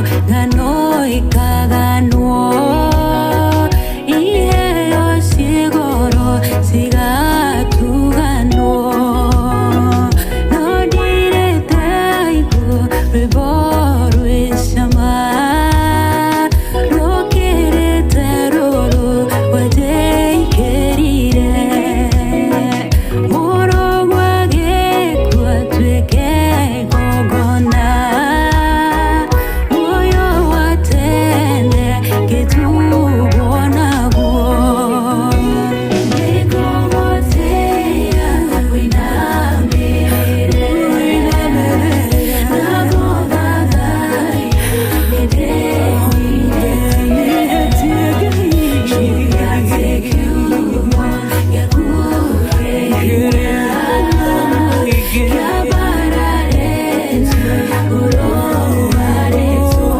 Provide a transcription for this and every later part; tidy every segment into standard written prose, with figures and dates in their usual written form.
Ng'ano ikaganwo Iheo ciĩgoro cigatuganwo No ndirĩte igua rwĩmbo rwĩ cama Rũkĩrĩte rũrũ wanjĩkĩrire Mũrũguo agĩkua atuĩke igongona Muoyo wa tene ngĩtugwo naguo Nĩngũgũtĩĩa wĩinamĩrĩre Na gũthathaiya nĩndĩnyihĩtie Gĩgatĩ kiugo gĩaku kĩhinya Kĩambararĩtio igũrũ wa rĩĩtwa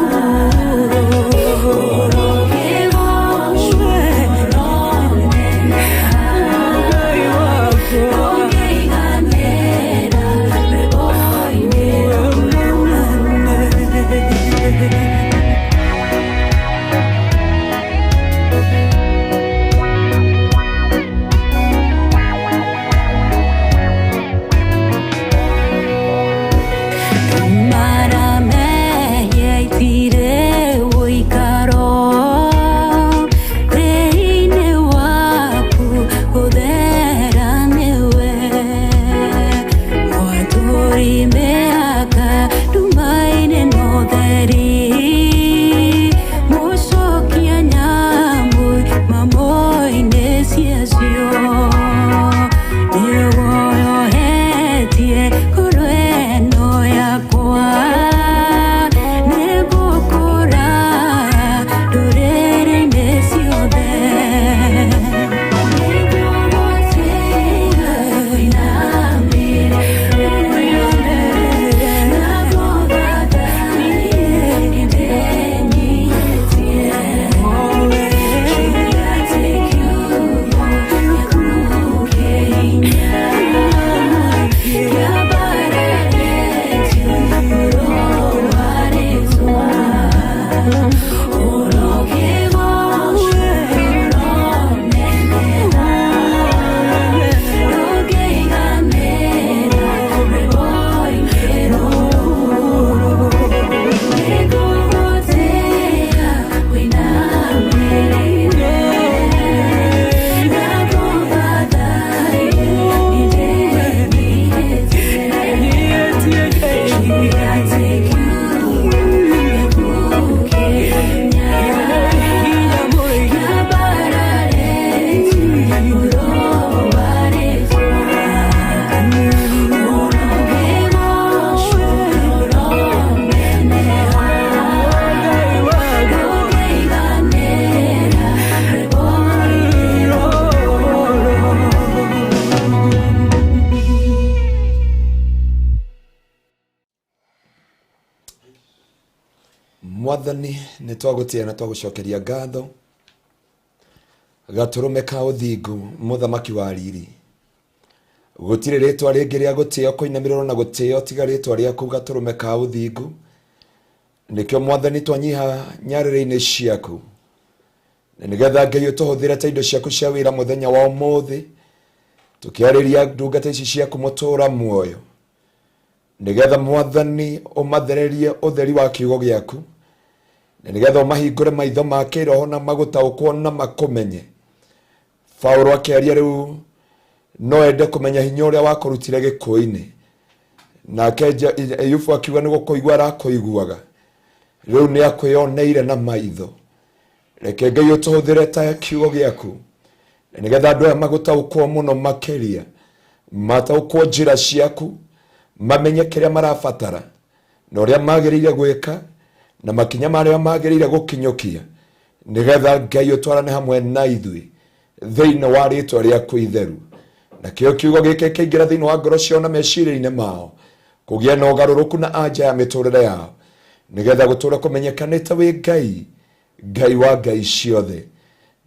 Ũrokĩgoocwo ũroneneha Ũngĩiganĩra rwĩmbo-inĩ rũrũ. Maramehia itirĩ ũikaro thĩinĩ waku gũthera nĩwe mwatũri mĩhaka nduma-inĩ na ũtheri mũcokia nyamũ mamũ-inĩ ciacio nĩwoyohetie ngoro ĩno yakwa nĩngũkũraya ndũrĩrĩ-inĩ ciothe Nĩngũgũtĩĩa wĩinamĩrĩre na gũthathaiya nĩndĩnyihĩtie Gĩgatĩ kiugo gĩaku kĩhinya Kĩambararĩtio igũrũ wa rĩĩtwa Ũrokĩgoocwo ũroneneha Ndũngĩiganĩra rwĩmbo-inĩ rũrũ Nĩngũgũtĩĩa wĩinamĩrĩre na gũthathaiya nĩndĩnyihĩtie Gĩgatĩ kiugo gĩaku kĩhinya Kĩambararĩtio igũrũ wa rĩĩtwa Ũrokĩgoocwo ũroneneha Ndũngĩiganĩra rwĩmbo-inĩ rũrũ. Mwathani nĩ twagũtĩa na twagũcokeria ngatho gatũrũme ka ũthingu mũthamaki wa riri gũtirĩ rĩtwa rĩngĩ rĩa gũtĩo kũinamĩrĩrwo na gũtĩo tiga rĩtwa rĩaku gatũrũme ka ũthingu nĩkĩo mwathani twanyiha nyarĩrĩ-inĩ ciaku na nĩgetha Ngai ũtũhũthĩre ta indo ciaku cia wĩra mũthenya wa ũmũthĩ tũkĩarĩria ndungata ici ciaku mũtũra muoyo nĩgetha mwathani ũmathererie ũtheri wa kiugo gĩaku na nĩgetha ũmahingũre maitho ma kĩroho na magũtaũkwo na makũmenye. Paulo akĩaria rĩu no ende kũmenya hinya ũrĩa wakũrutire gĩkuũ-inĩ nake Ayubu akiuga nĩ gũkũigua arakũiguaga rĩu nĩ akwĩyoneire na maitho. Reke Ngai ũtũhũthĩre ta kiugo gĩaku na nĩgetha andũ aya magũtaũkwo mũno makĩria mataũkwo njĩra ciaku mamenye kĩrĩa marabatara na ũrĩa magĩrĩire gwĩka na makinya marĩa magĩrĩire gũkinyũkia nĩgetha Ngai ũtwarane hamwe na ithuĩ thĩinĩ wa rĩtwa rĩaku itheru nakĩo kiugo gĩkĩ kĩingĩra thĩinĩ wa ngoro ciao na meciria-inĩ mao kũgĩa na ũgarũrũku na anja ya mĩtũrĩre yao nĩgetha gũtũra kũmenyekanĩte wĩ Ngai Ngai wa ngai ciothe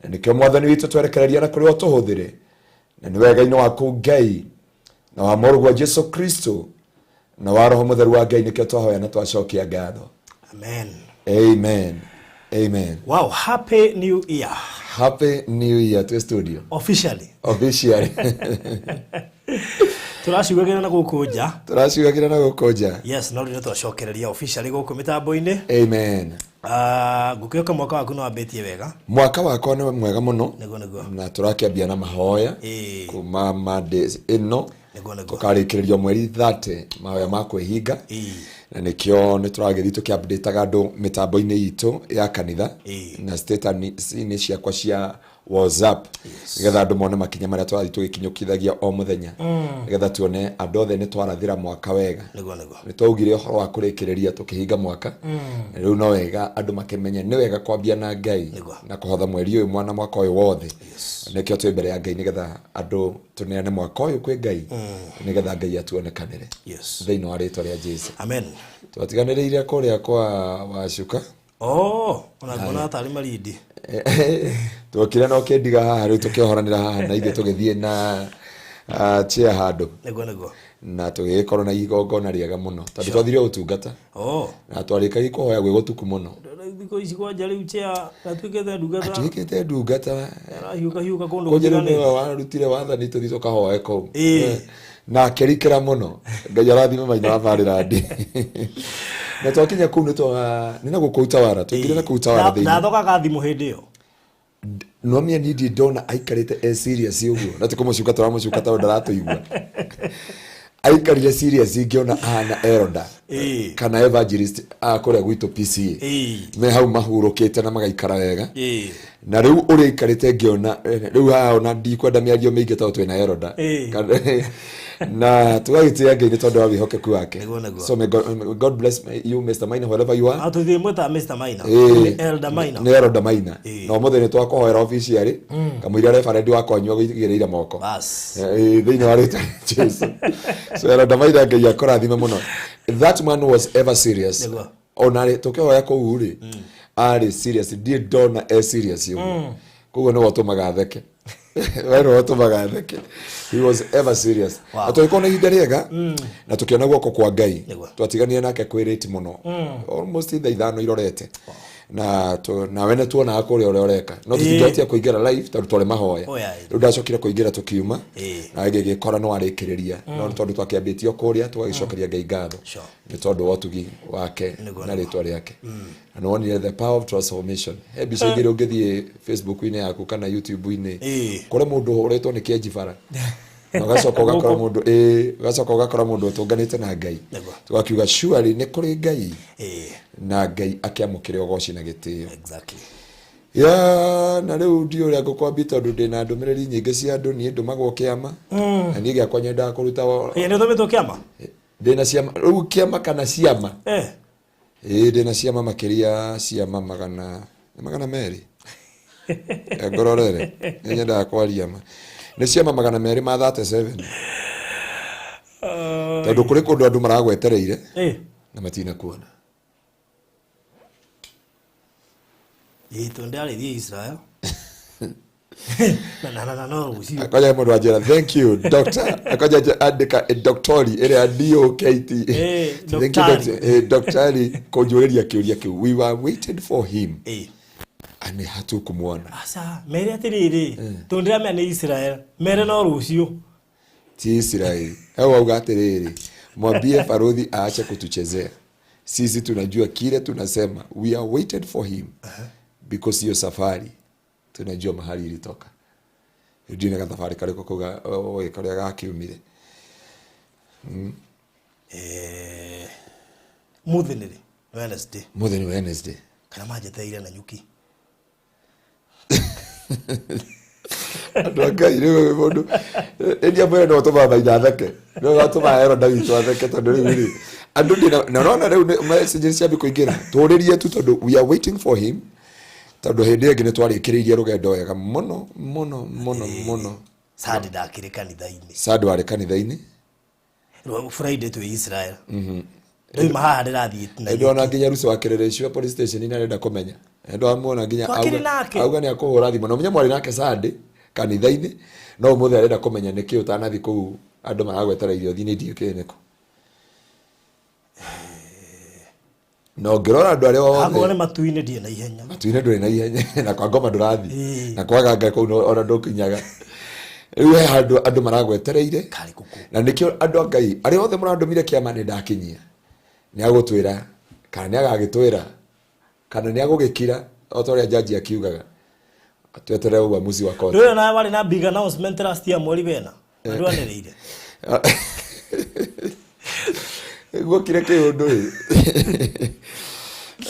na nĩkĩo mwathani witũ twerekereria na kũrĩa ũtũhũthĩre na nĩ wega-inĩ waku Ngai na wa mũrũguo Jesu Kristo na wa roho mũtheru wa Ngai nĩkĩo twahoya na twacokia ngatho. Amen. Amen, amen. Wow, happy new year. Happy new year twĩ studio. Officially. Officially. Tũraciugagĩra na gũkũ nja. Tũraciugagĩra na gũkũ nja. Yes, no rĩu nĩtwacokereria officially gũkũ mĩtambo-inĩ. Amen. Ah, ngũkĩoka mwaka waku nĩwambĩtie wega. Mwaka wakwa nĩ mwega mũno. Nĩguo nĩguo. Na tũrakĩambia na mahoya. Ĩĩ. Kuma Monday ĩno. Nĩguo nĩguo. Tũkarĩkĩrĩrio mweri 30 mahoya ma kwĩhinga. Ĩĩ. Na nĩkĩo nĩ tũragĩthiĩ tũkĩ-updateaga andũ mĩtambo-inĩ itũ ya kanitha. Ĩĩ. Na status-inĩ ciakwa cia WhatsApp. Nĩgetha andũ mone makinya marĩa tũrathiĩ tũgĩkinyũkithagia o mũthenya. Nĩgetha tuone andũ othe nĩ twarathĩra mwaka wega. Nĩguo nĩguo. Nĩ twaugire ũhoro wa kũrĩkĩrĩria tũkĩhinga mwaka. Na rĩu no wega andũ makĩmenye nĩ wega kwambia na Ngai. Nĩguo. Na kũhotha mweri ũyũ mwana mwaka ũyũ wothe. Nĩkĩo twĩ mbere ya Ngai nĩgetha andũ tũneane mwaka ũyũ kwĩ Ngai. Nĩgetha Ngai atuonekanĩre. Yes. Thĩinĩ wa rĩtwa rĩa Jesu. Amen. Twatiganĩrĩire kũrĩa kwa Wacuka. Oh, ona nguona tarĩ Marindi. Twokire na ũkĩndiga haha rĩu tũkĩohoranĩra haha na ithuĩ tũgĩthiĩ na chair handũ. Nĩguo nĩguo. Na tũgĩgĩkorwo na igongona rĩega mũno tondũ twathire ũtungata. Oh. Na twarĩkagia kũhoya gwĩ gũtuku mũno. Thikũ ici kwanja rĩu chair atuĩkĩte ndungata. Atuĩkĩte ndungata. Arahiũka hiũka kũndũ Kũnjĩrĩ gũtiganĩte. nĩwe warutire wathani tũthiĩ tũkahoe kũu. Ĩĩ. Na akĩrikĩra mũno. Ngai arathime Maina wa Maryland. Na twakinya kũu nĩ na gũkũ Utawala. Twaingĩrire na kũu Utawala thĩinĩ. Ndathokaga thimũ hĩndĩ ĩyo. No mie niĩ ndirĩ ndona aikarĩte e serious ũguo. Na ti kũmũcuka tũramũcuka tondũ ndaratũigua. Aikarire serious ngĩona ahana elder. Ĩĩ. Kana evangelist a kũrĩa gwitũ PCA. Ĩĩ. Me hau mahurũkĩte na magaikara wega. Ĩĩ. Na rĩu ũrĩa aikarĩte ngĩona rĩu haha ona ndikwenda mĩario mĩingĩ tondũ twĩna elder. Ĩĩ. Na tũgagĩtĩĩa Ngai nĩ tondũ wa wĩhokeku wake. Nĩguo nĩguo. So may God bless you Mr. Maina wherever you are. Ah, tũthiĩ mwĩtaga Mr. Maina. Ĩĩ. Nĩ Elder Maina. Nĩ Elder Maina. Ĩĩ. Na ũmũthĩ nĩ twakũhoera officially. Kamũira reverend wakwa anyua gũigĩrĩire moko. Bas. Ĩĩ, thĩinĩ wa rĩtwa rĩa Jesu. So Elder Maina Ngai akũrathime mũno. That man was ever serious. Nĩguo. Ona rĩ tũkĩhoya kũu rĩ arĩ serious ndirĩ ndona e serious ũguo. Koguo nĩwe ũtũmaga theke. We nĩwe ũtũmaga theke. He was ever serious. Wow. Na tũgĩkorwo na ihinda rĩega na tũkĩona guoko kwa Ngai. Nĩguo. Twatiganire nake kwĩ late mũno. Almost thaa ithano irorete. Na nawe nĩ tuonaga kũrĩa ũrĩa ũreka. No tũtingĩhotire kũingĩra live tondũ twarĩ mahoya. Oh, yeah. Rĩu ndacokire kũingĩra tũkiuma. Ĩĩ. Na ngĩgĩkora nĩ warĩkĩrĩria. No nĩ tondũ twakĩambĩtie o kũrĩa tũgagĩcokeria Ngai ngatho. Sure. Nĩ tondũ wa ũtugi wake Nĩguo, na nĩguo. rĩtwa rĩake. Na nĩ wonire the power of transformation. He mbica igĩrĩ ũngĩthiĩ Facebook-inĩ yaku kana YouTube-inĩ. Ĩĩ. Kũrĩ mũndũ ũhũrĩtwo nĩ kĩenji bara. Na ũgacoka ũgakora mũndũ ĩĩ, ũgacoka ũgakora mũndũ ũtũnganĩte na Ngai. Nĩguo. Tũgakiuga surely nĩ kũrĩ Ngai. Ĩĩ. Na Ngai akĩamũkĩre ũgoci na gĩtĩo. Exactly. Ya, na rĩu ndiũ ũrĩa ngũkwambia tondũ ndĩna ndũmĩrĩri nyingĩ cia andũ niĩ ndũmagwo kĩama. Na niĩ gĩakwa nyendaga kũruta Ĩĩ, nĩ ũtũmĩtwo kĩama? Ndĩna ciama, rĩu kĩama kana ciama? Eh. Ĩĩ, ndĩna ciama makĩria ciama magana merĩ. Ngororere. Nĩ nyendaga kwaria ma. Nĩ ciama 237. Tondũ kũrĩ kũndũ andũ maragwetereire Ĩĩ. na matinakuona. Ĩĩ, tondũ ndarĩthiĩ Israel. Na no rũciũ. Akoja mũndũ anjĩra thank you doctor. Akoja andĩka doctori ĩrĩa D O K T. Ĩĩ, Thank you, doctari. doctor. Ĩĩ, doctari kũnjũrĩria kĩũria kĩu. We were waiting for him. Ĩĩ. And hatukumuona. Aca, mere atĩrĩrĩ, tondũ ndĩramenya nĩ Israel, mere no rũciũ. Ti Israel. Hau auga atĩrĩrĩ, mwambie baruthi aache kutuchezea. Sisi tunajua kile tunasema. We are waited for him. Because hiyo safari tunajua mahali ilitoka. Rĩu ndina gathabarĩ karĩkũ kau ũĩ karĩa gakiumire. Eh, mũthĩ nĩ rĩ? Wednesday. Mũthĩ nĩ Wednesday. Kana manjetereire na nyuki. Andũ a Ngai rĩu mũndũ ĩndĩ amwĩre no ũtũmaga Maina atheke. No ũtũmaga Elder witũ atheke tondũ rĩu rĩ andũ ndina na ũrona rĩu nĩ messages ciambi kũingĩra. Tũrĩrie tu tondũ we are waiting for him. Tondũ hĩndĩ ĩngĩ nĩ twarĩkĩrĩirie rũgendo wega mũno mũno mũno mũno. Sunday ndakĩrĩ kanitha-inĩ. Sunday warĩ kanitha-inĩ. Rĩu Friday twĩ Israel. Rĩu haha ndĩrathiĩ na Ndona nginya Ruto wa Kĩrĩrĩcua police station nĩ arenda kũmenya. Ndwamuona nginya Twakĩrĩ nake. auga nĩ akũhũra thimũ. Na ũmenye mwarĩ nake Sunday kanitha-inĩ no ũmũthĩ arenda kũmenya nĩkĩ ũtanathiĩ kũu andũ maragwetereire ũthiĩ nĩ ndiũĩ kĩ nĩkũ. Na ũngĩrora andũ arĩa Akorwo othe nĩ matu-inĩ ndirĩ na ihenya. Matu-inĩ ndũrĩ na ihenya, na kwa ngoma ndũrathiĩ, Ĩĩ. na kwa ganga kũu ona ndũkinyaga. Rĩu he handũ andũ maragwetereire. Karĩ kũkũ? Na nĩkĩo andũ a Ngai arĩa othe mũrandũmire kĩama nĩ ndakinyia. Nĩ agũtwĩra kana nĩ agagĩtwĩra kana nĩ agũgĩkira o ta ũrĩa jaji akiugaga, tweterere uamuzi wa koti. Ndũĩ nawe warĩ na big announcement last year mweri wena na ndwanĩrĩire. Guokire kĩũndũ ĩ.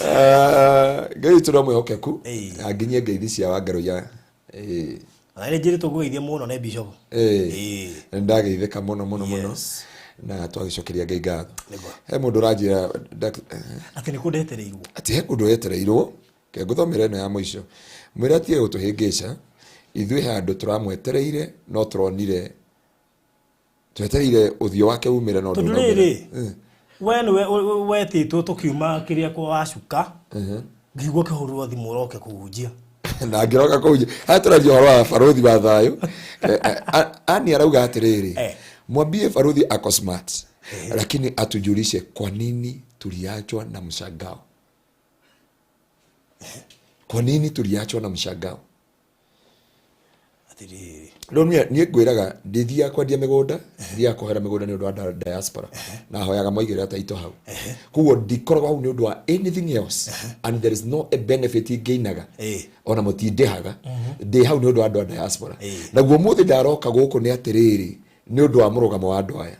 Ah, Ngai witũ no mwĩhokeku. Ĩĩ. Anginyie ngeithi cia wangaroia. Ĩĩ. Na nĩ njĩrĩtwo ngũgeithie mũno nĩ bishop. Ĩĩ. Ĩĩ. Nĩ ndageithĩka mũno mũno mũno. Yes. Na twagĩcokeria Ngai ngatho. Nĩguo. He mũndũ ũranjĩra Atĩ nĩ kũ ndetereirwo. Atĩ he kũndũ wetereirwo. Ke ngũthomera ĩno ya mũico. Mwĩre atige gũtũhĩngĩca, ithuĩ he handũ tũramwetereire no tũronire twetereire ũthiũ wake umĩre no Tondũ ndũnaumĩra. rĩrĩ, we nĩwe wetĩtwo tũkiuma kĩrĩa kwa wacuka, ngĩigua ũkĩhũrĩrwo thimũ ũroke kũhunjia. Na ngĩroka kũhunjia. Haha tũraria ũhoro wa barũthi wa thayũ. Ani arauga atĩrĩrĩ, mwambie barũthi ako smart, lakini atujulishe kwa nini tuliachwa na mshangao. Kwa nini tuliachwa na mshangao? Atĩrĩrĩ. Rĩu niĩ ngwĩraga ndithiaga kwendia mĩgũnda, thiaga kũhoera mĩgũnda nĩ ũndũ wa diaspora, na hoyaga moigĩrĩra taito hau. Koguo ndikoragwo hau nĩ ũndũ wa anything else, and there is no a benefit ngĩinaga. Ona mũtindĩhaga, ndĩ hau nĩ ũndũ wa andũ a diaspora. Naguo mũthĩ ndaroka gũkũ nĩ atĩrĩrĩ, nĩ ũndũ wa mũrũgamo wa andũ aya.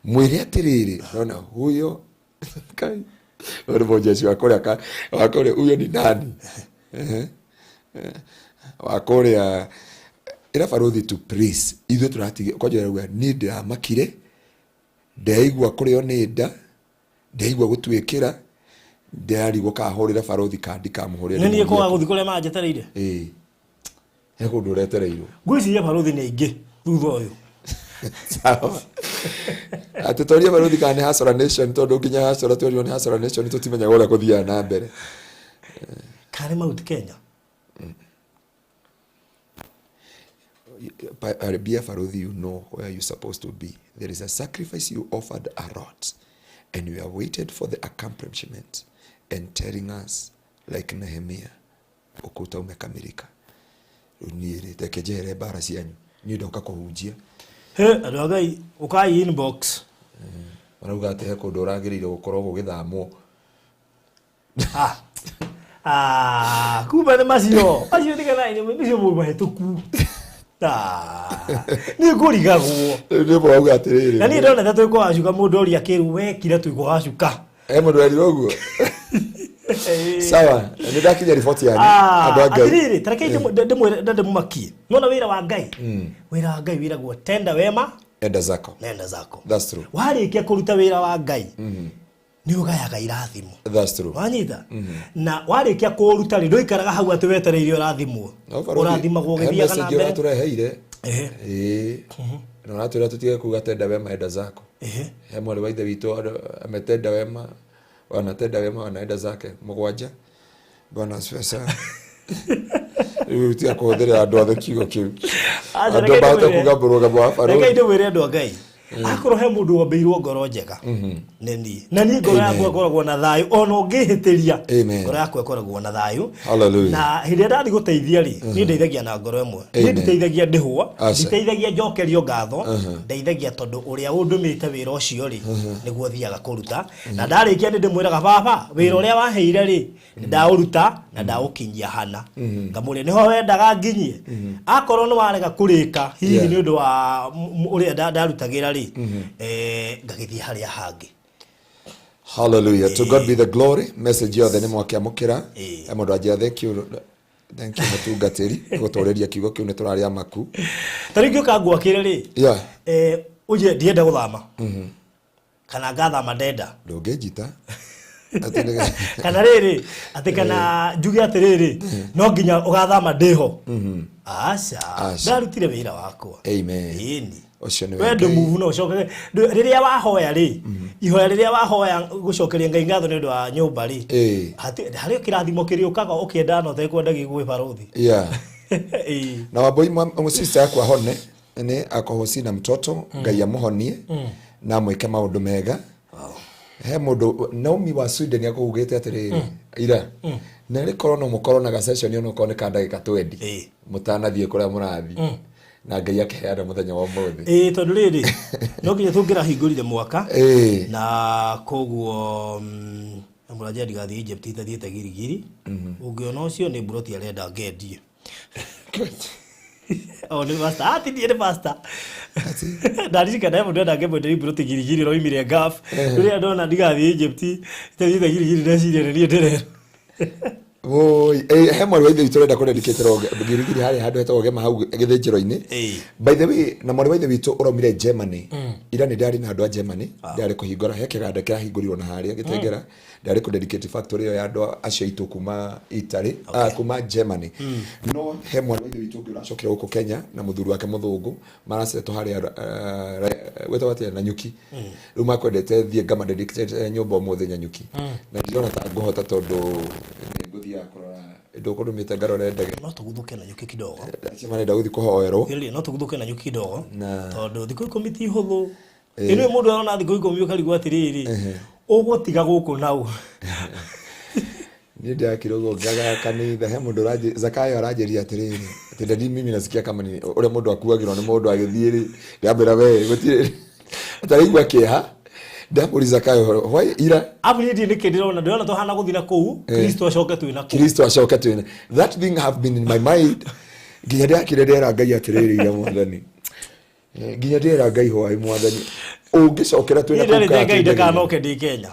Mwĩre atĩrĩrĩ, naona huyo Kai, huyo ni mũjeshi wa kũrĩa wa kũrĩa, huyo ni nani? Wa kũrĩa ĩra barũthi to please, ithuĩ tũratige kwanja rauga niĩ ndĩramakire, ndĩraigua kũrĩo nĩ nda, ndĩraigua gũtuĩkĩra, ndĩrarigwo kana hũrĩre barũthi kana ndikamũhũrĩre. Nĩ niĩ ndĩmũrie. kwaga gũthiĩ kũrĩa manjetereire. Ĩĩ. He kũndũ ũretereirwo. Ngwĩciria barũthi nĩ aingĩ thutha ũyũ. Sawa. Atĩ twarie barũthi kana nĩ Hustler Nation, tondũ nginya Hustler twerirwo nĩ Hustler Nation tũtimenyaga ũrĩa kũthiaga na mbere. Kana nĩ Mount Kenya? Be a barũthi, you know where you're supposed to be. There is a sacrifice you offered a lot, and you have waited for the accomplishment and telling us like Nehemiah, ukuta umekamilika. Rĩu niĩ rĩ, reke njehere mbara cianyu, niĩ ndoka kũhunjia. He, andũ a Ngai, ũkai inbox. Marauga atĩ he kũndũ ũragĩrĩire gũkorwo gũgĩthamwo. Ah. Ah, kumbe nĩ macio. Macio tiganai nĩ macio mũndũ mahĩtũku. Ah, niĩ ngũrigagwo. Rĩu nĩ marauga atĩrĩrĩ. Na niĩ ndonete twĩ kwa wacuka mũndũ oria kĩru wekire twĩ kwa wacuka. He mũndũ werirwo ũguo? Sawa, nĩ ndakinya riboti yanyu. Ah, Andũ a Ngai. atĩrĩrĩ, ta reke ndĩmwĩre na ndĩmũmakie. Nĩwona wĩra wa Ngai? Wĩra wa Ngai wĩragwo tenda wema Enda zako. nenda zako. That's true. Warĩkia kũruta wĩra wa Ngai, nĩ ũgayaga irathimo. That's true. Wanyita? Na warĩkia kũũruta rĩ, ndũikaraga hau atĩ wetereire ũrathimwo. No, barũthi, Ũrathimagwo he ũgĩthiaga na message mbere. ũratũreheire. Ehe. Ĩĩ. Na ũratwĩra tũtige kuga tenda wema enda zako. Ehe. He mwarĩ wa ithe witũ ametenda wema, wanatenda wema wanaenda zake mũgwanja. Bwana asifiwe sana. Rĩu tiga kũhũthĩra andũ othe kiugo kĩu. Aca, Andũ reke mahota ndĩmwĩre. kuga mũrũgamo wa barũthi. Reke ndĩmwĩre andũ a Ngai. Akorwo he mũndũ wombĩirwo ngoro njega, nĩ niĩ. Na niĩ ngoro Amen. yakwa ĩkoragwo na thayũ ona ũngĩhĩtĩria. Amen. Ngoro yakwa ĩkoragwo na thayũ. Hallelujah. Na hĩndĩ ĩrĩa ndathiĩ gũteithia rĩ, niĩ ndeithagia na ngoro ĩmwe. Niĩ Amen. nditeithagia ndĩhwo, Aca. nditeithagia njokerio ngatho, ndeithagia tondũ ũrĩa ũndũmĩte wĩra ũcio rĩ, nĩguo thiaga kũruta. Na ndarĩkia nĩ ndĩmwĩraga baba, wĩra ũrĩa waheire rĩ, nĩ ndaũruta na ndaũkinyia hana. Ngamũria nĩho wendaga nginyie. Akorwo nĩ warega kũrĩka hihi nĩ ũndũ wa ũrĩa ndarutagĩra rĩ, ngagĩthiĩ harĩa hangĩ. Hallelujah. To God be the glory. Message yothe nĩ mwakĩamũkĩra. Ĩĩ. He mũndũ anjĩra thank you. Thank you mũtungatĩri gũtũrĩria kiugo kĩu nĩ tũrarĩa maku. Ta rĩu ngĩũka ngwakĩre rĩ, Yeah. ũnjĩre ndienda gũthama. Kana ngathama ndenda. Ndũngĩnjita. Atĩ nĩ- Kana rĩrĩ, atĩ kana njuge atĩrĩrĩ, no nginya ũgathama ndĩho. Aca, Aca. ndarutire wĩra wakwa. Amen. Ĩni. Ũcio nĩwe We Ngai. ndũmuvu no ũcoke rĩrĩa wahoya rĩ, ihoya rĩrĩa wahoya gũcokeria Ngai ngatho nĩ ũndũ wa nyũmba rĩ, Ĩĩ. harĩ kĩrathimo kĩrĩũkaga ũkĩendaga na ũtekwenda gĩgwĩ barũthi. Yeah. Ĩĩ. Na wambui sister yakwa hone nĩ akohoci na mtoto Ngai amũhonie na amwĩke maũndũ mega. He mũndũ Naomi wa Sweden akũugĩte atĩrĩrĩ ira na rĩkorwo no mũkorwo na gaceconi onokorwo nĩ ka ndagĩka 20 Ĩĩ. mũtanathiĩ kũrĩa mũrathiĩ na Ngai akĩheana mũthenya wa ũmũthĩ. Ĩĩ, tondũ rĩrĩ no nginya tũngĩrahingũrire mwaka Ĩĩ. na koguo mũranja ndigathiĩ Egypt itathiĩte girigiri. Ũngĩona ũcio nĩ mburoti arenda ngendie. O nĩ pastor, ah, ti niĩ, nĩ pastor. Ndaririkana he mũndũ enda ngĩmwenderia mburoti girigiri roimire Gulf. Rĩrĩa ndona ndigathiĩ Egypt itathiĩte girigiri, ndeciria nĩ niĩ ndĩrerwo. Woi, he mwarĩ wa ithe witũ ũrenda kũrendikĩtĩrwo girigiri harĩa handũ hetagwo Gema hau gĩthĩnjĩro-inĩ. By the way, na mwarĩ wa ithe witũ ũraumire Germany ira, nĩ ndarĩ na andũ a Germany, ndarĩ kũhingũra he kĩganda kĩrahingũrirwo na harĩa gĩtengera, ndarĩ kũ dedicate factory ĩyo ya andũ acio aitũ kuma Italy, kuma Germany. No he mwarĩ wa ithe witũ ũngĩ ũracokire gũkũ Kenya na mũthuri wake mũthũngũ maracetwo harĩa gwĩtagwo atĩa, Nanyuki. Rĩu makwendete thiĩ ngama dedicate nyũmba ũmũthĩ Nanyuki, na ndirona ta ngũhota tondũ nĩ ngũthiaga kũrora ndũkũndũmĩte ngarore ndege. No tũguthũke na nyuki kidogo. Acio marenda gũthiĩ kũhoerwo. Thikĩrĩria, no tũguthũke na nyuki kidogo Na- tondũ thikũ 10 ti hũthũ. Ĩno mũndũ arona thikũ 10 ũkarigwo atĩrĩrĩ, ũgũtiga gũkũ nau. Niĩ ndĩrakira ũguo ngaga kanitha he mũndũ Zakayo aranjĩria atĩrĩrĩ atĩ ndadi, mimi nasikia kama ni ũrĩa mũndũ akuagĩrwo nĩ mũndũ agĩthiĩ rĩ. Ndĩramwĩra we gũtirĩ ataraigua kĩeha. Ndamũri Zakayo why ira. Abu niĩ ndiĩ nĩkĩ ndĩrona tũhana gũthiĩ na kũu Kristo acoke twĩ na kũu. Kristo acoke twĩna. That thing have been in my mind nginya ndĩrakire ndĩrera Ngai atĩrĩrĩ, ira mwathani, nginya ndĩrera Ngai hwaĩ mwathani ũngĩcokera twĩna Niĩ kũu nderĩte kana Ngai twĩ ndakanoke ndĩ Kenya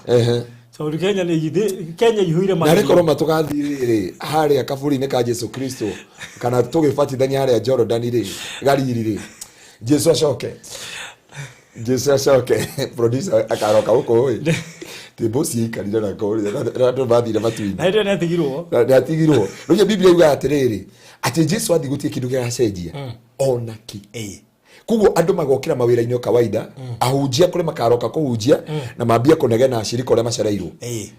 tondũ Kenya nĩ Kenya ihũire na magerio. rĩkorwo matũgathiĩ rĩ harĩa kaburi-inĩ ka Jesu Kristo kana tũgĩbatithania harĩa Jordan rĩ Galili rĩ, Jesu acoke, Jesu acoke, producer akaroka gũkũ ĩ ti mbuci ikarire na kũrĩa na andũ mathire matu-inĩ. Na hĩndĩ ĩyo nĩatigirwo. Na nĩatigirwo rĩu. Biblia yugaga atĩrĩrĩ atĩ Jesu athiĩ gũtirĩ kĩndũ gĩgacenjia ona kĩ. Koguo andũ magokĩra mawĩra-inĩ o kawaida, ahunjia kũrĩ makaroka kũhunjia na mambie kũnegena acirika ũrĩa macereirwo.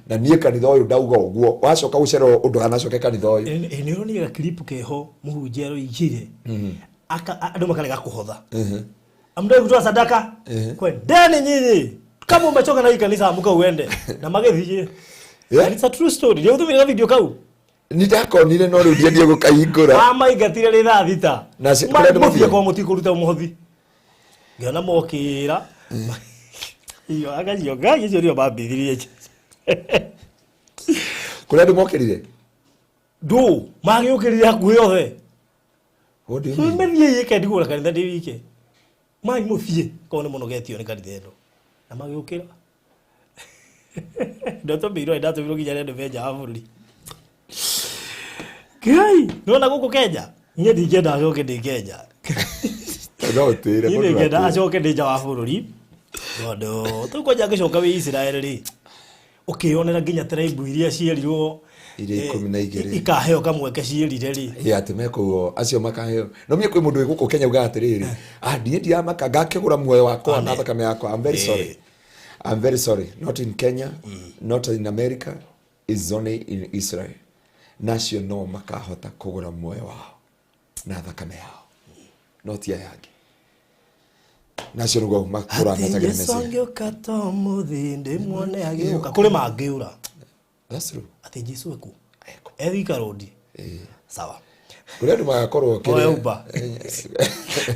Na niĩ kanitha ũyũ ndauga ũguo, wacoka gũcererwo ũndũ hanacoke kanitha ũyũ. Ĩ, nĩ ũronire gakiripu keho mũhunjia aroigire andũ makarega kũhotha, "Hamtaki kutoa sadaka, kwendeni nyinyi, kama umechoka na hii kanisa amuka uende," na magĩthiĩ. And it's a true story. Nĩ ũtũmire video kau? Nĩ ndakonire no rĩu ndiendie gũkahingũra. Amaingatire rĩ thaa 6. Na kũrĩa andũ mũthiĩ mathiaga? kwa mũtikũruta mũhothi, ngĩona mokĩra iyo agacio ngai icio nĩo mambithirie. Kũrĩa andũ mokĩrire. Ndũ magĩũkĩrire hakuhĩ othe. What do you mean? Mĩthiĩ ĩke ndigũra kanitha ndĩ wike mai mũthiĩ korwo nĩ mũnogetio nĩ kanitha ĩno na magĩũkĩra. Ndatũmĩirwo, ndatũmĩirwo nginya nĩ andũ me nja wa bũrũri. Ngai nona gũkũ Kenya niĩ ndingĩenda acoke ndĩ Kenya. No ũtĩre Niĩ mũndũ ndingĩenda atĩre. acoke ndĩ nja wa bũrũri tondũ tũu kwanja ngĩcoka wĩ Israel rĩ ũkĩyonera nginya tribe iria cierirwo Iria 12. Ikaheo kamweke ciĩrire rĩ. Ĩ atĩ mekũu acio makaheo no mie kwĩ mũndũ wĩ gũkũ Kenya ugaga atĩrĩrĩ, ah, ndiĩ ndiramaka ngakĩgũra muoyo wakwa na thakame yakwa. I'm very sorry, I'm very sorry, not in Kenya, not in America, is only in Israel. Nacio no makahota kũgũra muoyo wao na thakame yao, no ti aya angĩ. Nacio nĩguo makũra Atĩ metagĩra Jesu Mesia. angĩũka to mũthĩ ndĩmuone agĩũka kũrĩ mangĩũra. That's true. Atĩ Jesu eku Eko. ethika rũndi sawa. Kũrĩa andũ magakorwo Oe kĩrĩa Uber.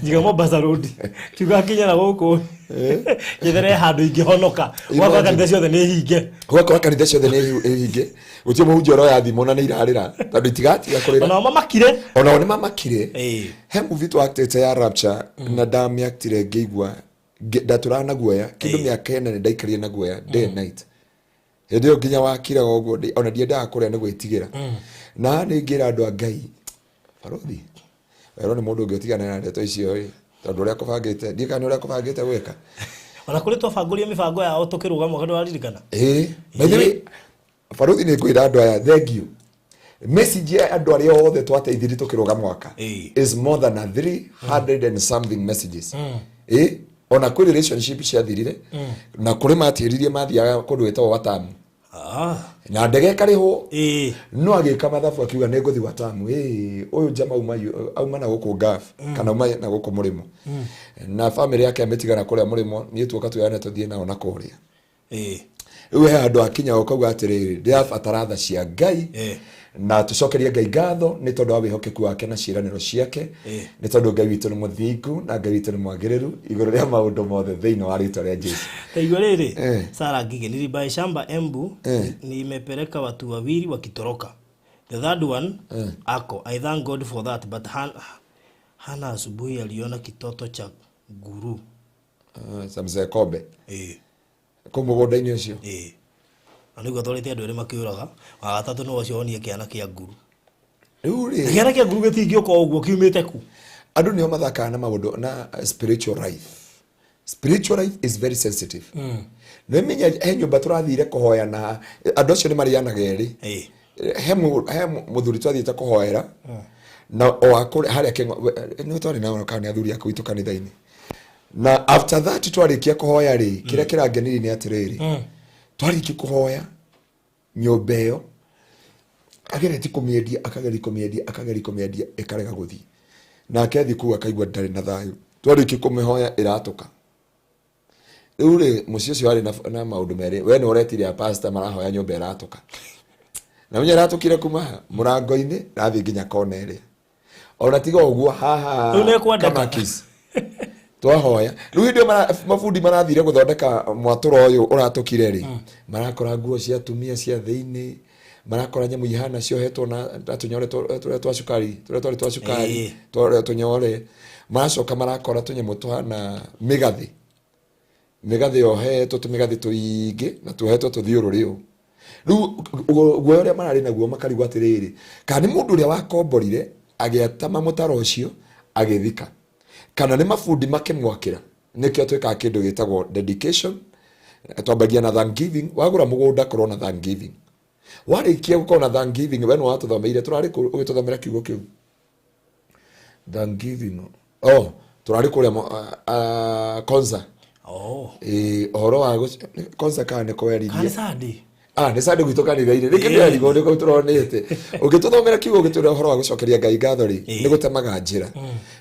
Njiga Mombasa Road kiuga kinya na gũkũ nyethere handũ ingĩhonoka gwakwa kanitha ciothe nĩ hinge. Gwakora kanitha ciothe nĩ hinge, gũtirĩ mũhunjia ũroya thimũ na nĩ irarĩra tondũ itigatiga kũrĩra. Onao mamakire. Onao nĩ mamakire. He movie twactĩte ya Rapture na ndamĩactire ngĩigua ndatũraga na guoya kĩndũ mĩaka 4 nĩ ndaikarire na guoya day and night. Hĩndĩ ĩyo nginya wakiraga ũguo ona ndiendaga kũrĩa nĩ gwĩtigĩra. Na nĩ ngĩra andũ a Ngai, barothi werwo nĩ mũndũ ũngĩ ũtigane na ndeto icio ĩ tondũ ũrĩa kũbangĩte ndiĩ kana nĩ ũrĩa kũbangĩte gwĩka. Ona kũrĩ twabangũria mĩbango yao tũkĩrũga mwaka ndũraririkana. Ĩĩ, by the way, barothi nĩ ngwĩra andũ aya thank you. Message ya andũ arĩa othe twateithirie tũkĩrũga mwaka is more than a 300 and something messages. Ĩ ona kwĩ relationship ciathirire na kũrĩ matiĩririe mathiaga kũndũ gwĩtagwo Watamu na ndege ĩkarĩhwo no agĩka mathabu akiuga nĩ ngũthi Watamu. Ĩ ũyũ jama auma na gũkũ Gulf kana auma na gũkũ mũrĩmo na family yake amĩtigana kũrĩa mũrĩmo, niĩ tuoka tuoyane tũthiĩ nao na kũrĩa. Rĩu he handũ hakinya ũkauga atĩrĩrĩ, ndĩrabatara tha cia Ngai. Na tũcokerie Ngai ngatho nĩ tondũ wa wĩhokeku wake na ciĩranĩro ciake, nĩ tondũ Ngai witũ nĩ mũthingu na Ngai witũ nĩ mwagĩrĩru igũrũ rĩa maũndũ mothe thĩinĩ wa rĩtwa rĩa Jesu. Taigua rĩrĩ. Sara Ngige, nilibuy shamba Embu. Nimepeleka watu wawili wakitoroka, the third one ako. I thank God for that, but hana asubuhi aliona kitoto cha nguru. Sa mzee Kobe. Kũu mũgũnda-inĩ ũcio. Ĩĩ, na nĩguo atwarĩte andũ erĩ makĩũraga, wa gatatũ nĩ ũcio onie kĩana kĩa nguru. Rĩu rĩ, Kĩana kĩa nguru gĩtingĩũka o ũguo, kiumĩte ku? Andũ nĩo mathakaga na maũndũ na spiritual life. Spiritual life is very sensitive. Nĩ menya he nyũmba tũrathire kũhoya na andũ acio nĩ marĩanaga erĩ. He mũthuri twathiĩte kũhoera na o akũrĩa harĩa nĩ twarĩ nao kana nĩ athuri aku witũ kanitha-inĩ, na after that twarĩkia kũhoya rĩ, kĩrĩa kĩrangenirie nĩ atĩrĩrĩ, twarĩkia kũhoya nyũmba ĩyo ageretie kũmĩendia, akageria kũmĩendia, akageria kũmĩendia, ĩkarega gũthiĩ. Nake athiĩ kũu akaigua ndarĩ na thayũ. Twarĩkia kũmĩhoya ĩratũka. Rĩu rĩ, mũciĩ ũcio warĩ na maũndũ merĩ. We nĩ ũretire a pastor marahoya nyũmba ĩratũka, na menya ĩratũkire kuma ha? Mũrango-inĩ rathiĩ nginya kona ĩrĩa. Ona tiga ũguo, haha Rĩu nĩkwendeka. Kamakis twahoya. Rĩu hĩndĩ ĩyo mabundi marathire gũthondeka mwatũro ũyũ ũratũkire rĩ, marakora nguo cia atumia cia thĩinĩ, marakora nyamũ ihana ciohetwo na tũnyore tũrĩa twa cukari, tũrĩa twarĩ twa cukari. Tũrĩa tũnyore maracoka marakora tũnyamũ tũhana mĩgathĩ, mĩgathĩ yohetwo tũmĩgathĩ tũingĩ na tuohetwo tũthiũrũrĩ ũũ. Rĩu guoya ũrĩa mararĩ naguo, makarigwo atĩrĩrĩ, kana nĩ mũndũ ũrĩa wakomborire agĩatama mũtaro ũcio agĩthika, kana nĩ mabundi makĩmwakĩra. Nĩkĩo twĩkaga kĩndũ gĩtagwo dedication. Twambagia na thanksgiving. Wagũra mũgũnda, korwo na thanksgiving. Warĩkia gũkorwo na thanksgiving, we nĩ watũthomeire, tũrarĩ kũ ũgĩtũthomera kiugo kĩu thanksgiving? Oh, tũrarĩ kũrĩa Konza. Oh. Ĩĩ, ũhoro wa Konza kana nĩ Kana kweririe. nĩ Sunday? Ah, nĩ Sunday gwitũ kanitha-inĩ rĩngĩ ndĩrarigwo nĩ kũu tũronete ũgĩtũthomera kiugo, ũgĩtwĩra ũhoro wa gũcokeria Ngai ngatho rĩ, nĩ gũtemaga njĩra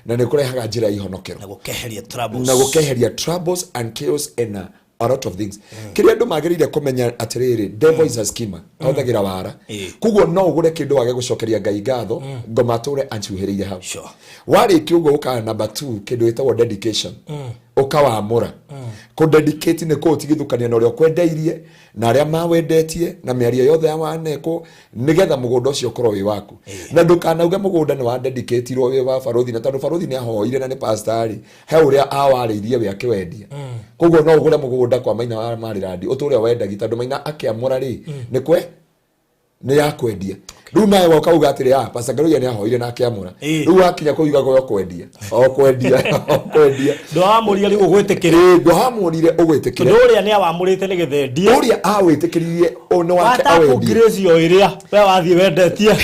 na nĩ kũrehaga njĩra ya ihonokero Na gũkeheria troubles. Na gũkeheria troubles and chaos and a lot of things. Kĩrĩa andũ magĩrĩire kũmenya atĩrĩrĩ, devil is a schemer, ahũthagĩra wara. Koguo no ũgũre kĩndũ wage gũcokeria Ngai ngatho, ngoma atũre ancuhĩrĩire hau. Warĩkia ũguo, ũkaga number two, kĩndũ gĩtagwo dedication. Ũkawamũra. Kũdedicate nĩ kũũtigithũkania na ũrĩa ũkwendeirie na arĩa mawendetie na mĩario yothe ya wanekwo, nĩgetha mũgũnda ũcio ũkorwo wĩ waku. Na ndũkanauge mũgũnda nĩ wadedicatirwo wĩ wa barũthi, na tondũ barũthi nĩ ahoire na nĩ pastor rĩ, he ũrĩa awarĩirie we akĩwendia. Koguo no ũgũre mũgũnda kwa Maina wa Marirandi, ũtũre wendagi, tondũ Maina akĩamũra rĩ, nĩ kwe nĩ ya kwendia. Rĩu nawe woka uga atĩrĩ, ah, Pastor Ngaruiya nĩ ahoire na akĩamũra. Rĩu wakinya kũu igagwo kwendia o kwendia o kwendia. Ndwamũrire rĩu ũgwĩtĩkĩra. Ĩĩ, ndwahamũrire ũgwĩtĩkĩre. Tondũ ũrĩa nĩ awamũrĩte nĩgetha endie. Ũrĩa awĩtĩkĩririe nĩ wake Watapu awendie. Grace o ĩrĩa we wathiĩ wendetie.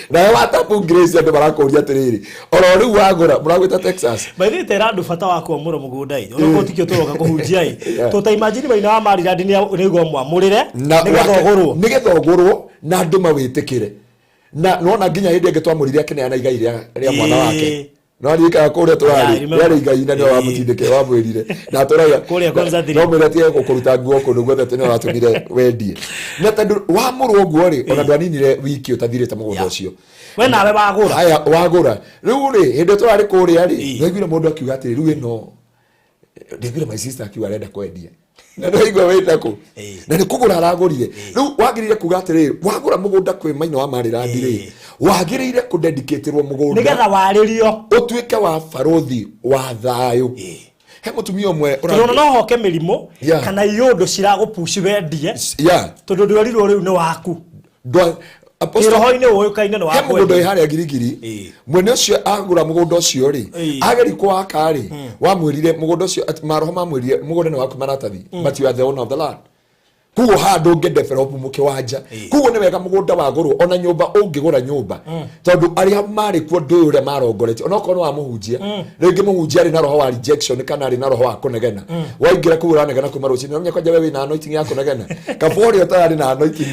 Nawe watapu Grace, andũ marakũria atĩrĩrĩ, oro rĩu wagũra mũragwĩta Texas. Maithĩ tera andũ bata wa kwamũra mũgũnda ĩ, onokorwo tikĩo tũroka kũhunjia ĩ. Tũta imagine Maina wa Marirandi nĩguo mwamũrĩre na nĩgetha ũgũrwo. Nĩgetha ũgũrwo na andũ mawĩtĩkĩre. Na nona nginya hĩndĩ ĩngĩ twamũrire akĩneana igai rĩa mwana wake. No ririkana kũrĩa Yeah, I tũrarĩ remember. rĩarĩ igai na nĩwe wamũtindĩke wamwĩrire na tũrauga Kũrĩa Konza three. no mwĩre atige gũkũruta nguo kũndũ guothe atĩ nĩwe watũmire wendie. Na tondũ wamũrwo ũguo rĩ, ona ndwaninire wiki ũtathirĩte mũgũnda ũcio. We nawe wagũra. Haya, wagũra rĩu rĩ, hĩndĩ ĩyo tũrarĩ kũrĩa rĩ, nĩwaiguire mũndũ akiuga atĩrĩ, rĩu ĩno ndaiguire my sister akiuga arenda kwendia, na nĩwaigua wĩta kũ na nĩ kũgũra aragũrire. Rĩu wagĩrĩire kuga atĩrĩrĩ, wagũra mũgũnda kwĩ Maina wa Marirandi rĩ, wagĩrĩire kũdedicatĩrwo mũgũnda nĩgetha warĩrio ũtuĩke wa barũthi wa thayũ. He mũtumia ũmwe tondũ ona no hoke mĩrimũ kana iũndũ ciragũpuci wendie, tondũ ndwerirwo rĩu nĩ waku. Kĩroho-inĩ ũĩkaine nĩ He mũgũnda wĩ wakwendia. Harĩa Girigiri. Mwene ũcio agũra mũgũnda ũcio rĩ, ageri kwaka rĩ, wamwĩrire mũgũnda ũcio maroho mamwĩrire mũgũnda nĩ waku maratathi, but you are the owner of the land. Koguo haha ndũngĩ develop mũkĩwanja. Koguo nĩ wega mũgũnda wagũrwo, ona nyũmba ũngĩgũra nyũmba, tondũ arĩa marĩ kuo ndũĩ ũrĩa marongoretie. Onokorwo nĩ wa mũhunjia, rĩngĩ mũhunjia arĩ na roho wa rejection kana arĩ na roho wa kũnegena. Waingĩra kũu ũranegena kuma rũcinĩ. Ũramenya kwanja we wĩna anointing ya kũnegena, kaba ũrĩa ũtararĩ na anointing.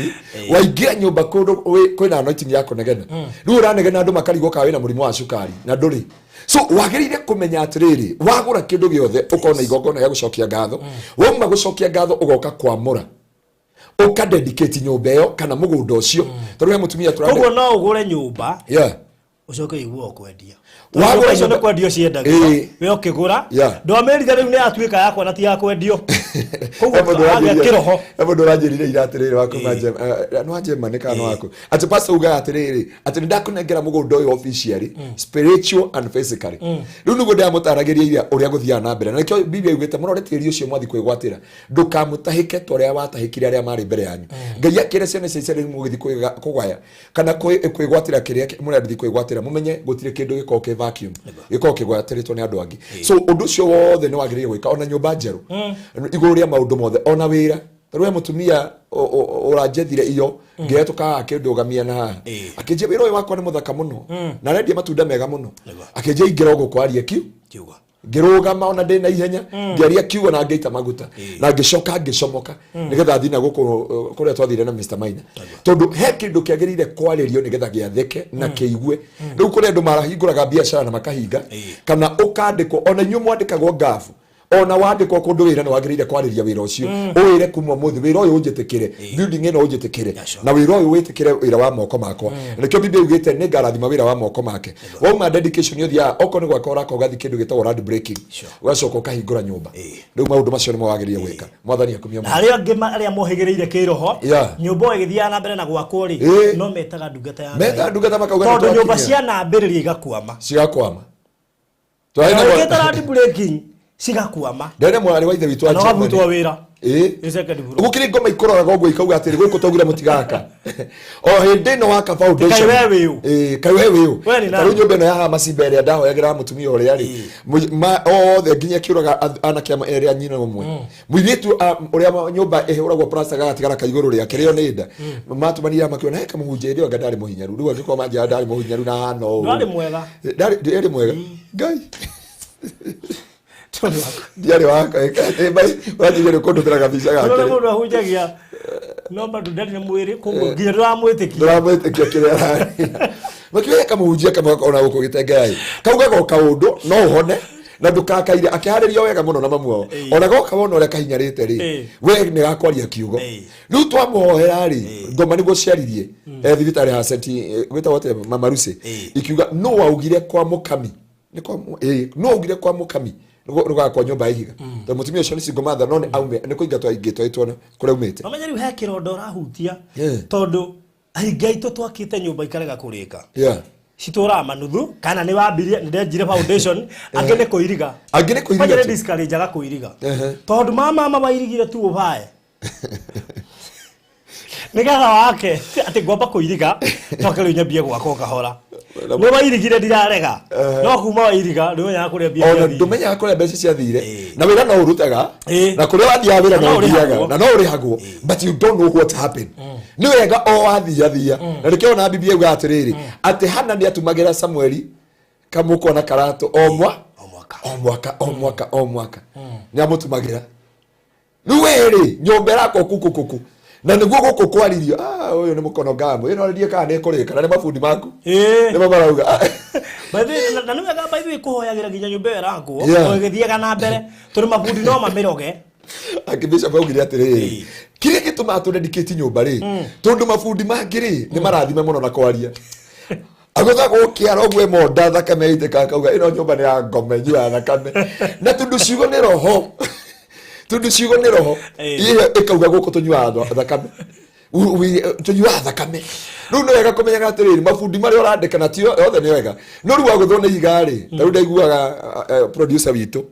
Waingĩra nyũmba kũndũ kwĩna anointing ya kũnegena, rĩu ũranegena andũ makarigwo kana wĩna mũrimũ wa cukari na ndũrĩ. So wagĩrĩire kũmenya atĩrĩrĩ, wagũra kĩndũ gĩothe ũkorwo na igongona rĩa gũcokia ngatho. Wauma gũcokia ngatho, ũgoka kwamũra. Ũka dedicate nyũmba ĩyo kana mũgũnda ũcio, tondũ he mũtumia tũrandĩ. Koguo no ũgũre nyũmba, ũcoke ũigue ũkwendia. Wagũra Nyũmba icio nĩ kwendio ciendagio. We ũkĩgũra, ndwamĩrire, rĩu nĩ yatuĩka yakwa na ti ya kwendio. Koguo He mũndũ agĩa kĩroho. He mũndũ ũranjĩrire ira atĩrĩrĩ, wa kuma nĩ wa Germany kana nĩ waku, atĩ pastor ugaga atĩrĩrĩ, atĩ nĩ ndakũnengera mũgũnda ũyũ officially, spiritual and physically. Rĩu nĩguo ndĩramũtaragĩria ira ũrĩa gũthiaga na mbere, na nĩkĩo Biblia yugĩte mũrore tĩri ũcio mwathi kwĩgwatĩra, ndũkamũtahĩke ta ũrĩa watahĩkire arĩa marĩ mbere yanyu. Ngai akĩra ciana cia Isiraeli, mũgĩthiĩ kũgaya kana kwĩgwatĩra kĩrĩa mũrathiĩ kwĩgwatĩra, mũmenye gũtirĩ kĩndũ gĩkoragwo kĩ vacuum, gĩkoragwo kĩgwatĩrĩtwo nĩ andũ angĩ. So ũndũ ũcio wothe nĩ wagĩrĩire gwĩka, ona nyũmba njerũ, igũrũ rĩa maũndũ mothe, ona wĩra. Tarĩu he mũtumia ũranjethire iyo ngĩhetũka haha, akĩndũgamia na haha, akĩnjia wĩra ũyũ wakwa nĩ mũthaka mũno na arendia matunda mega mũno. Akĩnjia ingĩra ũguo kwaria kiu. Kiugo. Ngĩrũgama ona ndĩ na ihenya, ngĩaria kiugo na ngĩita maguta na ngĩcoka ngĩcomoka nĩgetha thiĩ na gũkũ kũrĩa twathire na Mr. Maina, tondũ he kĩndũ kĩagĩrĩire kwarĩrio nĩgetha gĩathĩke na kĩigue. Rĩu kũrĩ andũ marahingũraga biacara na makahinga, kana ũkandĩkwo, ona inyuĩ mwandĩkagwo ngabu, ona wandĩkwo kũndũ wĩra, nĩ wagĩrĩire kwarĩria wĩra ũcio, ũwĩre kuma ũmũthĩ wĩra ũyũ ũnjĩtĩkĩre, building ĩno ũnjĩtĩkĩre, na wĩra ũyũ wĩtĩkĩre wĩra wa moko makwa. Na nĩkĩo Biblia yugĩte nĩ ngarathima wĩra wa moko make. Wauma dedication, ũthiaga okorwo nĩ gwaka ũraka, ũgathiĩ kĩndũ gĩtagwo land breaking, ũgacoka ũkahingũra nyũmba. Rĩu maũndũ macio nĩmo wagĩrĩire gwĩka. Mwathani akumia Na mũno. arĩa angĩ arĩa mohĩgĩrĩire kĩroho, nyũmba o ĩgĩthiaga na mbere na gwakwo rĩ, no metaga ndungata ya Metaga Ngai. ndungata makauga nĩ Tondũ nyũmba twakinyia. cianambĩrĩria igakwama. Cigakwama. Na wĩkĩte land breaking cigakwama. Ndene mwarĩ wa ithe witũ wa Na ũgabutwo Germany. wĩra. Nĩ second floor. Gũkĩrĩ ngoma ikũroraga ũguo ikauga atĩrĩ, gũkũ twaugire mũtigaka o hĩndĩ ĩno waka foundation. Kaĩ we wĩ ũ? Ĩĩ, kaĩ we wĩ ũ? We nĩ Ta rĩu nani? nyũmba ĩno ya haha macimba ĩrĩa ndahoyagĩra mũtumia ũrĩa rĩ, othe nginya kĩũraga anake erĩ a nyina ũmwe, mũirĩtu ũrĩa nyũmba ĩhũragwo plasta gagatigara ka igũrũ rĩake rĩo nĩ nda matũmanire makiona he kamũhunjia ĩrĩa anga ndarĩ mũhinyaru. Rĩu angĩkorwo manjĩra ndarĩ mũhinyaru na hana ũũ. Ndwarĩ mwega. Ndarĩ mwega, Ngai. Tondũ Ndiarĩ wakwa ũranjĩria nĩ kũndũmĩra gabica ũrĩa gake. Mũndũ ahunjagia no bado ndarĩ na mwĩrĩ, koguo nginya ndũramwĩtĩkia. Ndũramwĩtĩkia kĩrĩa araria. Makiuga kamũhunjia kamwe ona gũkũ gĩtengea kaugaga o kaũndũ no ũhone na ndũkakaire, akĩharĩrio wega mũno na mamu wao. Ona goka wona ũrĩa kahinyarĩte rĩ, we nĩ gakwaria kiugo. Rĩu twamũhoera rĩ, ngoma nĩguo ciaririe thibitarĩ ya St. gwĩtagwo atĩa, Mama Lucy, ikiuga no waugire kwa mũkami nĩ kwa no waugire kwa mũkami rũgakwa nyũmba ya ihiga, tondũ mũtumia ũcio nĩ single mother, no nĩ aume nĩ kũingatwo aingĩtwo aitwo kũrĩa aumĩte. Mamenya rĩu he kĩronda ũrahutia, tondũ aingĩ aitũ twakĩte nyũmba ikarega kũrĩka, citũraga manuthu, kana nĩ wambirie, nĩ ndenjire foundation, angĩ nĩ kũiriga. Angĩ nĩ kũiriga Kwanja nĩ tu. discourage-aga kũiriga, tondũ mama wairigire tu ũbae nĩgetha wake atĩ ngwamba kũiriga coke rĩu nyambie gwaka o kahora. Nĩ wairigire, ndirarega, no kuma wairiga ndũmenyaga kũrĩa mbia Ona ciathire. ndũmenyaga kũrĩa mbeca ciathire, na wĩra no ũrutaga, na kũrĩa wathiaga wĩra Na no no ũthiaga, ũrĩhagwo. na no ũrĩhagwo, but you don't know what happened. Nĩ wega o wathiathia, na nĩkĩo ona Biblia yugaga atĩrĩrĩ, atĩ Hana nĩ atumagĩra Samueli kamũkwa na karatũ o mwa O mwaka. O mwaka, o mwaka, o mwaka nĩ amũtumagĩra. Rĩu we rĩ, nyũmba ĩrakwo kuku kuku na nĩguo gũkũ kwaririo, ah, ũyũ nĩ mũkono ngamu ĩno ndiĩ kana nĩ ĩkũrĩka, na nĩ mabundi maku nĩmo marauga. Ah. By the way, na nĩ wega by the way kũhoyagĩra nginya nyũmba ĩyo ĩrakwo o ĩgĩthiaga na mbere, tondũ mabundi no mamĩroge. Akĩbishop augire atĩrĩrĩ, kĩrĩa gĩtũmaga tũ dedicate nyũmba rĩ, tondũ mabundi mangĩ rĩ nĩ marathime mũno na kwaria, agũtha gũkĩara ũguo ĩmonda thakame ĩitĩka, akauga ĩno nyũmba nĩ ya ngome nyuaga thakame, na tondũ ciugo nĩ roho, tondũ ciugo nĩ roho, ĩyo ĩkauga gũkũ tũnyuaga thakame, tũnyuaga thakame. Rĩu nĩ wega kũmenyaga atĩrĩrĩ, mabundi marĩa ũrandĩka na ti othe nĩ wega, no rĩu wagũthwo nĩ ihiga rĩ, ta rĩu ndaiguaga producer witũ,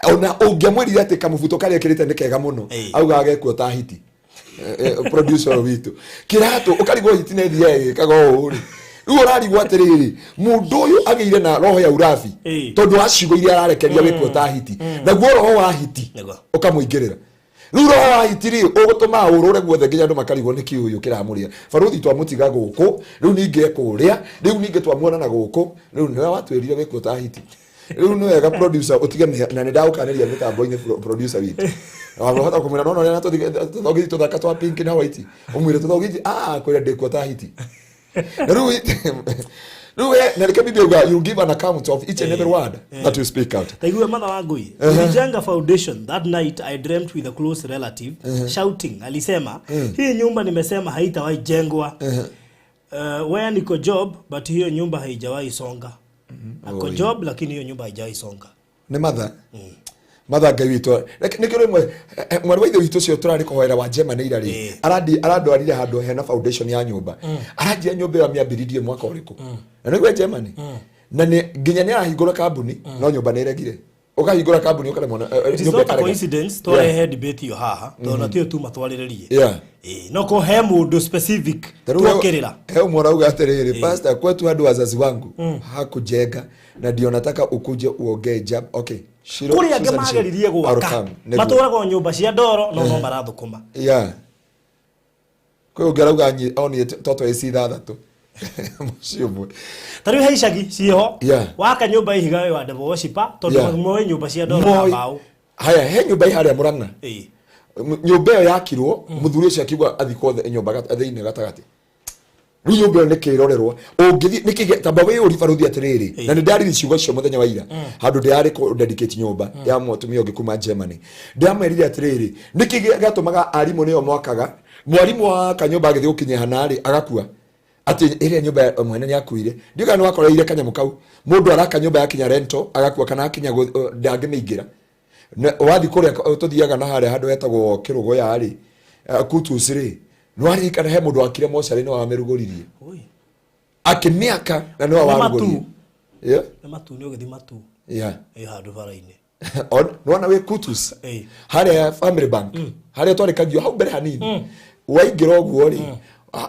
ona ũngĩamwĩrire atĩ kamũbuto karĩa ekĩrĩte nĩ kega mũno, augaga gekuo ta hiti. Producer ũyũ witũ kĩratũ ũkarigwo hiti nĩ ĩthiaga ĩgĩkaga ũũ rĩ. Rĩu ũrarigwo atĩrĩrĩ, mũndũ ũyũ agĩire na roho ya urabi tondũ wa ciugo iria ararekeria, wĩkuo ta hiti, naguo roho wa hiti ũkamũingĩrĩra. Rĩu roho wa hiti rĩ ũgũtũmaga ũrũre guothe nginya andũ makarigwo nĩ kĩ ũyũ kĩramũrĩa. Barũthi twamũtiga gũkũ, rĩu ningĩ ekũrĩa, rĩu ningĩ twamuona na gũkũ, rĩu nĩwe watwĩrire wĩkuo ta hiti. Rĩu nĩ wega producer ũtige na nĩ ndagũkanĩria mĩtambo-inĩ producer witũ wahota kũmwĩra nona ũrĩa tũthogithi tũthaka twa pink na white, ũmwĩre tũthogithi, ah, kwĩra ndĩkuo ta hiti. Na rĩu Rĩu we na reke Biblia yuga you give an account of each and every word that you speak out. Taigue mother wangu hii. Nilijenga foundation that night I dreamt with a close relative shouting alisema hii nyumba nimesema haitawahi jengwa. Where niko job but hiyo nyumba haijawahi songa. Ako job lakini hiyo nyumba haijawahi songa. Nĩ matha matha ngai witũ nĩkĩo rĩmwe mwarĩ wa ithe witũ ũcio tũrarĩ kũhoera wa Germany ira rĩ arandwarire handũ hena foundation ya nyũmba, aranjia nyũmba ĩyo amĩambĩrĩrie mwaka ũrĩkũ, na nĩguo Germany na nĩ nginya nĩ arahingũra kambuni no nyũmba nĩ ĩregire, ũkahingũra kambuni ũkaremwo It is nyũmba not a ĩkarega. coincidence twarehe debate iyo haha tondũ na tiyo tuma twarĩrĩrie. No ko he mũndũ specific Ta rĩu twokĩrĩra. He ũmwe ũrauga atĩrĩrĩ, pastor, kwetu hadi wazazi wangu hakujenga na ndio nataka ukuje uongee jab okay. Shiro, Kũrĩ angĩ Susan Shiro. mageririe gwaka Outcome, nĩguo. matũraga o nyũmba cia ndoro no no marathũkũma. Yeah. Kwĩ ũngĩ arauga onire toto ici ithathatũ mũciĩ ũmwe. Ta rĩu he icagi ciĩho waka nyũmba ihiga wĩ wa devil worshiper tondũ moĩ nyũmba cia ndoro na Moi. mbaũ. Haya, he nyũmba ĩ harĩa Mũrang'a. Nyũmba ĩyo yakirwo mũthuri ũcio akiuga athikwo nyũmba thĩinĩ gatagatĩ. Rĩu nyũmba ĩyo nĩ kĩrorerwa ũngĩthiĩ nĩkĩ tamba wĩyũri baruthi atĩrĩrĩ, na nĩ ndaririe ciugo icio mũthenya wa ira handũ ndĩrarĩ kũ dedicate nyũmba ya mũtumia ũngĩ kuma Germany, ndĩramerire atĩrĩrĩ, nĩkĩ gĩatũmaga arimũ nĩo mwakaga mwarimũ waka nyũmba agĩthiĩ gũkinya hanarĩ agakua atĩ ĩrĩa nyũmba ya mwene nĩ akuire, ndiũĩ kana nĩ wakoreire kanyamũ kau mũndũ araka nyũmba yakinya rento agakua kana akinya ndangĩmĩingĩra. Wathiĩ kũrĩa tũthiaga na harĩa handũ hetagwo Kĩrũgũya rĩ, Kutus rĩ, nĩwaririkana he mũndũ wakire mocarĩ nĩwe wamĩrugũririe Oi. akĩmĩaka na nĩwe Nĩ warugũririe. matu. Yeah. Nĩ matu nĩ ũgĩthiĩ matu ĩ handũ bara-inĩ. Nĩwona wĩ Kutus harĩa Family Bank harĩa twarĩkagio hau mbere hanini waingĩra ũguo rĩ,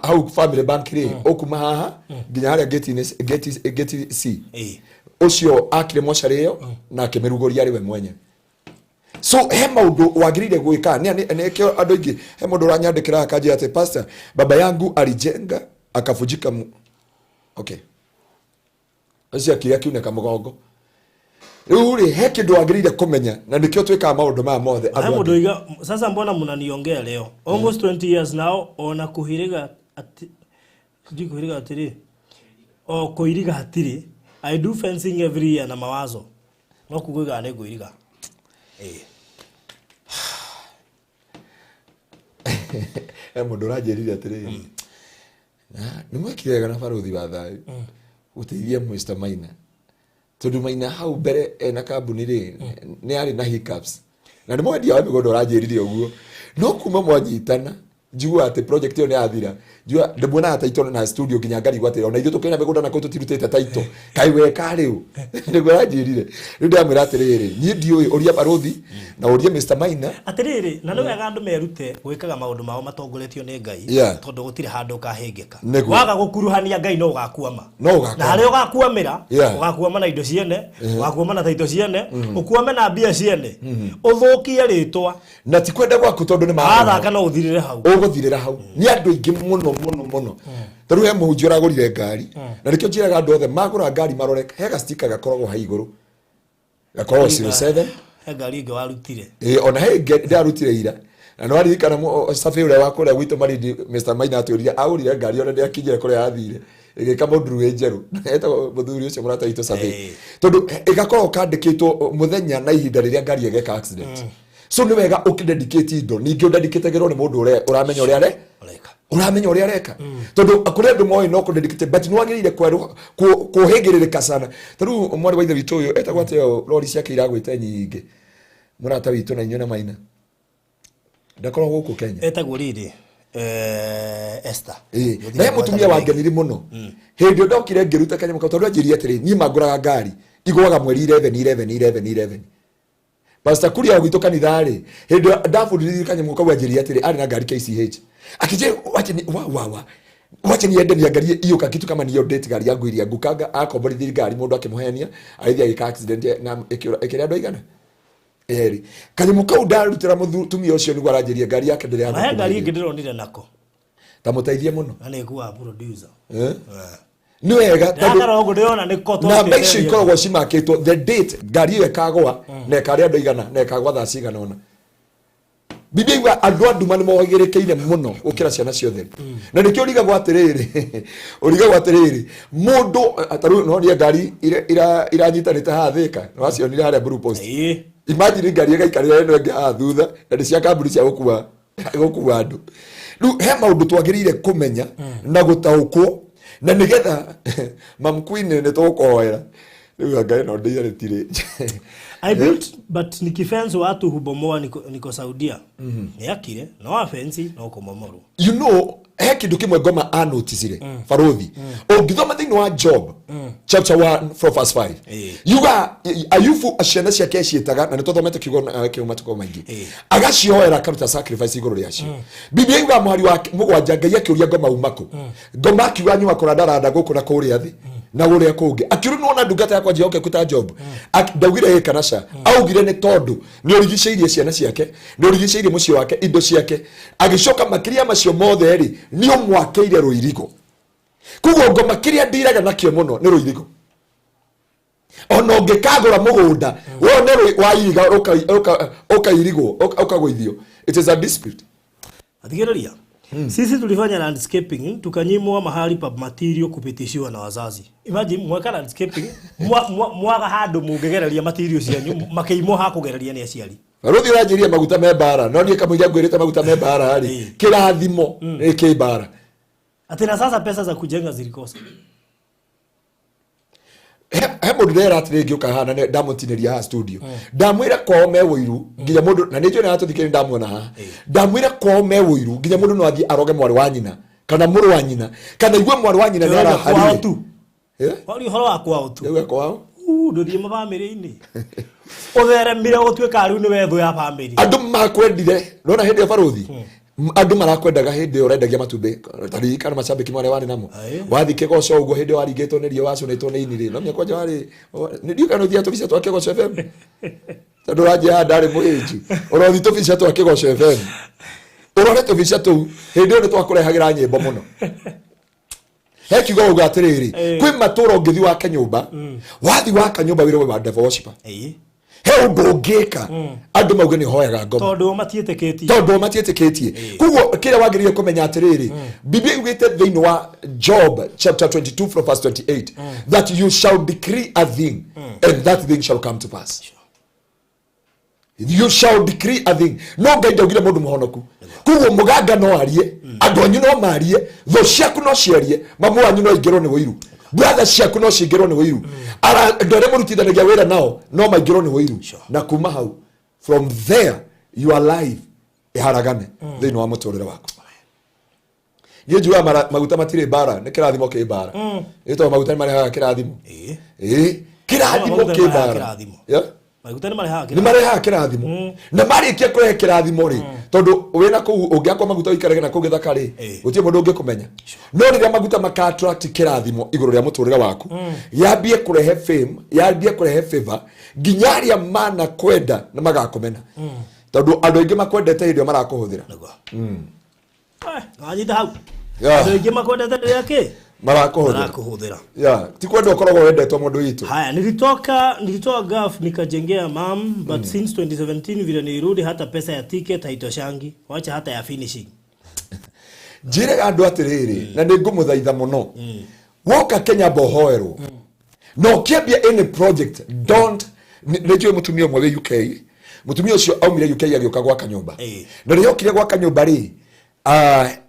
hau Family Bank rĩ, ũkuma haha nginya harĩa gate-inĩ gate C, ũcio akire mocarĩ ĩyo na akĩmĩrugũria arĩ we mwenye. So he maũndũ wagĩrĩire gwĩka nĩkĩo andũ aingĩ, he mũndũ ũranyandĩkĩra akanjĩra atĩ pastor, baba yangu alijenga akavunjika okay ũcio akire akiunĩka mũgongo. Rĩu rĩ, he kĩndũ wagĩrĩire kũmenya na nĩkĩo twĩkaga maũndũ maya mothe He andũ mũndũ angĩ. oiga sasa mbona mnaniongea leo almost 20 years now ona kuhiriga ati sijui kuhiriga atiri o kuiriga hatirĩ. I do fencing every year na mawazo no kugoiga nĩ ngũiriga. He mũndũ ũranjĩrire atĩrĩrĩ, nĩ mwekire wega na baruthi wa thayũ gũteithia Mr. Maina tondũ Maina hau mbere ena kambuni rĩ nĩ arĩ na hiccups na nĩ mwendia wa mĩgũnda ũranjĩrire ũguo, no kuma mwanyitana njiguaga atĩ project ĩyo nĩ yathira, njigua ndĩmuonaga title na studio nginya ngarigwo atĩrĩ ona ithuĩ tũkĩrĩ na mĩgũnda na kũu tũtirutĩte title kaĩ weka rĩu nĩguo aranjĩrire. Rĩu ndĩramwĩra atĩrĩrĩ, niĩ ndiũĩ ũria baruthi na ũrie Mr. Maina. Atĩrĩrĩ, na nĩ wega andũ merute gwĩkaga maũndũ mao matongoretio nĩ Ngai tondũ gũtirĩ handũ ũkahĩngĩka. Nĩguo. Waga gũkuruhania Ngai no ũgakwama. No ũgakwama. Na harĩa ũgakwamĩra ũgakwama na indo ciene, ũgakwama na taito ciene, ũkwame na mbia ciene, ũthũkie rĩtwa. Na ti kwenda gwaku tondũ nĩ wathaka no ũthirĩre hau. Ũgũthirĩra hau. Nĩ andũ aingĩ mũno mũno mũno. Ta rĩu he mũhunjia ũragũrire ngari na nĩkĩo njĩraga andũ othe magũra ngari marore he gastika gakoragwo hau igũrũ gakoragwo 07. He ngari ĩngĩ warutire. Ĩĩ, ona he ĩngĩ ndarutire ira na nĩwaririkana Sabi ũrĩa wa kũrĩa gwitũ Malindi Mr. Maina atwĩrire agũrire ngari ona ndĩakinyire kũrĩa yathire ĩgĩka mũnduru wĩ njerũ etagwo mũthuri ũcio mũrata witũ Sabi tondũ ĩgakorwo kandĩkĩtwo mũthenya na ihinda rĩrĩa ngari ĩgeka accident. So nĩ wega ũkĩdedicate indo ningĩ ũdedicatagĩrwo nĩ mũndũ ũrĩa ũramenya ũrĩa are Ũreka. ũramenya ũrĩa areka tondũ kũrĩ andũ moĩ no kũdedicate but nĩ wagĩrĩire kũhĩngĩrĩrĩka sana. Ta rĩu mwarĩ wa ithe witũ ũyũ etagwo atĩa, rori ciake iragwĩte nyingĩ mũrata witũ na inyuĩ na Maina ndakoragwo gũkũ Kenya. Etagwo rĩrĩ Esther. Ĩĩ, na he mũtumia wangenire mũno hĩndĩ ĩyo ndokire ngĩruta kanyamũ kau tondũ anjĩrire atĩrĩ niĩ mangũraga ngari igũaga mweri 11 11 11 11. Pastor Kuria gwitũ kanitha rĩ hĩndĩ ĩyo ndabundithirie kanyamũ kau anjĩrire atĩrĩ arĩ na ngari KCH akĩnjĩra wache ni wa wa wa wache niende niangalie hiyo kakitu kama niyo date gari yangu iria ngukanga akomborithirie ngari mũndũ akĩmũhenia agĩthiĩ agĩka accident na ĩkĩrĩa andũ aigana erĩ kanyamũ kau ndarutĩra mũtumia ũcio nĩguo aranjĩria ngari yake ndĩrĩ Na he ngari yathũkũma ĩngĩ ndĩronire nako ta mũteithie mũno. Na nĩ ĩkuaga producer. Nĩ wega tondũ Ndakara ũguo ndĩrona nĩ ko namba icio ikoragwo cimakĩtwo the date ngari ĩyo ĩkagwa na ĩkarĩa andũ igana na ĩkagwa thaa cigana ũna. Biblia iuga andũ a nduma nĩ mohĩgĩrĩkĩire mũno gũkĩra ciana ciothe. Na nĩkĩo ũrigagwo atĩrĩrĩ, ũrigagwo atĩrĩrĩ, mũndũ ta rĩu no nie ngari iranyitanĩte haha Thĩka, nĩ wacionire harĩa Blue Post. Imagine ngari ĩgaikarĩra ĩno ĩngĩ haha thutha, na nĩ cia kambuni cia gũkua andũ. Rĩu he maũndũ twagĩrĩire kũmenya na gũtaũkwo, na nĩgetha Mam Queen nĩ tũgũkũhoera. Rĩu anga ĩno ndĩarĩtirĩ. I built but nikifence watu hubomoa, niko Saudia. Nĩakire no afensi no kũmomorwo. You know, he kindu kimwe ngoma anoticire, baruthi ũngĩthoma thĩinĩ wa Job chapter 1 from verse 5, yuga Ayubu ciana ciake ciĩtaga, na nĩ tũthomete kiugo kĩu matukũ maingĩ, agacioera, akaruta sacrifice igũrũ rĩacio. Biblia yuga mũhari wa 7, Ngai akĩũria ngoma uma kũ. Ngoma akiuga nyuma kũrandaranda gũkũ na kũrĩa thĩ na kũrĩa kũngĩ. Akiũria nĩwona ndungata yakwa njĩhokeku ta Job? Ndaugire ĩ kana ca, augire nĩ tondũ nĩ ũrigicĩirie ciana ciake, nĩ ũrigicĩirie mũciĩ wake, indo ciake. Agĩcoka makĩria macio mothe rĩ, nĩ ũmwakĩire rũirigo. Koguo ngoma kĩrĩa ndiraga nakĩo mũno nĩ rũirigo. Ona ũngĩkagũra mũgũnda wone wairiga ũkairigwo, ũkagũithio, it is a dispute. Athikĩrĩria, sisi tulifanya landscaping, tukanyimwa mahali pa material kupitishiwa na wazazi. Imagine mweka landscaping, mwaga handũ mũngĩgereria material cianyu, makĩimwo ha kũgereria nĩ aciari. Baruthi ũranjĩria maguta me mbara, no niĩ kamũira ngwĩrĩte maguta me mbara rĩ, kĩrathimo nĩ kĩ mbara. Ati na sasa pesa za kujenga zilikosa. He mũndũ ndera atĩrĩ, ngĩũka haha na ndamũtinĩria haha studio, ndamwĩra kwao me wũiru nginya mũndũ, na nĩ njũĩ nĩaratũthikĩrĩria, ndamuona haha, ndamwĩra kwao me wũiru nginya mũndũ no athiĩ aroge mwarĩ wa nyina kana mũrũ wa nyina kana igue mwarĩ wa nyina nĩ Kwao araharire tu. Eh? Waria ũhoro wa kwao tu. Ndauga kwao. Ndũthiĩ mabamĩrĩ-inĩ. Ũtheremire gũtuĩka rĩu nĩwe thũ ya bamĩrĩ. Andũ makwendire nona hĩndĩ ĩyo, baruthi, andũ marakwendaga hĩndĩ ĩyo ũrendagia matumbĩ taririkana macambĩki marĩa warĩ namo. Wathi Kĩgoco ũguo, hĩndĩ ĩyo waringĩtwo nĩ ria, wacũnĩtwo nĩ ini rĩ, no kwanja warĩ nĩ ndiũĩ kana ũthiaga tũbica twa Kĩgoco FM, tondũ ũranjia haha ndarĩ mũhĩnju. Ũrothi tũbica twa Kĩgoco FM, ũrore tũbica tũu, hĩndĩ ĩyo nĩ twakũrehagĩra nyĩmbo mũno. He kiugo uga atĩrĩrĩ, kwĩ matũra ũngĩthi wake nyũmba, wathi waka nyũmba wĩrwo wa devil worshiper. He ũndũ ũngĩka andũ mauge nĩ hoyaga ngoma. Tondũ o matiĩtĩkĩtie. Tondũ matiĩtĩkĩtie. Koguo kĩrĩa wagĩrĩire kũmenya atĩrĩrĩ, Biblia yugĩte thĩinĩ wa Job chapter 22 from verse 28 that you shall decree a thing and that thing shall come to pass. You shall decree a thing. No Ngai ndaugire mũndũ mũhonoku. Koguo mũganga no arie, andũ anyu no marie, thũ ciaku no ciarie, mamu wanyu no aingĩrwo nĩ ũiru, brother ciaku no cingĩrwo nĩ ũiru, andũ arĩa mũrutithanagia wĩra nao no maingĩrwo nĩ ũiru, na kuma hau, from there your life ĩharagane thĩinĩ wa mũtũrĩre waku. Niĩ njugaga maguta matirĩ mbara, nĩ kĩrathimo kĩ mbara. Ĩ tondũ maguta nĩ marehaga kĩrathimo. Ĩ kĩrathimo Maguta kĩ nĩ marehaga mbara. kĩrathimo. Yeah. Maguta nĩ marehaga Nĩ kĩrathimo. marehaga kĩrathimo, na marĩkia kũrehe kĩrathimo rĩ, tondũ wĩna kũu ũngĩakwa maguta ũikarage na kũu gĩthaka rĩ, gũtirĩ mũndũ ũngĩkũmenya. No rĩrĩa maguta maka attract kĩrathimo igũrũ rĩa mũtũrĩre waku, yambie kũrehe fame, yambie kũrehe favor, nginya arĩa mana kwenda nĩ magakũmena, tondũ andũ aingĩ makwendete hĩndĩ ĩyo marakũhũthĩra. Nĩguo. Wanyita hau. Yeah. Andũ aingĩ makwendete rĩrĩa kĩ marakũhũthĩra. Marakũhũthĩra. Yeah. Ti kwenda ũkoragwo wendetwo mũndũ witũ. Haya, nilitoa gaf nikajengea mam, but since 2017 vile nilirudi, hata pesa ya ticket haitoshangi, wacha hata ya finishing. Njĩre andũ atĩrĩrĩ, na nĩ ngũmũthaitha mũno, woka Kenya mbohoerwo na ũkĩambia any project, don't nĩ njũĩ mũtumia ũmwe wĩ UK. Mũtumia ũcio aumire UK agĩũka gwaka nyũmba. Na rĩrĩa okire gwaka nyũmba rĩ,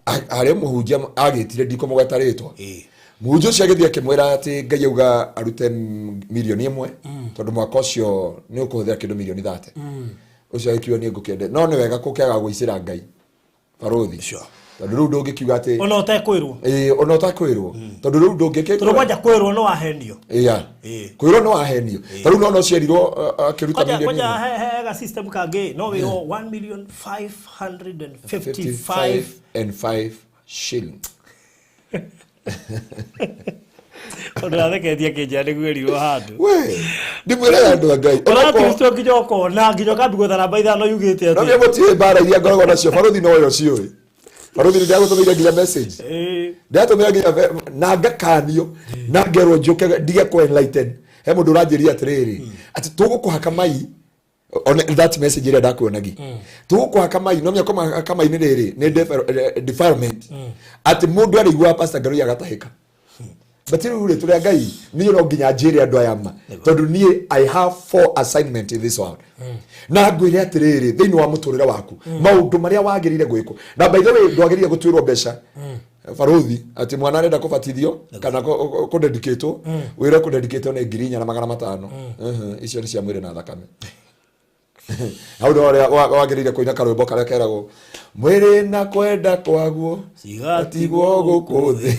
harĩ mũhunjia agĩtire, ndikũmũgweta rĩtwa. Mũhunjia ũcio agĩthiĩ akĩmwĩra atĩ Ngai auga arute 1 million tondũ mwaka ũcio nĩ ũkũhũthĩra kĩndũ 30 million. Ũcio agĩkiuga niĩ ngũkĩende, no nĩ wega kũkĩaga gũicĩra Ngai, barothi, tondũ rĩu ndũngĩkiuga atĩ Ona ũtekwĩrwo. Ĩĩ, ona ũtakwĩrwo, tondũ rĩu ndũngĩkĩ Tondũ kwanja kwĩrwo no wahenio. Iya. Kwĩrwo no wahenio. Ta rĩu nona ũciarirwo akĩruta Kwanja milioni kwanja ĩmwe. he ga system kangĩ no wĩrwo 1 million 555 55 and 5 shilling. Tondũ atheketie kĩnjĩra nĩguo ĩrirwo handũ. We ndimwĩraga andũ a Ngai. Ona Kristo nginya ũkona nginya ũkambi gwetha namba 5 yugĩte No atĩ nĩ mũtiĩ mbara iria ngoragwo nacio, barothi no yo ciũĩ. Barothi nĩ ndagũtũmĩire nginya message. Ndatũmĩra nginya na ngakanio na ngerwo njũke ndige kũ enlighten. He mũndũ ũranjĩria atĩrĩrĩ, atĩ tũgũkũhaka mai. On that message ĩrĩa ndakuonagia tũgũkũhaka mai no mĩaka kũhaka mai nĩ rĩrĩ nĩ defilement atĩ mũndũ arĩiguaga Pastor Ngarũi agatahĩka. But rĩu rĩ, tũrĩa Ngai niĩ no nginya njĩre andũ aya ma, tondũ niĩ I have four assignment in this world. Na ngwĩre atĩrĩrĩ, thĩinĩ wa mũtũrĩre waku maũndũ marĩa wagĩrĩire gwĩkwo, na by the way, ndwagĩrĩire gũtuĩrwo mbeca, barothi, atĩ mwana arenda kũbatithio kana kũdedicatwo, wĩre kũdedicatwo nĩ 4500. Icio nĩ cia mwĩrĩ na thakame. Hau nĩ ũrĩa wagĩrĩire kũina karwĩmbo karĩa keragwo mwĩrĩ na kwenda kwaguo cigatigwo gũkũ thĩ.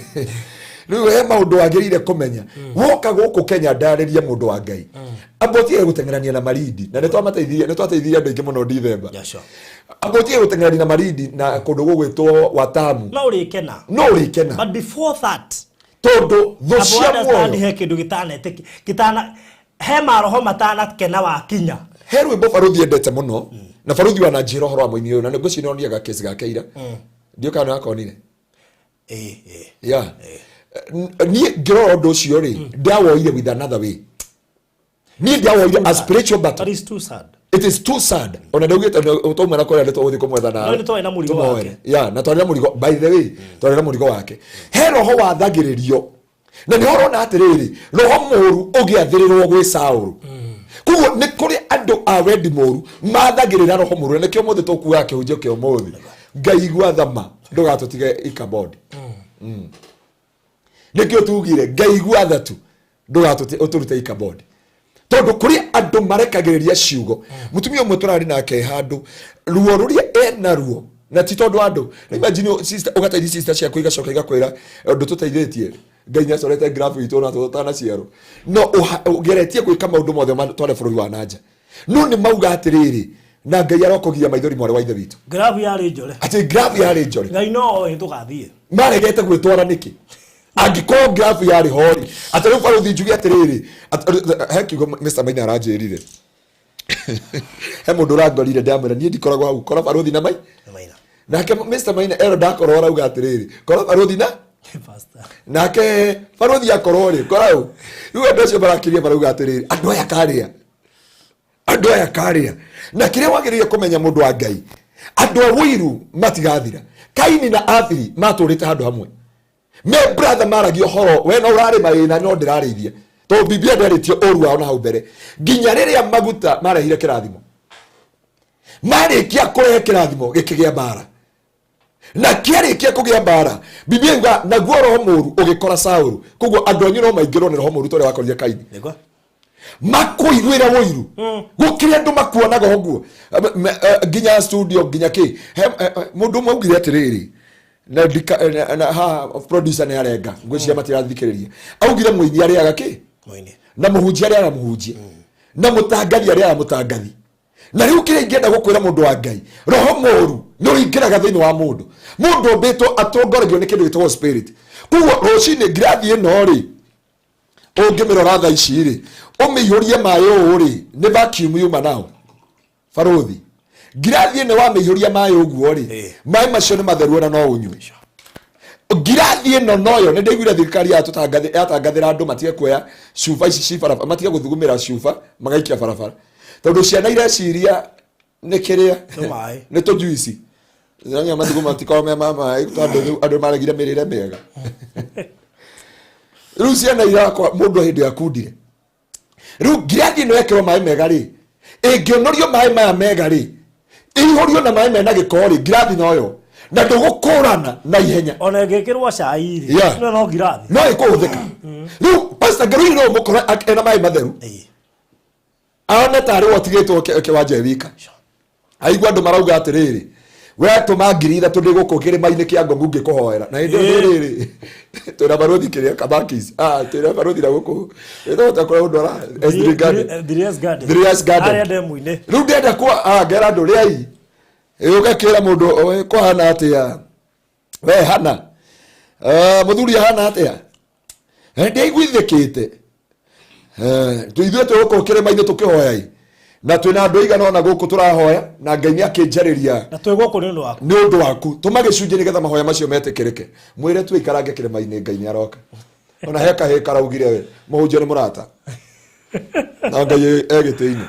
Rĩu he maũndũ wagĩrĩire kũmenya woka gũkũ Kenya. Ndarĩrie mũndũ wa Ngai, amba ũtige gũteng'erania na marindi, na nĩ twamateithirie, nĩ twateithirie andũ aingĩ mũno Ndithemba. Amba ũtige gũteng'erania na marindi na kũndũ gũgwĩtwo Watamu. No ũrĩkena. No ũrĩkena. But before that, tondũ thũ cia amba understand muoyo he kĩndũ gĩtanetĩki gĩtana he maroho matanakena wakinya. He rwĩmbo baruthi endete mũno, na baruthi wananjĩra ũhoro wa mũini ũyũ, na nĩ ngwĩciria nĩonire gakesi gake ira. Ndiũ kana nĩwakonire. Ĩĩ. Yeah. Niĩ ngĩrora ũndũ ũcio rĩ, ndawoire with another way. Niĩ ndawoire a spiritual battle. But it's too sad. It is too sad. Ona ndaugĩte twauma na kũrĩa nĩtũgũthiĩ kũmwetha na No, nĩ twarĩ na mũrigo tũmoere. wake. Yeah, na twarĩ na mũrigo. By the way, twarĩ na mũrigo wake. He roho wathagĩrĩrio, na nĩ ũrona atĩrĩrĩ, roho mũru ũgĩathĩrĩrwo gwĩ Saũlũ. Koguo nĩ kũrĩ andũ a wendi mũru mathagĩrĩra roho mũru, na nĩkĩo mũthĩ tũkuaga kĩhunjio kĩa ũmũthĩ, Ngai igua thama ndũgatũtige ikabodi. Nĩkĩo tugire Ngai igua tha tu ndũgatũte ũtũrute ikabodi, tondũ kũrĩ andũ marekagĩrĩria ciugo. Mũtumia ũmwe tũrarĩ nake handũ, ruo rũrĩa ena ruo, na ti tondũ andũ. Imagine sister, ũgateithia sister ciaku, igacoka igakwĩra ũndũ tũteithĩtie Ngai nĩ acorete graph itũ na tũtanaciarwo, no ũgeretie gwĩka maũndũ mothe tware bũrũri wa nanja, no nĩ mauga atĩrĩrĩ, na Ngai arokũgia maithori, mwarĩ wa ithe witũ. Grafu yarĩ njore. Atĩ graph yarĩ njore. Ngai no oĩ tũgathiĩ. Maregete gwĩtwara nĩkĩ angĩkorwo graph yarĩ hori? Atĩ rĩu baruthi njuge atĩrĩrĩ, he kiugo Mr. Maina aranjĩrire, he mũndũ ũrangorire ndamwĩra niĩ ndikoragwo hau, kora baruthi na mai Maina. Nake Mr. Maina ero ndakorwo arauga atĩrĩrĩ, kora baruthi na Pastor. Nake baruthi akorwo rĩ, kora u rĩu andũ acio marakĩria marauga atĩrĩrĩ, andũ aya karĩa, andũ aya karĩa. Na kĩrĩa wagĩrĩire kũmenya, mũndũ wa Ngai, andũ a wũiru matigathira. Kaini na Abiri matũrĩte handũ hamwe me brother, maragia ũhoro we no ũrarĩma ĩna no ndĩrarĩithia, tondũ Biblia ndĩarĩtie ũru wao na hau mbere, nginya rĩrĩa maguta marehire kĩrathimo. Marĩkia kũrehe kĩrathimo, gĩkĩgĩa mbara, na kĩarĩkia kũgĩa mbara, Biblia yuga naguo roho mũru ũgĩkora Saũlũ. Koguo andũ anyu no maingĩrwo nĩ roho mũru ta ũrĩa wakorire Kaini. Makũiguĩra ũiru gũkĩrĩ andũ makuonaga ũguo. Nginya studio, nginya kĩ. Mũndũ ũmwe augire atĩrĩrĩ, na na haha producer nĩ arenga, ngwĩciria matirathikĩrĩria, augire mũini arĩaga kĩ? Mũini. Na mũhunjia arĩaga mũhunjia, na mũtangathi arĩaga mũtangathi. Na rĩu kĩrĩa ingĩenda gũkwĩra, mũndũ wa Ngai, roho mũru nĩ ũingĩraga thĩinĩ wa mũndũ. Mũndũ ũmbĩtwo atongoragio nĩ kĩndũ gĩtagwo spirit. Koguo rũcinĩ ngirathi ĩno rĩ, ũngĩmĩrora thaa ici rĩ, ũmĩihũrie maĩ ũũ rĩ, nĩ vacuum yuma nao. Barothi, ngirathi ĩno wamĩihũria maĩ ũguo rĩ, maĩ macio nĩ matheru, ona no ũnyue. Ngirathi ĩno noyo nĩ ndaiguire thirikari yatangathĩra andũ matige kuoya cuba ici ci barabara, matige gũthugumĩra cuba magaikia barabara, tondũ ciana ireciria nĩ kĩrĩa. Nĩ maĩ. Nĩ tũjuici. Nanya mathugumo matikorwo me ma maĩ, tondũ rĩu andũ maregire mĩrĩre mĩega. Rĩu ciana irakwa mũndũ hĩndĩ yakundire. Rĩu ngirathi ĩno yekĩrwo maĩ mega rĩ, ĩngĩonorio maĩ maya mega rĩ, ĩihũrio na maĩ mena gĩko rĩ, ngirathi noyo na ndũgũkũrana na ihenya. Ona ĩngĩkĩrwo cai rĩ, no no ngirathi. No ĩkũhũthĩka. Rĩu Pastor Ngarũi no ũmũkora ena maĩ matheru, aone tarĩ we ũtigĩtwo kĩwanja e wika. Aigua andũ marauga atĩrĩrĩ, we tũma 3000 ndĩ gũkũ kĩrĩma-inĩ kĩa Ngogu ngĩkũhoera, na hĩndĩ ĩyo rĩrĩ twĩna barũthi kĩrĩa Kamakis, twĩna barũthi na gũkũ ĩtũhota kũrĩa ũndwara S3 Garden. Dries Garden. Dries Garden. Harĩa ndemu-inĩ. Rĩu ndĩrenda kwa ngera andũ rĩai ũgakĩra mũndũ, "Ĩ, kũhana atĩa we hana? Mũthuri ahana atĩa? Ndiaiguithĩkĩte. Ithuĩ twĩ gũkũ kĩrĩma-inĩ tũkĩhoya ĩ, na twĩna andũ aigana ona gũkũ tũrahoya, na Ngai nĩ akĩnjarĩria." Na twĩ gũkũ nĩ ũndũ waku. Nĩ ũndũ waku tũma gĩcunjĩ nĩgetha mahoya macio metĩkĩrĩke. Mwĩre tu ikarange kĩrĩma-inĩ, Ngai nĩ aroka. Ona he kahĩ karaugire we mũhunjia nĩ mũrata. Na Ngai e gĩtĩ-inĩ.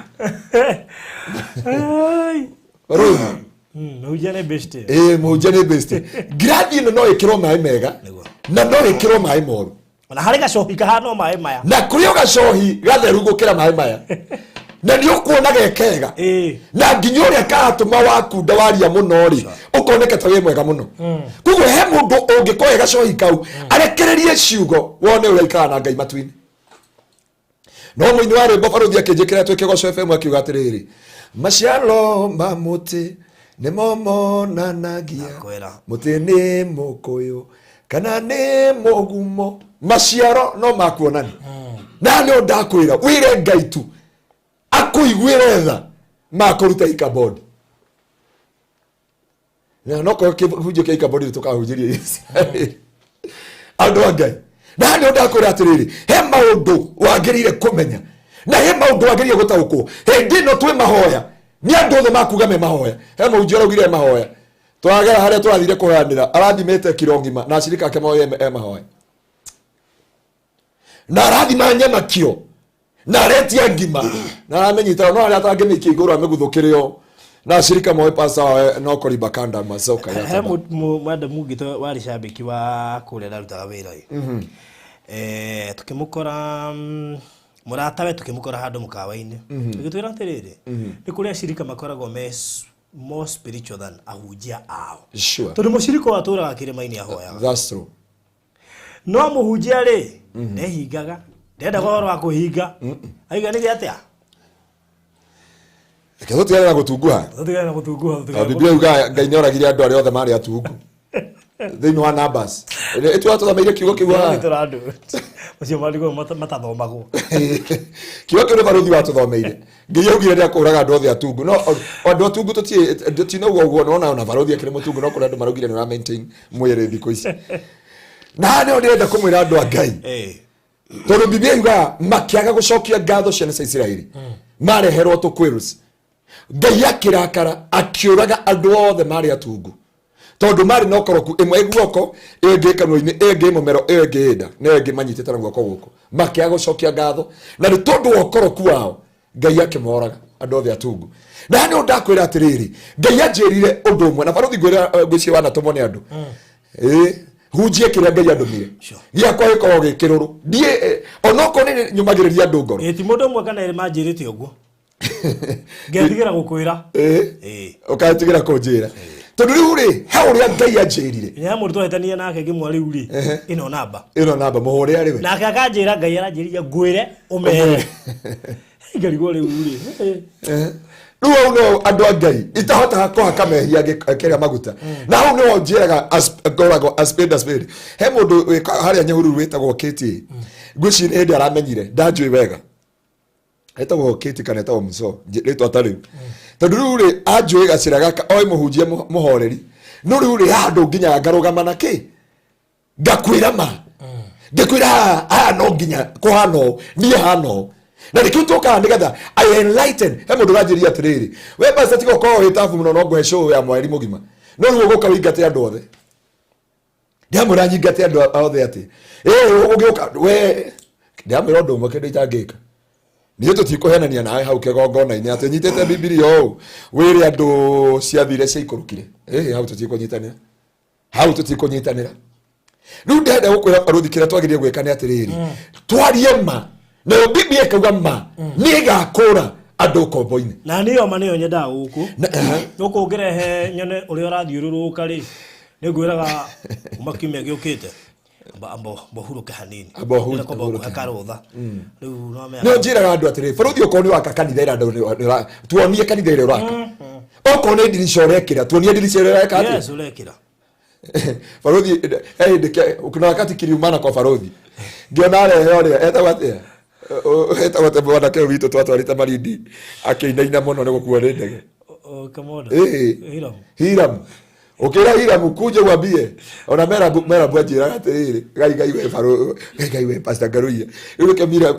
Ai. Rũthi. Mũhunjia nĩ best. Ĩĩ, mũhunjia nĩ best. Ngirathi ĩno no ĩkĩrwo maĩ mega Nĩguo. na no ĩkĩrwo maĩ moru. Ona harĩ gacohi kahana o maĩ maya. Na kũrĩ o gacohi gatheru gũkĩra maĩ maya, na nĩ ũkuona ge kega. Na nginya ũrĩa karatũma wakunda waria mũno rĩ, ũkoneka ta wĩ mwega mũno. Koguo he mũndũ ũngĩkoya gacohi kau arekererie ciugo, wone ũrĩa aikaraga na Ngai matu-inĩ. No mũini wa rwĩmbo barũthi akĩnjĩkĩra twĩ Kĩgoco FM akiuga atĩrĩrĩ, maciaro ma mũtĩ nĩmo monanagia Nakwĩra. mũtĩ nĩ mũkũyũ kana nĩ mũgumo. Maciaro no makuonania. Na nĩ ndakwĩra wĩre Ngai tu akũiguĩre tha makũruta ikabodi. Na no korwo kĩhunjio kĩa ikabodi nĩ tũkahunjĩria andũ a Ngai. Na nĩ ndakwĩra atĩrĩrĩ, he maũndũ wagĩrĩire kũmenya na he maũndũ wagĩrĩire gũtaũkwo. Hĩndĩ ĩno twĩ mahoya, nĩ andũ othe makuga me mahoya. He mũhunjia ũraugire e mahoya, twagera harĩa tũrathire kũhoyanĩra, arathimĩte kiro ng'ima na acirika ake moe e mahoya, na arathima nyama kio na aretia ngima na aramenyita, no arĩa atangĩmĩikia igũrũ amĩguthũkĩre o na acirika moe pasa wae no koriba kanda macoka He ya madam ũngĩ warĩ cambĩki wa kũrĩa ndarutaga wĩra ĩ. Tũkĩmũkora mũratawe, tũkĩmũkora handũ mũkawa-inĩ, agĩtwĩra atĩrĩrĩ, nĩ kũrĩ acirika makoragwo me more spiritual than ahunjia ao. Tondũ mũcirika ũyũ atũraga kĩrĩma-inĩ ahoyaga. That's true. No mũhunjia rĩ, ndehingaga, ndendaga ũhoro wa kwĩhinga. Aiganĩire atĩa? Reke tũtigane na gũtunguha. Tũtigane na gũtunguha, Tondũ tũtigane. Biblia yugaga Ngai nĩ oragire andũ arĩa othe marĩ atungu thĩinĩ wa Numbers. Ĩtua tũthomeire kiugo kĩu haha. Tũra andũ macio maandĩko matathomagwo. Kiugo kĩu nĩ barũthi watũthomeire. Ngai augire nĩ akũraga andũ othe atungu, no andũ atungu tũtinauga ũguo. Nona ona barũthi akĩrĩ mũtungu, no kũrĩ andũ maraugire nĩ ũra maintain mwĩrĩ thikũ ici. Na haha nĩho ndĩrenda kũmwĩra andũ a Ngai, tondũ Biblia yugaga makĩaga gũcokia ngatho ciana cia Isiraeli mareherwo tũkwĩrũci, Ngai akĩrakara akĩũraga andũ othe marĩ atungu, tondũ marĩ na ũkoroku, ĩmwe ĩ guoko, ĩyo ĩngĩ ĩ kanua-inĩ, ĩyo ĩngĩ ĩ mũmero, ĩyo ĩngĩ ĩ nda, na ĩyo ĩngĩ manyitĩte na guoko gũkũ. Makĩaga gũcokia ngatho, na nĩ tondũ wa ũkoroku wao Ngai akĩmoraga andũ othe atungu. Na haha nĩho ndakwĩra atĩrĩrĩ, Ngai anjĩrire ũndũ ũmwe na barũthi ngwĩra, ngwĩciria wanatũmwo nĩ andũ. Ĩĩ, hunjie kĩrĩa Ngai andũmire. Gĩakwa gĩkoragwo gĩ kĩrũrũ ndiĩ, onokorwo nĩ nyũmagĩrĩria andũ ngoro. Ĩ, ti mũndũ ũmwe kana erĩ manjĩrĩte ũguo, ngetigĩra gũkwĩra. Ĩĩ. Ũkatigĩra kũnjĩra tondũ rĩu rĩ, he ũrĩa Ngai anjĩrire. Nginya mũndũ twahĩtania nake ngĩmwa rĩu rĩ, ĩno namba. Ĩno namba mũhũre arĩ we. Nake akanjĩra Ngai aranjĩrire ngwĩre ũmere, ngarigwo rĩu rĩ. Rĩu hau no andũ a Ngai itahotaga kũhaka mehia kĩrĩa maguta, na hau nĩho njĩraga ngoragwo a spade a spade. He mũndũ harĩa Nyahururu wĩtagwo Kate, ngwĩciria nĩ hĩndĩ aramenyire ndanjũĩ wega, etagwo Kate kana etagwo Muso, rĩtwa ta rĩu, tondũ rĩu rĩ anjũĩ gacĩra gaka oĩ mũhunjia mũhoreri. No rĩu rĩ handũ nginyaga ngarũgama na kĩ ngakwĩra ma, ngĩkwĩra haha haha no nginya kũhana ũũ, niĩ hana ũũ, na nĩkĩo tũkaga nĩgetha I enlighten. He mũndũ ũranjĩria atĩrĩrĩ, we pastor, tiga ũkorwo wĩ tabu mũno, no ngũhe show ya mweri mũgima, no rĩu ũgũka wĩingate andũ othe. Ndamwĩra nyingate andũ othe atĩ ĩ ũgĩũka we, ndamwĩra ũndũ ũmwe kĩndũ itangĩka niĩ, tũtikũhenania nawe hau kĩgongona-inĩ atĩ nyitĩte Bibilia ũũ wĩre andũ ciathire ciaikũrũkire. Ĩ hau tũtikũnyitanĩra, hau tũtikũnyitanĩra. Rĩu ndĩrenda gũkwĩra barũthi, kĩrĩa twagĩrĩire gwĩka nĩ atĩrĩrĩ, twarie ma, nayo Biblia ĩkauga ma nĩ ĩgakũra andũ ũkombo-inĩ. Na niĩ oma nĩyo nyendaga gũkũ. Ehe. Gũkũ ngĩrehe nyone ũrĩa ũrathiũrũrũka rĩ, nĩ ngwĩraga kuma kiumia gĩũkĩte amba amba ũhurũke hanini. Amba Ndĩrenda kwamba ũhurũke. gũkũhe karũtha rĩu no Nĩ njĩraga andũ atĩrĩ, barũthi, okorwo nĩ waka kanitha ĩrĩa andũ tuonie kanitha ĩrĩa ũraka, okorwo nĩ ndirica ũrekĩra, tuonie ndirica ĩrĩa ũreka atĩa. Yes, ũrekĩra. Barũthi he hĩndĩ kuna wakati kiliumana kwa barũthi, ngĩona arehe ũrĩa etagwo atĩa, etagwo atĩa mwanake ũyũ witũ twatwarĩte Malindi akĩinaina mũno nĩ gũkuo nĩ ndege? Kamoda. Ĩĩ. Hiram. Hiram. Ũkĩra Hiramu kunje wambie ona Merabu. Merabu anjĩraga atĩrĩrĩ, gai gai we baro, gai gai we Pastor Ngaruiya, rĩu reke mira.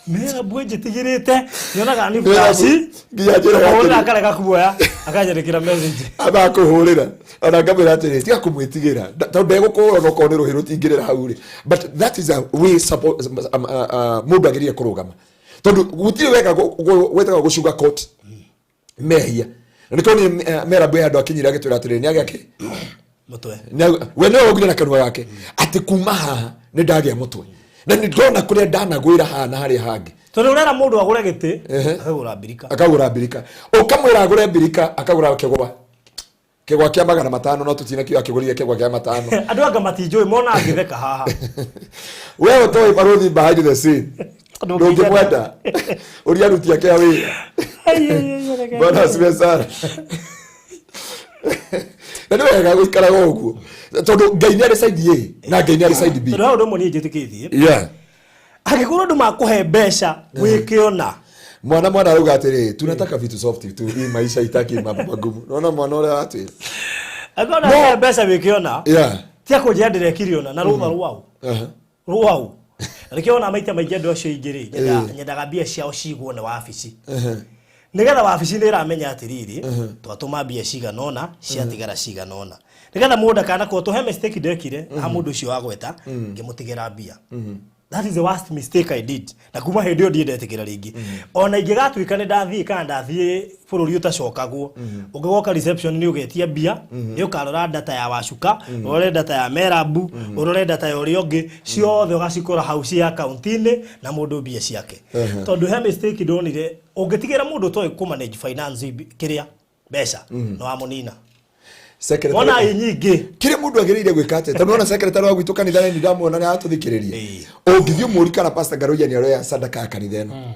Mera mbwe njĩtigĩrĩte nyonaga nĩ Mera flash. nginya njĩraga Ũhũrĩra atĩrĩ. akarega kuoya akanyandĩkĩra message. Agakũhũrĩra ona ngamwĩra atĩrĩ, tiga kũmwĩtigĩra, tondũ ndegũkũhũra onokorwo nĩ rũhĩ rũtingĩrĩra hau rĩ. But that is a way mũndũ agĩrĩire kũrũgama, tondũ gũtirĩ wega gwĩtagwo gũcuga coat mehia. Na nĩkĩo niĩ mera mbwe handũ akinyire agĩtwĩra atĩrĩ nĩ agĩa kĩ Mũtwe. We nĩwe waugire na kanua gake atĩ kuma haha nĩ ndagĩa mũtwe na nĩ ndona kũrĩa ndanagwĩra haha na harĩa hangĩ. Tondũ ũrera mũndũ agũre gĩtĩ, akagũra mbirika. Akagũra mbirika. Ũkamwĩra agũre mbirika, akagũra kĩgwa, kĩgwa kĩa 500, no tũtinakĩo akĩgũrire kĩgwa kĩa 500. Andũ anga matinjũĩ, mona ngĩtheka haha. We ũtoĩ barũthi behind the scene. Ndũngĩmwenda. Ndũngĩmwenda ũria aruti ake a wĩra. Ai, ai, ai, ai, Bwana asifiwe sana. Na nĩ wega gũikaraga ũguo, tondũ Ngai nĩ arĩ side A na Ngai nĩ arĩ side B. Tondũ hau ũndũ ũmwe niĩ njĩtĩkĩtie, angĩkorwo andũ makũhe mbeca wĩke ona Mwana arauga atĩrĩ, tunataka vitu soft tu, hii maisha itaki mambo magumu. Naona mwana ũrĩa atwĩra. Angĩkorwo andũ makũhe mbeca wĩke ona, tia kũnjĩra ndĩrekire ona na rũtha rwau rwau. Na nĩkĩo wona maita maingĩ andũ acio aingĩ rĩ, nyendaga mbia ciao cigwo nĩ wabici, nĩgetha wabici nĩ ĩramenya atĩrĩrĩ, twatũma mbia cigana ũna, ciatigara cigana ũna, nĩgetha mũndũ ndakanakorwo tũhe mistake ndekire ha mũndũ ũcio wagweta ngĩmũtigĩra mbia. That is the worst mistake I did, na kuma hĩndĩ ĩyo ndiĩ ndetĩkĩra rĩngĩ. Ona ingĩgatuĩka nĩ ndathiĩ kana ndathiĩ bũrũri ũtacokagwo, ũngĩgoka reception nĩ ũgetia mbia, nĩ ũkarora data ya Wacuka, ũrore data ya Merabu, ũrore data ya ũrĩa ũngĩ, ciothe ũgacikora hau ci akaunti-inĩ na mũndũ mbia ciake. Tondũ he mistake ndonire, ũngĩtigĩra mũndũ ũtoĩ kũ manage finance kĩrĩa mbeca, no wamũnina. Secretary- Wona ĩ nyingĩ. Kĩrĩa mũndũ agĩrĩire gwĩka atĩa? Tondũ ona secretary wa gwitũ kanitha nĩ ndamuona nĩ aratũthikĩrĩria. Ũngĩthiĩ ũmũri kana Pastor Ngaruiya nĩ aroya sadaka ya kanitha ĩno,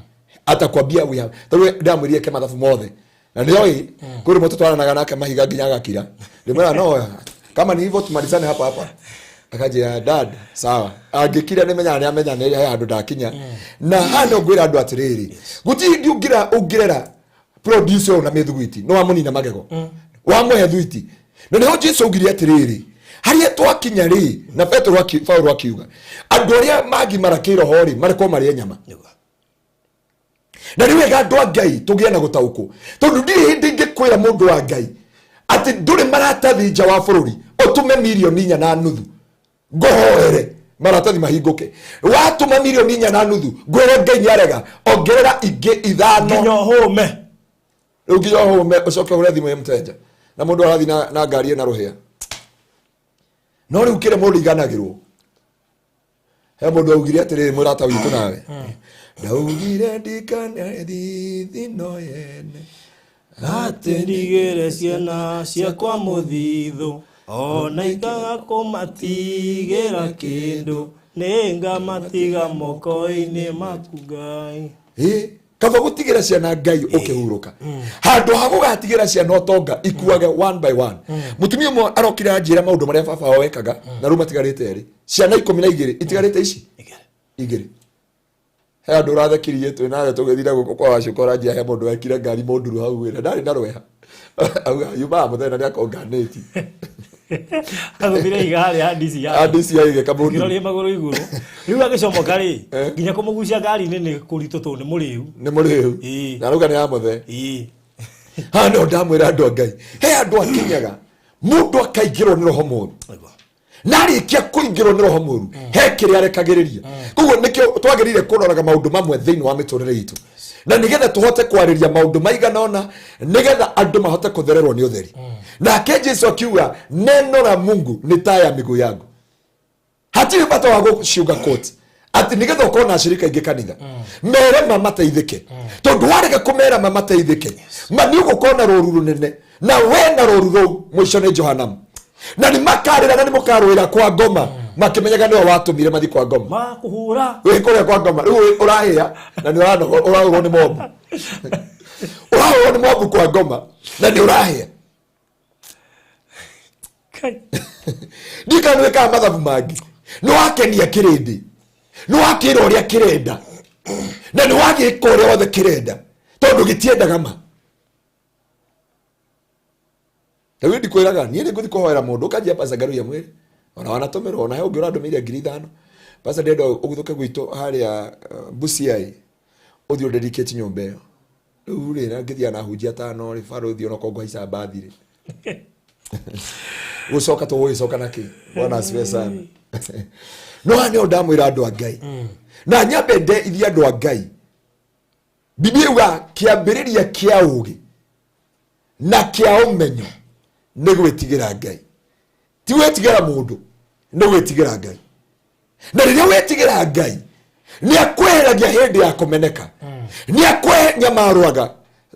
atakwambia we have, tondũ ndamwĩrire ke mathabu mothe na nĩ oĩ kwĩ rĩmwe tũtwaranaga nake mahiga nginya agakira. Ndĩmwĩra no kama ni hivyo tumalizane hapa hapa, akanjĩra, "Dad, sawa." Angĩkira nĩ menyaga nĩ amenya nĩ he handũ ndakinya. Na haha no ngwĩra andũ atĩrĩrĩ, gũtirĩ hĩndĩ ũngĩrera producer ũyũ na mĩthugwiti nĩ wamũnina magego, wamũhe thwiti. Na nĩho Jesu augire atĩrĩrĩ, harĩa twakinya rĩ, na Petero Paulo akiuga andũ arĩa magimara kĩroho rĩ marekwo marĩe nyama. Na nĩ wega andũ a Ngai tũgĩe na gũtaũkwo, tondũ ndirĩ hĩndĩ ingĩkwĩra mũndũ wa Ngai atĩ ndũrĩ maratathi nja wa bũrũri ũtũme 4.5 million ngũhoere maratathi mahingũke. Watũma 4.5 million ngwĩre Ngai nĩ arega, ongerera ingĩ 5. Nginya ũhũme. Rĩu nginya ũhũme, ũcoke ũhũre thimũ ya mteja na mũndũ arathiĩ na ngari ĩna rũhĩa. No rĩu kĩrĩa mũndũ iganagĩrwo, he mũndũ augire atĩrĩrĩ, mũrata witũ nawe ndaugire ndikane thithino yene atĩ ndigĩre ciana ciakwa mũthithũ, ona ikaga kũmatigĩra kĩndũ, nĩngamatiga moko-inĩ maku Ngai. Ĩ, kaba gũtigĩra ciana Ngai ũkĩhurũka, handũ ha gũgatigĩra ciana ũtonga ikuage one by one. Mũtumia ũmwe arokire anjĩra maũndũ marĩa baba wao ekaga, na rĩu matigarĩte erĩ, ciana 12 itigarĩte ici igĩrĩ. He andũ ũrathekirie twĩ nawe tũgĩthire gũkũ kwa Wacuka, ũranjia he mũndũ wekire ngari mũnduru hau wĩra ndarĩ na rweha, auga yumaga mũthenya nĩ akonganĩti. Agũthire iga harĩa DCI. DCI ĩgĩka mũnduru. Ngĩrorie magũrũ igũrũ rĩu agĩcomoka rĩ, nginya kũmũgucia ngari-inĩ nĩ kũritũ tondũ nĩ mũrĩu. Nĩ mũrĩu. Na arauga nĩ ya mũthe. Haha no ndamwĩra andũ a Ngai, he andũ akinyaga mũndũ akaingĩrwo nĩ roho mũru, na arĩkia kũingĩrwo nĩ roho mũru he kĩrĩa arekagĩrĩria. Koguo nĩkĩo twagĩrĩire kũroraga maũndũ mamwe thĩinĩ wa mĩtũrĩre itũ, na nĩgetha tũhote kwarĩria maũndũ maigana ũna, nĩgetha andũ mahote kũthererwo nĩ ũtheri. Nake Jesu akiuga, "Neno la Mungu ni taa ya miguu yangu." Hatirĩ bata wa gũciũga court atĩ nĩgetha ũkorwo na ashirika aingĩ kanitha. Mere ma mateithĩke, tondũ warega kũmera ma mateithĩke, ma nĩ ũgũkorwo na rũru rũnene, na we na rũru rũu mũico nĩ Johanamu, na nĩ makarĩra na nĩ mũkarũĩra kwa ngoma makĩmenyaga nĩwe watũmire mathi kwa ngoma. Makũhũra. Wĩ kũrĩa kwa ngoma rĩu ũrahĩa na nĩ ũrahũrwo nĩ mobu, ũrahũrwo nĩ mobu kwa ngoma na nĩ ũrahĩa. Kai. Ndikana nĩ wĩkaga mathabu mangĩ, nĩ wakenia kĩrĩndĩ, nĩ wakĩra ũrĩa kĩrenda, na nĩ wagĩka ũrĩa wothe kĩrenda, tondũ gĩtiendaga ma. Rĩu ndikwĩraga niĩ nĩ ngũthiĩ kũhoera mũndũ ũkanjia pasa ngaruia mwĩrĩ ona wanatũmĩrwo, ona he ũngĩ ũrandũmĩire 5,000, pasa ndĩrenda ũgũthũke gwitũ harĩa Busia. Ũthiĩ ũdedicate nyũmba ĩyo. Rĩu rĩ, na ngĩthiaga na hunjia atano rĩ, barũthi ona korwo ngũhaica mbathi rĩ. Gũcoka tũgũgĩcoka na kĩ? Bwana asifiwe sana. No haha nĩho ndamwĩra andũ a Ngai. Na nyambe ndeithie andũ a Ngai. Biblia yuga kĩambĩrĩria kĩa ũũgĩ na kĩa ũmenyo nĩ gwĩtigĩra Ngai. Ti gwĩtigĩra mũndũ, nĩ gwĩtigĩra Ngai. Na rĩrĩa wĩtigĩra Ngai, nĩ akweheragia hĩndĩ ya kũmeneka. Nĩ akwe nyamarwaga.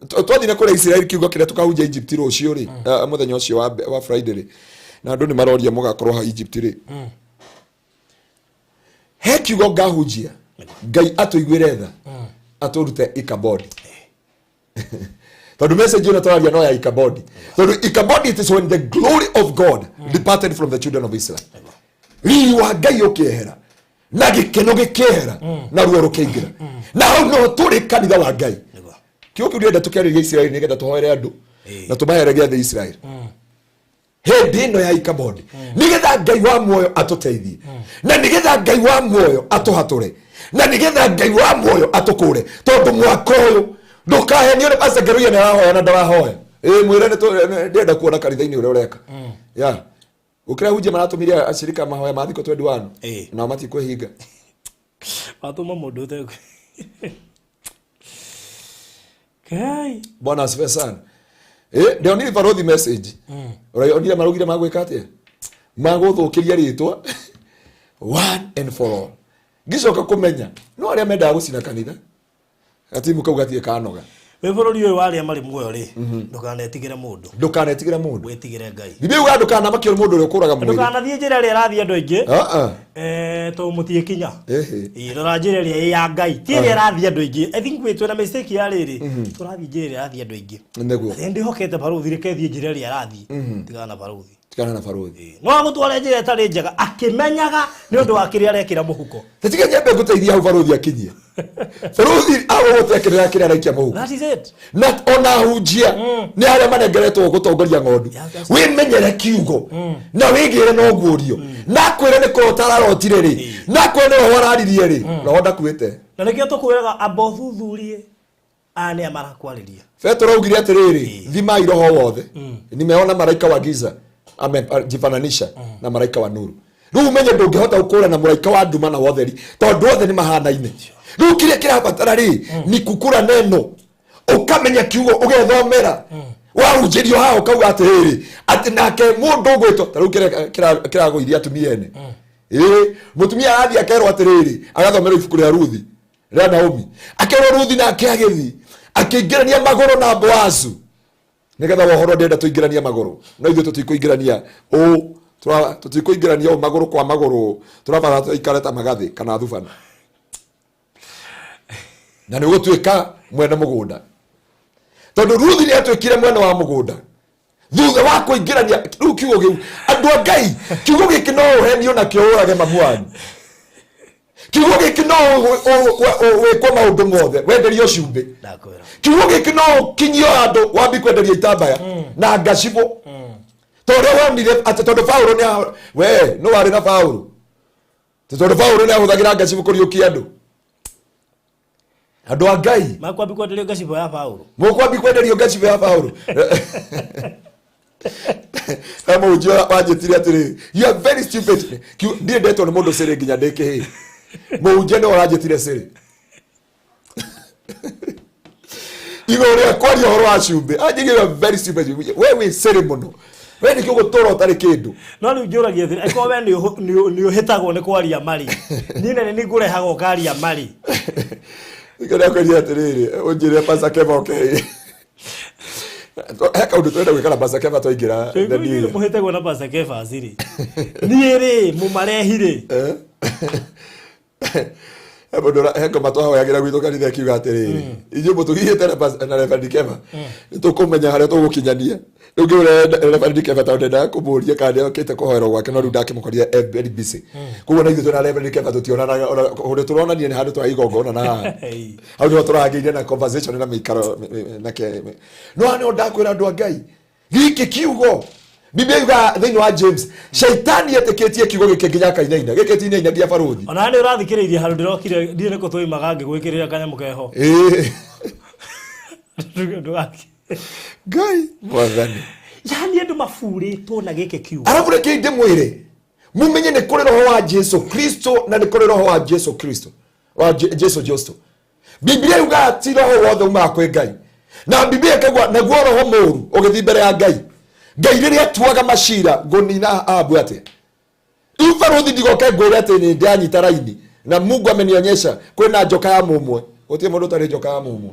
Twathire kũrĩa Isiraeli kiugo kĩrĩa tũkahunjia Egypt rũciũ rĩ, mũthenya ũcio wa Friday rĩ. Na andũ nĩ maroria mũgakorwo ha Egypt rĩ. He kiugo ngahunjia, Ngai atũiguĩre tha, atũrute Ikabodi. Tondũ message ĩno tũraria no ya Ikabodi. Tondũ Ikabodi, it is when the glory of God departed from the children of Israel. Riri wa Ngai ũkĩehera na gĩkeno gĩkĩehera na ruo rũkĩingĩra. Na hau no tũrĩ kanitha wa Ngai. Kiugo kĩu ndĩrenda tũkĩarĩria Isiraeli nĩgetha tũhoere andũ na tũmahere gĩathĩ Isiraeli. Hĩndĩ ĩno ya Ikabodi, nĩgetha Ngai wa muoyo atũteithie, na nĩgetha Ngai wa muoyo atũhatũre, na nĩgetha Ngai wa muoyo atũkũre, tondũ mwaka ũyũ ndũkahenio nĩ Pastor Ngeruia nĩ arahoya na ndarahoya. Ĩ mwĩre ndĩrenda kuona kanitha-inĩ ũrĩa ũreka ya gũkĩra hunjia maratũmire acirika mahoya ma thikũ 21. Nao matikwĩhinga. Watũma mũndũ ũte Kai. Bwana asifiwe sana. Eh, ndionire barothi message. Ũraonire maraugire magwĩka atĩa? Magũthũkĩria rĩtwa one and for all. Ngĩcoka kũmenya no arĩa mendaga gũcina kanitha. Gatimu kau gatirĩ kanoga. Wĩ bũrũri ũyũ wa arĩa marĩ muoyo rĩ, ndũkanetigĩre mũndũ. Ndũkanetigĩre mũndũ. Wĩtigĩre Ngai. Bibilia yugaga ndũkanamakio nĩ mũndũ ũrĩa ũkũraga mwĩrĩ. Ndũkanathiĩ njĩra ĩrĩa ĩrathiĩ andũ aingĩ. Ah ah. Tondũ mũtigĩkinya. Ehe. Ĩĩ, rora njĩra ĩrĩa ĩ ya Ngai. Ti ĩrĩa ĩrathiĩ andũ aingĩ. I think twĩna mistake ya rĩrĩ. Tũrathiĩ njĩra ĩrĩa ĩrathiĩ andũ aingĩ. Nĩguo. Nĩ ndĩhokete barũthi, reke thiĩ njĩra ĩrĩa arathiĩ. Tigana na barũthi. Tigana na barũthi. No agũtware njĩra ĩtarĩ njega akĩmenyaga nĩ ũndũ wa kĩrĩa arekĩra mũhuko. Tiga nyambe ngũteithia hau barũthi akinyie. Barũthi agũgũte kĩrĩa kĩrĩa araikia mũhuko. That is it. Na ona hunjia nĩ arĩa manengeretwo gũtongoria ng'ondu. Wĩmenyere kiugo na wĩgĩre na ũguũrio. Na akwĩre nĩ kũrota ararotire rĩ, na akwĩre nĩ roho araririe rĩ, roho ndakuĩte. Na nĩkĩo tũkwĩraga amba ũthuthurie aya nĩa marakwarĩria. Petero augire atĩrĩrĩ, thimai roho wothe, nimeona maraika wa giza amejifananisha na maraika wa nuru. Rĩu ũmenye ndũngĩhota gũkũra na mũraika wa nduma na wotheri, tondũ othe nĩ mahanaine. Rĩu kĩrĩa kĩrabatara rĩ ni kukura neno, ũkamenya kiugo, ũgethomera, wahunjĩrio haha ũkauga atĩrĩrĩ, atĩ nake mũndũ ũgwĩtwo ta rĩu kĩrĩa kĩragũithia atumia ene. Ĩĩ, mũtumia arathiĩ akerwo atĩrĩrĩ, agathomerwo ibuku rĩa Ruthi rĩa Naomi, akerwo Ruthi nake agĩthiĩ akĩingĩrania magũrũ na Boazu, nĩgetha wohorwo ndĩrenda tũingĩranie magũrũ, no ithuĩ tũtikũingĩrania ũ tũtikũingĩrania ũ magũrũ kwa magũrũ, tũrabatara tũikare ta magathĩ kana thubana, na nĩ ũgũtuĩka mwene mũgũnda, tondũ Ruthi nĩ atuĩkire mwene wa mũgũnda thutha wa kũingĩrania. Rĩu kiugo kĩu, andũ a Ngai, kiugo gĩkĩ no ũhenio nakĩo ũrage mamu wanyu. Kiugo gĩkĩ no wĩkwo maũndũ mothe, wenderio cumbĩ. Ndakwĩra. Kiugo gĩkĩ no ũkinyio handũ wambi kwenderio itambaya na ngacibũ, ta ũrĩa wonire atĩ tondũ Paũlũ nĩ we no warĩ na Paũlũ, tondũ Paũlũ nĩ ahũthagĩra ngacibũ kũriũkia andũ. Andũ a Ngai, Makwambi kwenderio ngacibũ ya Paũlũ. Mũkwambi kwenderio ngacibũ ya Paũlũ. He mũhunjia wanjĩtire atĩrĩrĩ, "You are very stupid." Ndirĩ ndetwo nĩ mũndũ cĩrĩ nginya ndĩ kĩhĩĩ. Mũhunjia nĩwe ũranjĩtire cĩrĩ igũrũ rĩa kwaria ũhoro wa cumbĩ. Anjĩire, "You are very stupid, we wĩ cĩrĩ mũno, we nĩkĩo ũgũtũra ũtarĩ kĩndũ." No rĩu njũragia atĩrĩ, angĩkorwo we nĩ ũhĩtagwo nĩ kwaria marĩ, niĩ na nĩ ngũrehaga ũkaria marĩ. Nĩkĩo ndakwĩrire atĩrĩrĩ, ũnjĩre Pastor Keva, okay, he kaũndũ tũrenda gwĩka na Pastor Keva twaingĩra the new year. Mũhĩtagwo na Pastor Kefas rĩ, niĩ rĩ mũmarehi rĩ? He mũndũ he ngoma twahoyagĩra gwitũ kanitha ĩkiuga atĩrĩrĩ, inyuĩ mũtũgiĩte na Reverend Keva, nĩ tũkũmenya harĩa tũgũkinyania. Rĩu ngĩũra Reverend Keva tondũ ndendaga kũmũria kana nĩokĩte kũhoerwo gwake, no rĩu ndakĩmũkorire e very busy. Koguo na ithuĩ twĩna Reverend Keva tũtionanaga, ona kũrĩa tũronania nĩ handũ twa igongona na haha hau nĩho tũragĩire na conversation na mĩikaro nake. No haha nĩho ndakwĩra andũ a Ngai, gĩkĩ kiugo Biblia yugaga thĩinĩ wa James, shaitani etĩkĩtie kiugo gĩkĩ nginya akainaina, gĩkĩ tinainagia barũthi. Ona nĩ ũrathikĩrĩirie handũ ndĩrokire ndiĩ nĩkũ twoimaga ngĩgwĩkĩrĩra kanyamũ keho. Ĩĩ. Ndũgaki- Ngai mwathani. Yani andũ maburĩtwo na gĩkĩ kiugo. Arabu reke ndĩmwĩre mumenye nĩ kũrĩ roho wa Jesu Kristo na nĩ kũrĩ roho wa Jesu Kristo wa Jesu Justo. Biblia yugaga ti roho wothe umaga kwĩ Ngai, na Biblia ĩkaigua naguo roho mũũru ũgĩthiĩ mbere ya Ngai. Ngai rĩrĩa atuaga macira ngũnina Ahabu atĩa? Rĩu barũthi ndigoke ngwĩre atĩ nĩ ndanyita raini na Mungu amenionyesha kwĩna njoka ya mũmwe. Gũtirĩ mũndũ ũtarĩ njoka ya mũmwe.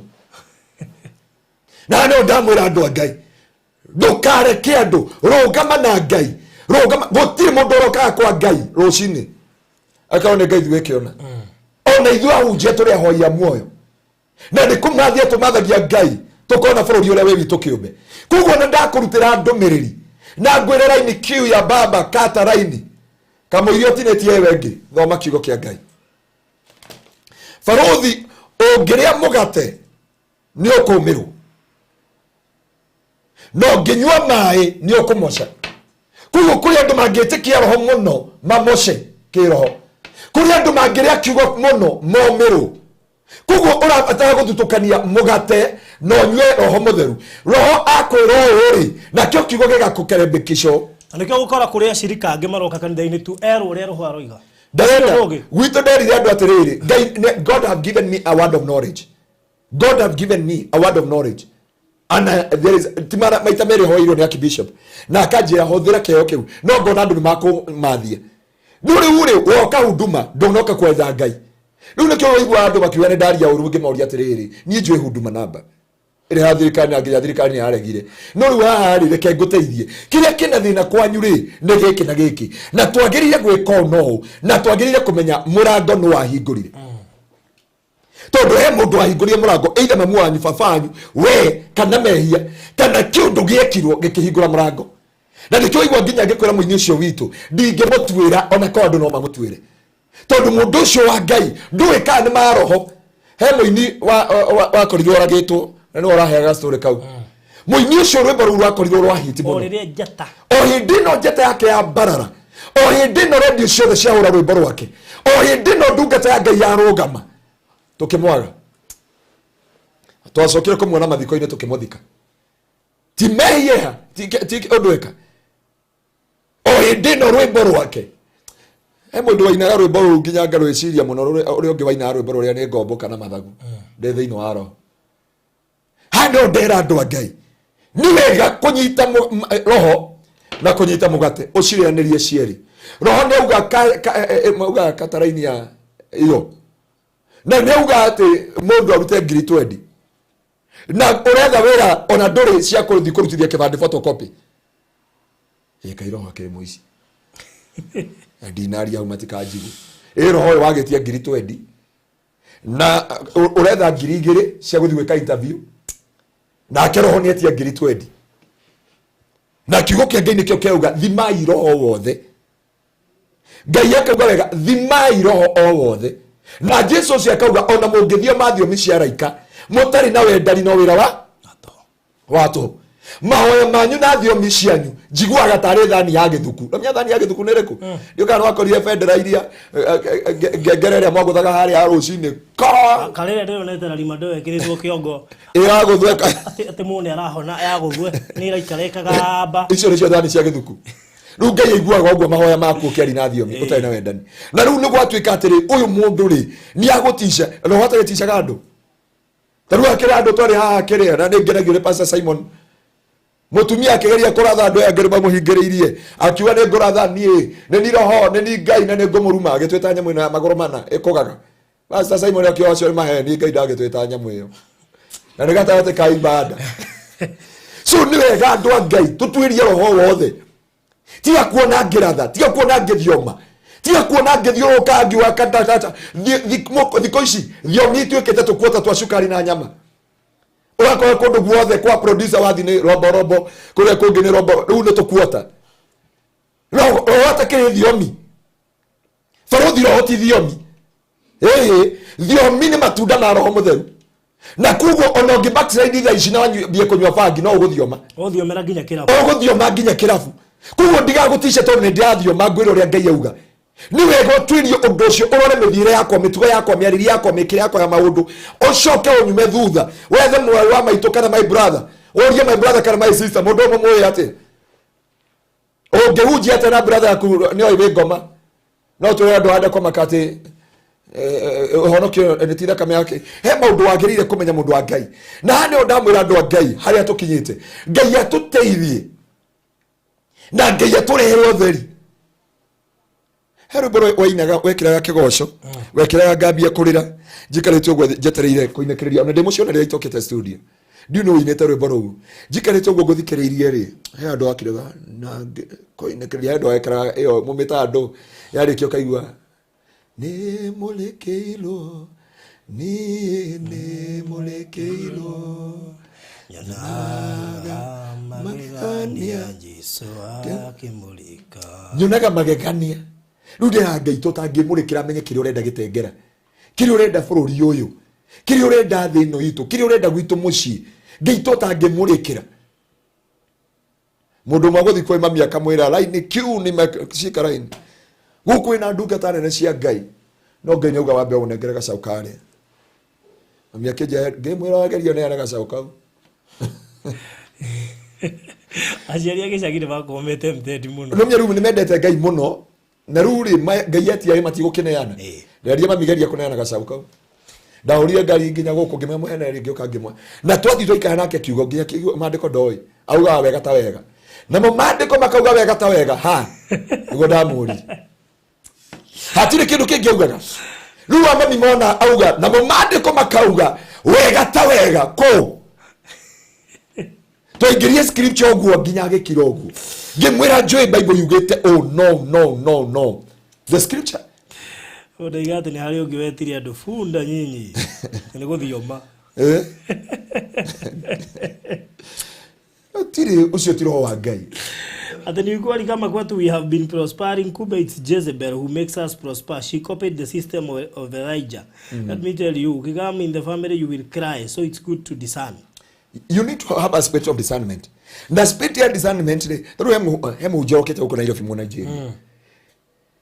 Na no ndamwĩra andũ a Ngai, ndũkareke andũ, rũgama na Ngai, rũgama. Gũtirĩ mũndũ ũrokaga kwa Ngai rũcinĩ akorwo nĩ Ngai ithuĩ kĩona. Ona ithuĩ ahunjia tũrĩ ahoi a muoyo, na nĩ kũmathia tũmathagia Ngai tũkona bũrũri ũrĩa wĩ witũ kĩũmbe. Koguo nĩ ndakũrutĩra ndũmĩrĩri na ngwĩre raini kiu ya baba kata raini kamũiria ũtinĩtie ĩyo ĩngĩ, thoma kiugo kĩa Ngai. Barũthi, ũngĩrĩa mũgate nĩ ũkũmĩrwo, na ũngĩnyua maĩ nĩ ũkũmoca. Koguo kũrĩ andũ mangĩtĩkia roho mũno mamoce kĩroho, kũrĩ andũ mangĩrĩa kiugo mũno momĩrwo. Koguo ũrabatara gũthutũkania mũgate na ũnyue roho mũtheru. Roho akwĩra ũũ rĩ, nakĩo kiugo gĩgakũkerebĩkicwo. Na nĩkĩo gũkora kũrĩ acirika angĩ maroka kanitha-inĩ tu erwo ũrĩa roho aroiga. Ndarenda Ũcio ũngĩ. gwitũ nderire andũ atĩrĩrĩ, Ngai, God have given me a word of knowledge. God have given me a word of knowledge. And there is ti mara maita merĩ hoirwo nĩ archbishop na akanjĩra hũthĩra kĩheo kĩu, no ngona andũ nĩ makũmathia. No rĩu rĩ, woka huduma ndũnoka kwetha Ngai. Rĩu nĩkĩo ũiguaga andũ makiuga nĩ ndaria ũru, ngĩmoria atĩrĩrĩ, niĩ njũĩ huduma namba ĩrĩa ya thirikari na nginya thirikari nĩ yaregire. No rĩu haha rĩ, reke ngũteithie, kĩrĩa kĩna thĩna kwanyu rĩ nĩ gĩkĩ na gĩkĩ, na twagĩrĩire gwĩka ũũ na ũũ, na twagĩrĩire kũmenya mũrango nĩ wahingũrire. Tondũ he mũndũ wahingũrire mũrango, either mamu wanyu, baba wanyu, we kana mehia kana kĩũndũ gĩekirwo gĩkĩhingũra mũrango. Na nĩkĩo waigua nginya ngĩkwĩra mũini ũcio witũ ndingĩmũtuĩra, ona korwo andũ no mamũtuĩre, tondũ mũndũ ũcio wa Ngai ndũĩ kana nĩ maroho. He mũini wakorirwo oragĩtwo na nĩwe ũraheaga story kau. Mũini ũcio rwĩmbo rũu rwakorirwo rwa hit O mũno. rĩrĩa njata. O hĩndĩ ĩno njata yake ya mbarara, o hĩndĩ ĩno redio ciothe ciahũra rwĩmbo rwake, o hĩndĩ ĩno ndungata ya Ngai yarũgama, tũkĩmwaga. Twacokire kũmuona mathiko-inĩ tũkĩmũthika. Ti mehia, ti ũndũ eka. O hĩndĩ ĩno rwĩmbo rwake, he mũndũ wainaga rwĩmbo rũu nginya ngarwĩciria mũno, ũrĩa ũngĩ wainaga rwĩmbo rũrĩa nĩ ngombo kana mathagu ndĩ thĩinĩ wa roho. Haha nĩho ndera andũ a Ngai, nĩ wega kũnyita roho na kũnyita mũgate, ũcirĩanĩrie cierĩ. Roho nĩ auga auga kataraini ya ĩyo, na nĩ auga atĩ mũndũ arute ngiri twendi, na ũretha wĩra ona ndũrĩ cia kũthiĩ kũrutithia kĩbandĩ photocopy. Ĩ kai roho akĩrĩ mũici. Na ndinaria hau matikanjigue. Ĩ roho ũyũ wagĩtia ngiri twendi na ũretha ngiri igĩrĩ cia gũthiĩ gwĩka interview, nake roho nĩ etia ngiri twendi. Na kiugo kĩa Ngai nĩkĩo kĩrauga thimai roho wothe. Ngai akauga wega, thimai roho o wothe. Na Jesu ũcio akauga ona mũngĩthioma thiomi cia araika mũtarĩ na wendani no wĩra wa tũhũ. Mahoya manyu na thiomi cianyu njiguaga tarĩ thani ya gĩthuku. Ũramenya thani ya gĩthuku nĩ ĩrĩkũ? Ndiũĩ kana nĩwakorire bendera iria, ngengere ĩrĩa mwagũthaga harĩa ya rũcinĩ. Ka! Karĩrĩa ndĩronete na rima ndĩwekĩrĩtwo kĩongo. Ĩragũthwo Atĩ mũndũ nĩarahona yagũthwe, nĩ ĩraikara ĩkagamba. Icio nĩcio thani cia gĩthuku. Rĩu Ngai aiguaga ũguo mahoya maku ũkĩaria na thiomi ũtarĩ na wendani. Na rĩu nĩ gwatuĩka atĩrĩ, ũyũ mũndũ rĩ, nĩ agũtica. Roho atagĩticaga andũ. Ta rĩu akĩrĩ andũ twarĩ haha kĩrĩa, na nĩ ngenagio nĩ Pastor Simon. Mũtumia akĩgeria kũratha andũ aya angĩ mamũhingĩrĩirie, akiuga nĩ ngũratha niĩ, nĩ ni roho, nĩ ni Ngai na nĩ ngũmũruma, agĩtwĩta nyamũ ĩno ya magũrũ mana ĩkũgaga. Pastor Simon akiuga acio nĩ maheni, Ngai ndangĩtwĩta nyamũ ĩyo. Na nĩ gatagatĩ ka ibada. So nĩ wega andũ a Ngai tũtuĩrie roho wothe. Tiga kuona ngĩratha, tiga kuona ngĩthioma, tiga kuona ngĩthiũrũrũka ngiuga katatata. Thikũ ici thiomi ituĩkĩte tũkuota twa cukari na nyama. Ũgakora kũndũ guothe kwa producer wathi nĩ robo robo, kũrĩa kũngĩ nĩ robo, rĩu nĩ tũkuota. Roho atakĩrĩ thiomi. Barũthi roho ti thiomi. Ĩhĩ, thiomi nĩ matunda ma roho mũtheru. Na koguo ona ũngĩ backslide thaa ici na wambie kũnyua bangi no ũgũthioma. Ũgũthiomera nginya kĩrabu. Ũgũthioma nginya kĩrabu. Koguo ndigagũticia tondũ nĩ ndĩrathioma ngwĩra ũrĩa Ngai auga. Nĩ wega ũtuĩrie ũndũ ũcio, ũrore mĩthiĩre yakwa, mĩtugo yakwa, mĩarĩrie yakwa, mĩkĩre yakwa ya maũndũ, ũcoke ũnyume thutha, wethe mwarĩ wa maitũ kana my brother, ũrie my brother kana my sister, mũndũ ũmwe mũĩ atĩ ũngĩhunjia atĩa na brother yaku nĩoĩ wĩ ngoma. No tũrĩ andũ anda kũmaka atĩ ũhonokio nĩ ti thakame yake. He maũndũ wagĩrĩire kũmenya mũndũ wa Ngai, na haha nĩho ndamwĩra andũ a Ngai harĩa tũkinyĩte. Ngai atũteithie na Ngai atũrehere ũtheri. He rwĩmbo wainaga wekĩraga kĩgoco, wekĩraga ngambia kũrĩra njikarĩte ũguo njetereire kũinĩkĩrĩria, ona ndĩ mũciĩ, ona rĩrĩa itokĩte studio ndiũ nĩ ũinĩte rwĩmbo rũu, njikarĩte ũguo ngũthikĩrĩirie rĩ, he andũ akĩrĩga na kũinĩkĩrĩria, he andũ ekĩraga ĩyo mũmĩta andũ yarĩkia ũkaigua nĩ mũrĩkĩirwo, niĩ nĩ mũrĩkĩirwo. Nyonaga magegania Jesu akĩmũrĩka. Nyonaga magegania. Rĩu ndĩra Ngai tũtangĩmũrĩkĩra menye kĩrĩa ũrenda gĩtengera, kĩrĩa ũrenda bũrũri ũyũ, kĩrĩa ũrenda thĩ ĩno itũ, kĩrĩa ũrenda gwitũ mũciĩ. Ngai tũtangĩmũrĩkĩra mũndũ ũmwe gũthiĩ kwĩ mami akamwĩra raini kiu nĩ cika raini gũkũ ĩna ndungata nene cia Ngai, no Ngai nĩauga wambe ũnengere gacaũ karĩa. Mami akĩnja ngĩmwĩra wageria neana gacaũ kau. Aciari a gĩcagi nĩ makorwo me tempted mũno. No rĩu nĩ mendete Ngai mũno, na rĩu rĩ Ngai etia rĩ matigũkĩneana. Nderia mami geria kũneana gacaũ kau. Ndahũrire ngari nginya gũkũ ngĩmwe mũhene rĩ ngĩũka ngĩmwe na twathiĩ twaikara nake kiugo nginya kiugo maandĩko ndoĩ augaga wega ta wega, namo maandĩko makauga wega ta wega, ha nĩguo ndamũririe hatirĩ kĩndũ kĩngĩ augaga. Rĩu a mami mona auga namo maandĩko makauga wega ta wega kũ twaingĩrie scripture ũguo nginya agĩkira ũguo ngĩmwĩra njũĩ Bible yugĩte, oh no no no no, the scripture. Ndaiga atĩ nĩ harĩ ũngĩ wetire andũ bunda nyinyi nĩ gũthioma. Eh? Tirĩ ũcio ti roho wa Ngai. Atĩ ni ukweli kama kwetu we have been prospering, kumbe it's Jezebel who makes us prosper. She copied the system of Elijah. Let me tell you, ukikam in the family you will cry, so it's good to discern. You need to have a spirit of discernment, na spirit ya discernment rĩ, tarĩu he mũhunjia ũkĩte gũkũ Nairobi mũ Nigeria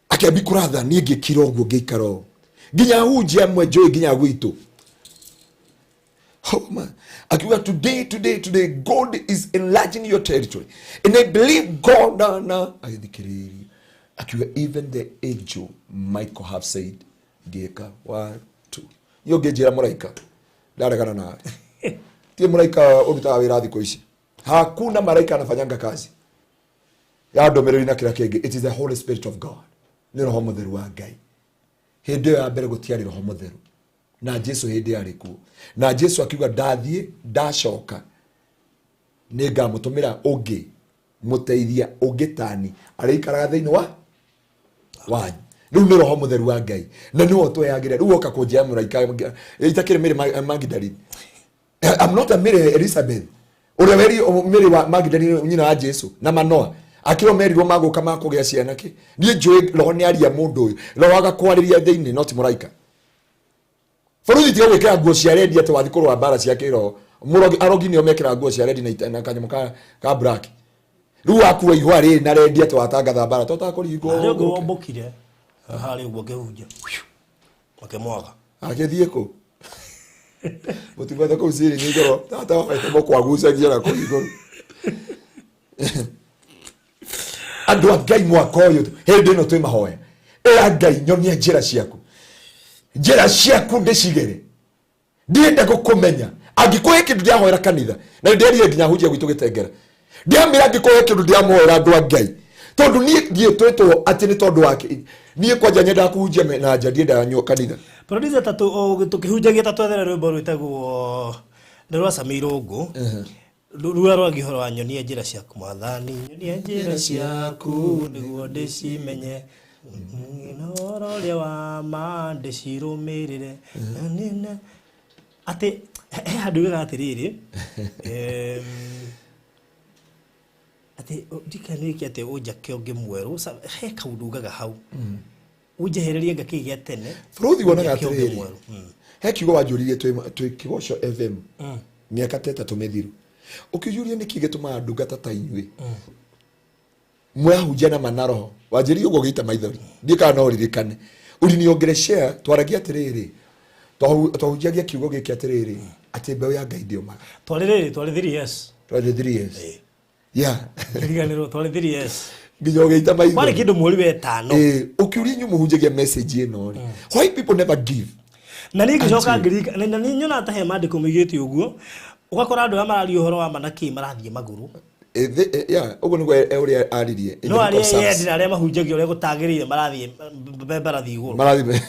akĩambi kũratha, niĩ ngĩkira ũguo ngĩikara ũũ nginya hunjia amwe njũĩ nginya gwitũ. Oh, man. Akiuga today, today, today God is enlarging your territory and I believe God. Na agĩthikĩrĩria akiuga even the angel Michael have said, ngĩka one two, niĩ ũngĩnjĩra mũraika ndaregana nawe. Ti mũraika ũrutaga wĩra thikũ ici, hakuna malaika anafanyanga kazi ya ndũmĩrĩri na kĩrĩa kĩngĩ. It is the Holy Spirit of God, nĩ roho mũtheru wa Ngai. Hĩndĩ ĩyo ya mbere gũtiarĩ roho mũtheru na Jesu hĩndĩ yarĩ kuo, na Jesu akiuga ndathiĩ ndacoka nĩ ngamũtũmĩra ũngĩ mũteithia ũngĩ tani arĩikaraga thĩinĩ wa wanyu. Rĩu nĩ roho mũtheru wa Ngai na nĩwe ũtwehagĩra. Rĩu woka kũnjĩra mũraika itakĩrĩ Mary Magdalene. I'm not a Mary Elizabeth ũrĩa weri Mary wa Magdalene, nyina wa Jesu na Manoa akĩrwo merirwo magũka makũgĩa ciana kĩ. Niĩ njũĩ roho nĩ aria mũndũ ũyũ, roho agakwarĩria thĩinĩ, no ti mũraika. Bũrũri tiga gwĩkĩra nguo cia rendi atĩ wathiĩ kũrũa mbara cia kĩroho. Mũrogi arogi nĩo mekĩraga nguo cia rendi na na kanyamũ ka black. Rĩu wakua ihũa rĩrĩ na rendi atĩ watangatha mbara totakũringwo. Harĩ ũngĩ wombũkire harĩ ũguo akĩhunjia makĩmwaga. Agĩthiĩ kũ mũtigwethe kũu ceiling igũrũ, tata wa maitũ mũkwagucagia na kũu igũrũ. Andũ a Ngai, mwaka ũyũ hĩndĩ ĩno twĩ mahoya, ĩra Ngai nyonia njĩra ciaku, njĩra ciaku ndĩcigere, ndienda gũkũmenya. Angĩkorwo he kĩndũ ndĩrahoera kanitha, na nĩndĩrire nginya hunjia gwitũ gĩtengera, ndĩramĩra angĩkorwo he kĩndũ ndĩramuhoera andũ a Ngai, tondũ niĩ ndiĩtwĩtwo atĩ nĩ tondũ wake. Niĩ kwanja nyendaga kũhunjia na nja, ndiendaga kanitha. Producer, ta tũkĩhunjagia, ta twethere rwĩmbo rwĩtagwo nĩ rwa Sami Irũngũ rũrĩa rwagia ũhoro wa nyonia njĩra ciaku mwathani, nyonia njĩra ciaku nĩguo ndĩcimenye na ũhoro ũrĩa wa ma ndĩcirũmĩrĩre. Atĩ he handũ ugaga atĩrĩrĩ, atĩ ndikanĩke atĩ ũnjake ũngĩ mwerũ. He kaũndũ ugaga hau ũnjehererie ngakĩ gĩa tene. Bũrũthi wonaga ũnjake ũngĩ atĩrĩrĩ mwerũ. He kiugo wanjũririe twĩ Kĩgoco FM mĩaka ta 3 mĩthiru, ũkĩnjũria nĩkĩ gĩtũmaga ndungata ta inyuĩ. Mwahunjia na ma na roho wanjĩrire ũguo ũgĩita maithori, ndiĩ kana no ũririkane ũriniongereshea. Twaragia atĩrĩrĩ, twahunjagia kiugo gĩkĩ atĩrĩrĩ, atĩ mbeũ ya Ngai ndĩũmaga. Twarĩ rĩrĩ, twarĩ 3S. Twarĩ 3S, yeah. Ngĩriganĩrwo twarĩ 3S. Nginya ũgĩita Kwarĩ maithori. kĩndũ mweri wa ĩtano. Ũkĩũria inyuĩ mũhunjagia message ĩno rĩ, why people never give? Na niĩ ngĩcoka Until- ngĩririkana, na niĩ nyonaga ta he maandĩko moigĩte ũguo, ũgakora andũ arĩa mararia ũhoro wa ma na kĩ marathiĩ magũrũ. Yeah, ũguo nĩguo ũrĩa aririe in the No book of arĩa Psalms. yendi na arĩa mahunjagia ũrĩa gũtagĩrĩire marathiĩ mbarathi igũrũ. Marathi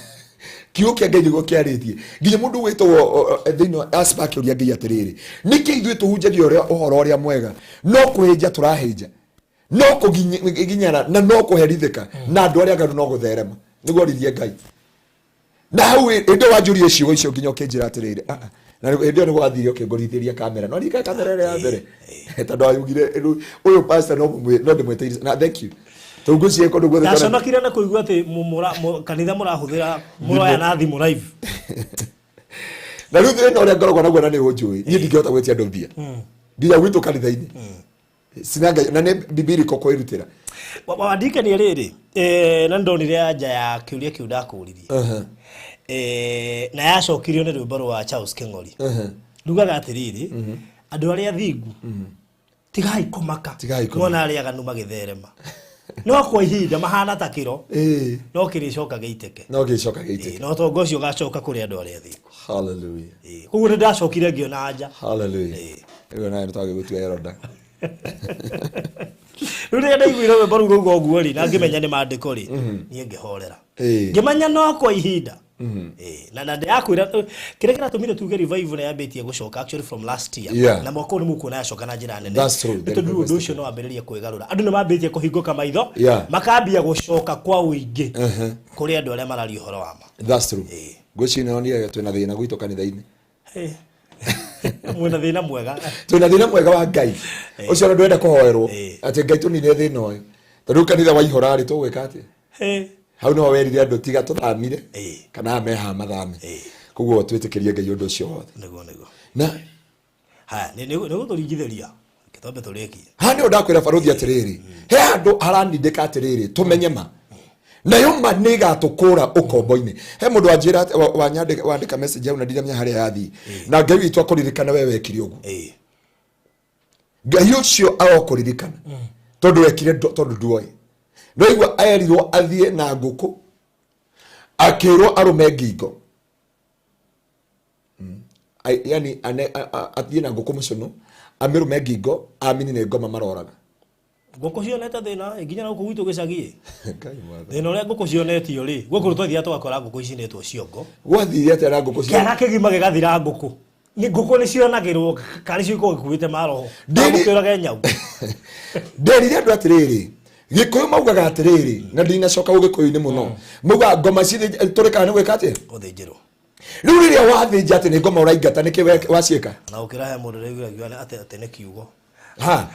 kiugo kĩa Ngai nĩguo kĩarĩtie nginya mũndũ wĩtagwo thĩinĩ wa Aspa akĩũria Ngai atĩrĩrĩ, nĩkĩ ithuĩ tũhunjagia ũrĩa ũhoro ũrĩa mwega no kũhĩnja tũrahĩnja, no kũginyana na no kũherithĩka, na andũ arĩa aganu no gũtherema? Nĩguo oririe Ngai. Na hau hĩndĩ ĩyo wanjũria ciugo icio nginya ũkĩnjĩra atĩrĩrĩ, "Ah, ah." Na hĩndĩ ĩyo nĩguo wathire ũkĩngũrithĩria kamera, no ririkana kamera ĩrĩa ya mbere, tondũ waugire, "Rĩu ũyũ pastor no ndĩmwĩtĩire." Na thank you, tondũ ngwĩciria kũndũ guothe Ndaconokire na kũigua atĩ kanitha mũrahũthĩra mũroya na thimũ live. Na rĩu thĩna ũrĩa ngoragwo naguo, na nĩ ũnjũĩ, niĩ ndingĩhota gwĩtia andũ mbia nginya gwitũ kanitha-inĩ sina Ngai na nĩ bibiliko kwĩrutĩra. Wandikania rĩrĩ, na nĩndonire anja ya kĩũria kĩu ndakũririe. Na yacokirio nĩ rwĩmbo rwa Charles Kĩng'ori rugaga atĩrĩrĩ, andũ arĩa athingu, tigai kũmaka. Tigai kũmaka. Mwana arĩa aganu magĩtherema no kwa ihinda mahana ta kĩro, no kĩrĩcoka gĩitĩke. No gĩcoka gĩitĩke. Na ũtonga ũcio ũgacoka kũrĩ andũ arĩa athingu. Hallelujah. Koguo nĩ ndacokire ngĩona anja. Hallelujah. Rĩu nawe nĩ twagĩgũtua eroda. Rĩu rĩrĩa ndaiguire rwĩmbo rũu rauga ũguo rĩ, na ngĩmenya nĩ maandĩko rĩ, niĩ ngĩhorera. Ngĩmenya no kwa ihinda. Na ndĩrakwĩra, kĩrĩa kĩratũmire tuge revival nĩ yambĩtie gũcoka actually from last year, na mwaka ũyũ nĩ mũkuona yacoka na njĩra nene. That's true. Nĩ tondũ ũndũ ũcio no wambĩrĩrie kwĩgarũra, andũ nĩ mambĩtie kũhingũka maitho, makambia gũcoka kwa ũingĩ kũrĩ andũ arĩa mararia ũhoro wa ma. That's true. Ngwĩciria nĩonire twĩna thĩna gwitũ kanitha-inĩ. Mwĩna thĩna mwega. Twĩna thĩna mwega wa Ngai ũcio ona ndwenda kũhoerwo atĩ Ngai tũnine thĩna ũyũ, tondũ rĩu kanitha waihũra rĩ, tũgwĩka atĩa? Hau nĩho werire andũ tiga tũthamire kana aya mehaha mathame. Koguo twĩtĩkĩrie Ngai ũndũ ũcio wothe. Nĩguo. Na Haya, nĩ gũtũringithĩria, reke twambe tũrĩkie. Haha nĩho ndakwĩra barũthi atĩrĩrĩ, he handũ haranindĩka atĩrĩrĩ, tũmenye ma nayo ma nĩ ĩgatũkũra ũkombo-inĩ. He mũndũ wanjĩra wandĩka message hau na ndiramenya harĩa yathiĩ, na Ngai witũ akũririkana we wekire ũguo. Ngai ũcio arokũririkana tondũ wekire tondũ nduoĩ no igua erirwo athiĩ na ngũkũ, akĩrwo arũme ngingo. Yani athiĩ na ngũkũ mũcũnũ amĩrũme ngingo, amini nĩ ngoma maroraga. Ngũkũ cionete thĩna nginya na gũkũ gwitũ gĩcagi. Ngai mwathani. Thĩna ũrĩa ngũkũ cionetio rĩ, gũkũ twathiaga tũgakora ngũkũ icinĩtwo ciongo. Gwathire atĩa na ngũkũ cia Kĩaga kĩgima gĩgathira ngũkũ. Nĩ ngũkũ nĩ cionagĩrwo karĩ cio ikoragwo ikuĩte maroho. Gũkĩũrage nyau. Nderire andũ atĩrĩrĩ, Gĩkũyũ maugaga atĩrĩrĩ, na ndinacoka ũgĩkũyũ-inĩ mũno, maugaga ngoma citũrĩkaga nĩ gwĩka atĩa? Gũthĩnjĩrwo. Rĩu rĩrĩa wathĩnja atĩ nĩ ngoma ũraingata, nĩkĩ waciĩka? Na ũkĩra he mũndũ rĩu akiuga atĩ nĩ kiugo. Ha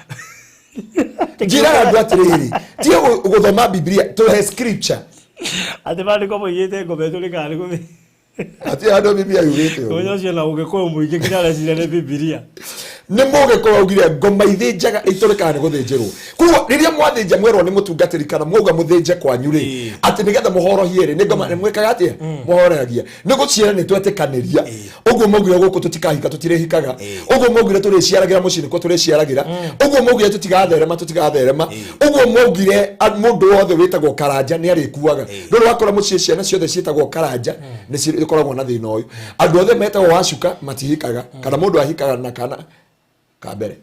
njĩraga andũ atĩrĩrĩ, tiga gũthoma Biblia, tũhe scripture. Atĩ maandĩko moigĩte ngoma ĩtũrĩkaga nĩ gũthĩ. Atĩ andũ Biblia yugĩte ũguo. Ũyũ ũcio na ũgĩkũyũ mũingĩ nginya areciria nĩ Bibilia. Nĩ mũgĩkũyũ augire ngoma ithĩnjaga itũrĩkaga nĩ gũthĩnjĩrwo. Koguo rĩrĩa mwathĩnja mwerwo nĩ mũtungatĩri kana mwauga mũthĩnje kwanyu rĩ, atĩ nĩgetha mũhorohie rĩ, nĩ ngoma nĩ mwĩkaga atĩa? Mũhoreragia nĩ gũciara. Nĩ twetĩkanĩria ũguo maugire gũkũ tũtikahika, tũtirĩhikaga. Ũguo maugire tũrĩciaragĩra mũciĩ, nĩkuo tũrĩciaragĩra. Ũguo maugire tũtigatherema, tũtigatherema. Ũguo maugire mũndũ wothe wĩtagwo Karanja nĩ arĩkuaga. Rĩu wakora mũciĩ ciana ciothe ciĩtagwo Karanja nĩ cikoragwo na thĩna ũyũ. Andũ othe metagwo Wacuka matihikaga, kana mũndũ ahikaga na kana ka mbere.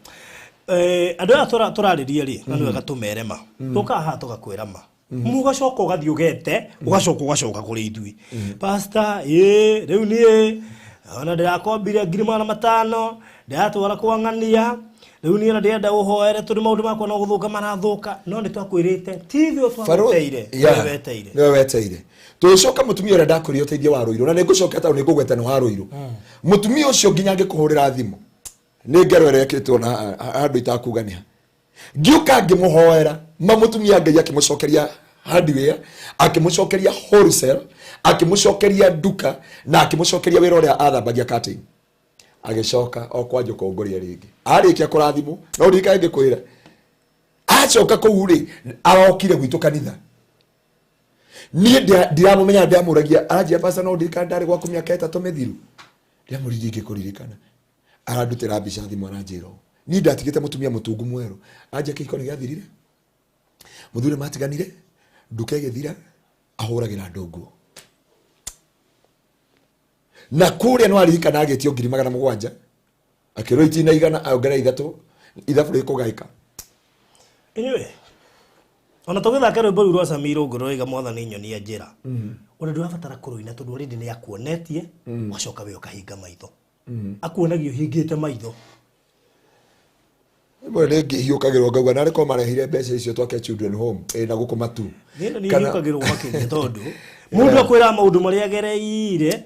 Andũ aya tũrarĩria rĩ, na nĩ wega tũmere ma tũkaga haha tũgakwĩra ma, mũgacoka ũgathiĩ ũgete, ũgacoka ũgacoka kũrĩ ithuĩ, pastor, ĩ rĩu niĩ ona ndĩrakombire 500,000, ndĩratwara kwa ng'ania, rĩu niĩ ona ndĩrenda ũhoere tondũ maũndũ makwa no gũthũka marathũka. No nĩ twakwĩrĩte ti ithuĩ twagũteire, nĩwe weteire. Nĩwe weteire. Tũgĩcoka mũtumia ũrĩa ndakwĩrire ũteithio wa Rũirũ, na nĩ ngũcoka tondũ nĩ ngũgweta nĩ wa Rũirũ. Mũtumia ũcio nginya ngĩkũhũrĩra thimũ nĩ ngero ĩrĩa ĩkĩtwo na handũ itakuga nĩ ha, ngĩũka ngĩmũhoera ma mũtumia, Ngai akĩmũcokeria hardware, akĩmũcokeria wholesale, akĩmũcokeria nduka, na akĩmũcokeria wĩra ũrĩa athambagia curtain. Agĩcoka o kwa njũkũngũria rĩngĩ arĩkia kũrathimwo. No ũririkane ngĩkwĩra Acoka kũu rĩ, arokire gwitũ kanitha. Niĩ ndiramũmenya, ndiramũragia. Aranjia, "Pastor, no ndirikana ndarĩ gwaku mĩaka 3 mĩthiru?" Ndiamũririe ingĩkũririkana. Arandutĩra mbica thimũ, aranjĩra ũũ, niĩ ndatigĩte mũtumia mũtungu mwerũ. Anjia, kĩhiko nĩ gĩathirire, mũthuri matiganire, nduka ĩgĩthira, ahũragĩra andũ nguo na kũrĩa. No aririkana agĩtio 700,000, akĩrwo itina igana ongerera ithatũ, ithabu rĩkũgaĩka. Inyuĩ ona tũgĩthaka rwĩmbo rũu rwa Sami Irũngũ rũraiga, "Mwathani nyonia njĩra," ona ndũrabatara kũrũina tondũ already nĩ akuonetie. Ũgacoka we ũkahinga maitho, akuonagia ũhingĩte maitho. Rĩmwe nĩngĩhiũkagĩrwo ngauga narĩ korwo marehire mbeca icio twake children home ĩ na gũkũ matu. Niĩ nĩ hiũkagĩrwo makĩria tondũ mũndũ akwĩraga maũndũ marĩa agereire.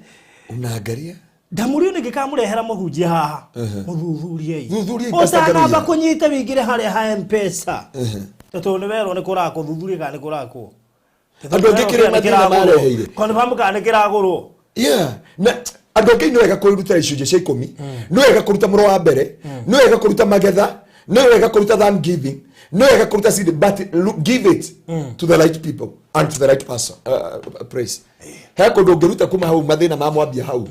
Unaangalia. Ndamũrio nĩngĩ kamũrehera mũhunjia haha, mũthuthuriei. Thuthuriai, Pastor ũtanamba Ngaruiya. Kũnyita wĩingĩre harĩa ha Mpesa, tondũ nĩ werwo nĩ kũrakwo. Thuthurie kana nĩ kũrakwo. Andũ angĩ kĩrĩa mathĩna mareheire. Confirm kana nĩ kĩragũrwo. Yeah, na andũ angĩ nĩ wega kũrutĩra icunjĩ cia 10, nĩ wega kũruta mũro wa mbere, nĩ wega kũruta magetha, nĩ wega kũruta thanksgiving, nĩ wega kũruta seed, but look, give it to the right people and to the right person, place. He kũndũ ũngĩruta kuma hau mathĩna mamwambia hau,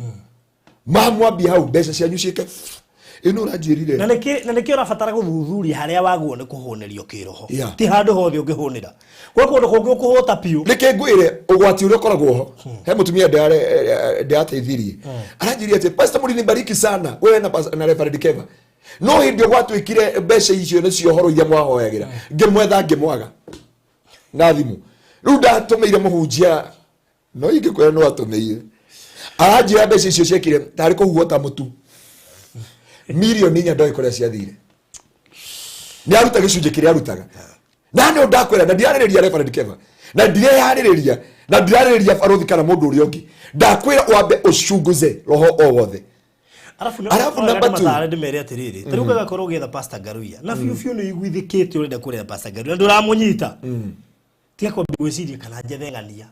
mamwambia hau, mbeca cianyu ciĩke ĩno ũranjĩrire. Na nĩkĩ ũrabatara gũthuthuria harĩa wagwo nĩ kũhũnĩrio kĩroho? Yeah. Ti handũ hothe ũngĩhũnĩra, gwĩ kũndũ kũngĩ ũkũhũta biũ. Reke ngwĩre ũgwati ũrĩa ũkoragwo ho. He mũtumia ndĩrateithirie, aranjĩria atĩ, "Pastor, mũlinibariki sana wewe na Reverend Keva, no hĩndĩ ĩyo gwatuĩkire mbeca icio nĩcio horo iria mwahoyagĩra, ngĩmwetha ngĩmwaga na thimũ. Rĩu ndatũmĩire mũhunjia, no ingĩkwĩra no atũmĩire." Aranjĩra mbeca icio ciekire tarĩ kũhuhwo ta mũtu, 4 million ndoĩ kũrĩa ciathire. Nĩ aruta gĩcunjĩ kĩrĩa arutaga na nĩ ndakwĩra, na ndirarĩrĩria Reverend Keva, na ndireyarĩrĩria, na ndirarĩrĩria barothi kana mũndũ ũrĩa ũngĩ. Ndakwĩra wambe ũcunguze roho o wothe. Arabu Arabu number two. Matare ndĩmere atĩrĩrĩ, ta rĩu gagakorwo ũgĩetha Pastor Ngaruiya na biũ biũ nĩ iguithĩkĩte ũrenda kũrĩa Pastor Ngaruiya na ndũramũnyita, tiga kwambia gwĩciria kana njethe ng'ania.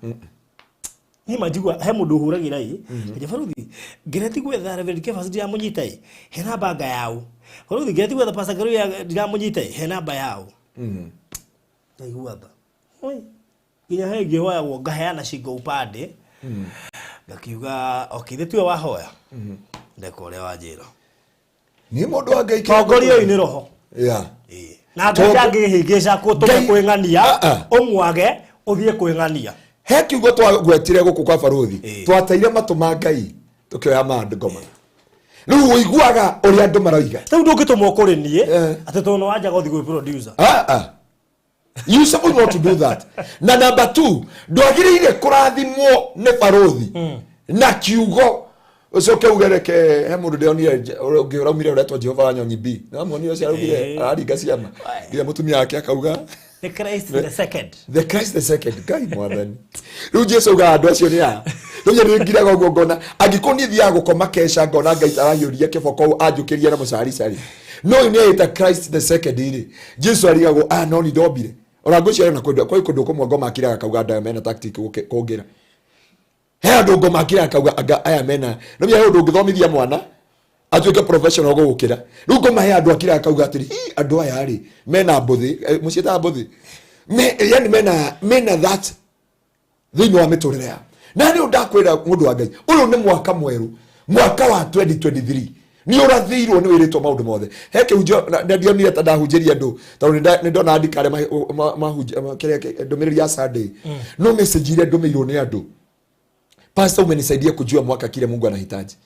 Niĩ manjigua he mũndũ ũhũragĩra ĩ nja, "Baruthi, ngereti gwetha Reverend Kefas ndiramũnyita ĩ, he namba anga yaũ? Baruthi, ngereti gwetha Pastor Ngaruiya ndiramũnyita ĩ, he namba yaũ?" Ndaigua tha. Oi, nginya he ngĩhoyagwo ngaheana shingo upande, ngakiuga, "Okay, ithe tiwe wahoya, ndeka ũrĩa wanjĩra." Nĩ mũndũ wa Ngai. Tongoria ũyũ nĩ roho. Ĩĩ. Na Ngai ndangĩhĩngĩca kũtũme kwĩng'ania. Ah, ah. Ũmwage ũthiĩ kwĩng'ania. He kiugo twagwetire gũkũ kwa baruthi. Twateire matũ ma Ngai, tũkĩoya ma ngoma. Rĩu ũiguaga ũrĩa andũ maroiga. Rĩu ndũngĩtũmwo kũrĩ niĩ atĩ tondũ nĩ wanjaga ũthiĩ gwĩ producer. Ah, ah. You supposed not to do that. Na number two, ndwagĩrĩire kũrathimwo nĩ barothi na kiugo ũcoke uge reke. He mũndũ ndĩronire ũngĩ ũraumire ũretwo Jehova wa Nyonyi B, nĩwamuonire ũcio araugire araringa ciama nginya mũtumia wake akauga The Christ the second. The Christ the second. Ngai mwathani, rĩu Jesu augaga andũ acio nĩ aya. Rĩu nĩ ngiraga ũguo ngona angĩkorwo niĩ thiaga gũkoma keca ngona Ngai arahiũria kĩboko anjũkĩria na mũcaricari, no ũyũ nĩ aĩta Christ the second rĩ, Jesu arigagwo aya no ni ndombire. Ona ngwĩciria na kwĩ kũndũ kũmwe ngoma akiraga akauga andũ aya mena tactic kũngĩra. He andũ ngoma akiraga akauga anga aya mena no he ũndũ ũngĩthomithia mwana atuĩke professional gũgũkĩra. Rĩu ngoma he andũ akiraga akauga atĩrĩ, "Hi, andũ aya rĩ mena mbũthĩ." Mũciĩtaga mbũthĩ. Yani mena that thĩinĩ wa mĩtũrĩre yao. Na nĩ ndakwĩra, mũndũ wa Ngai, ũyũ nĩ mwaka mwerũ, mwaka wa 2023. Nĩ ũrathĩirwo, nĩ wĩrĩtwo maũndũ mothe. He kĩhunjio na ndionire ta ndahunjĩria andũ tondũ nĩ ndona andĩka arĩa kĩrĩa ndũmĩrĩri ya Sunday, no message iria ndũmĩirwo nĩ andũ, "Pastor, umenisaidia kujua mwaka kile Mungu anahitaji."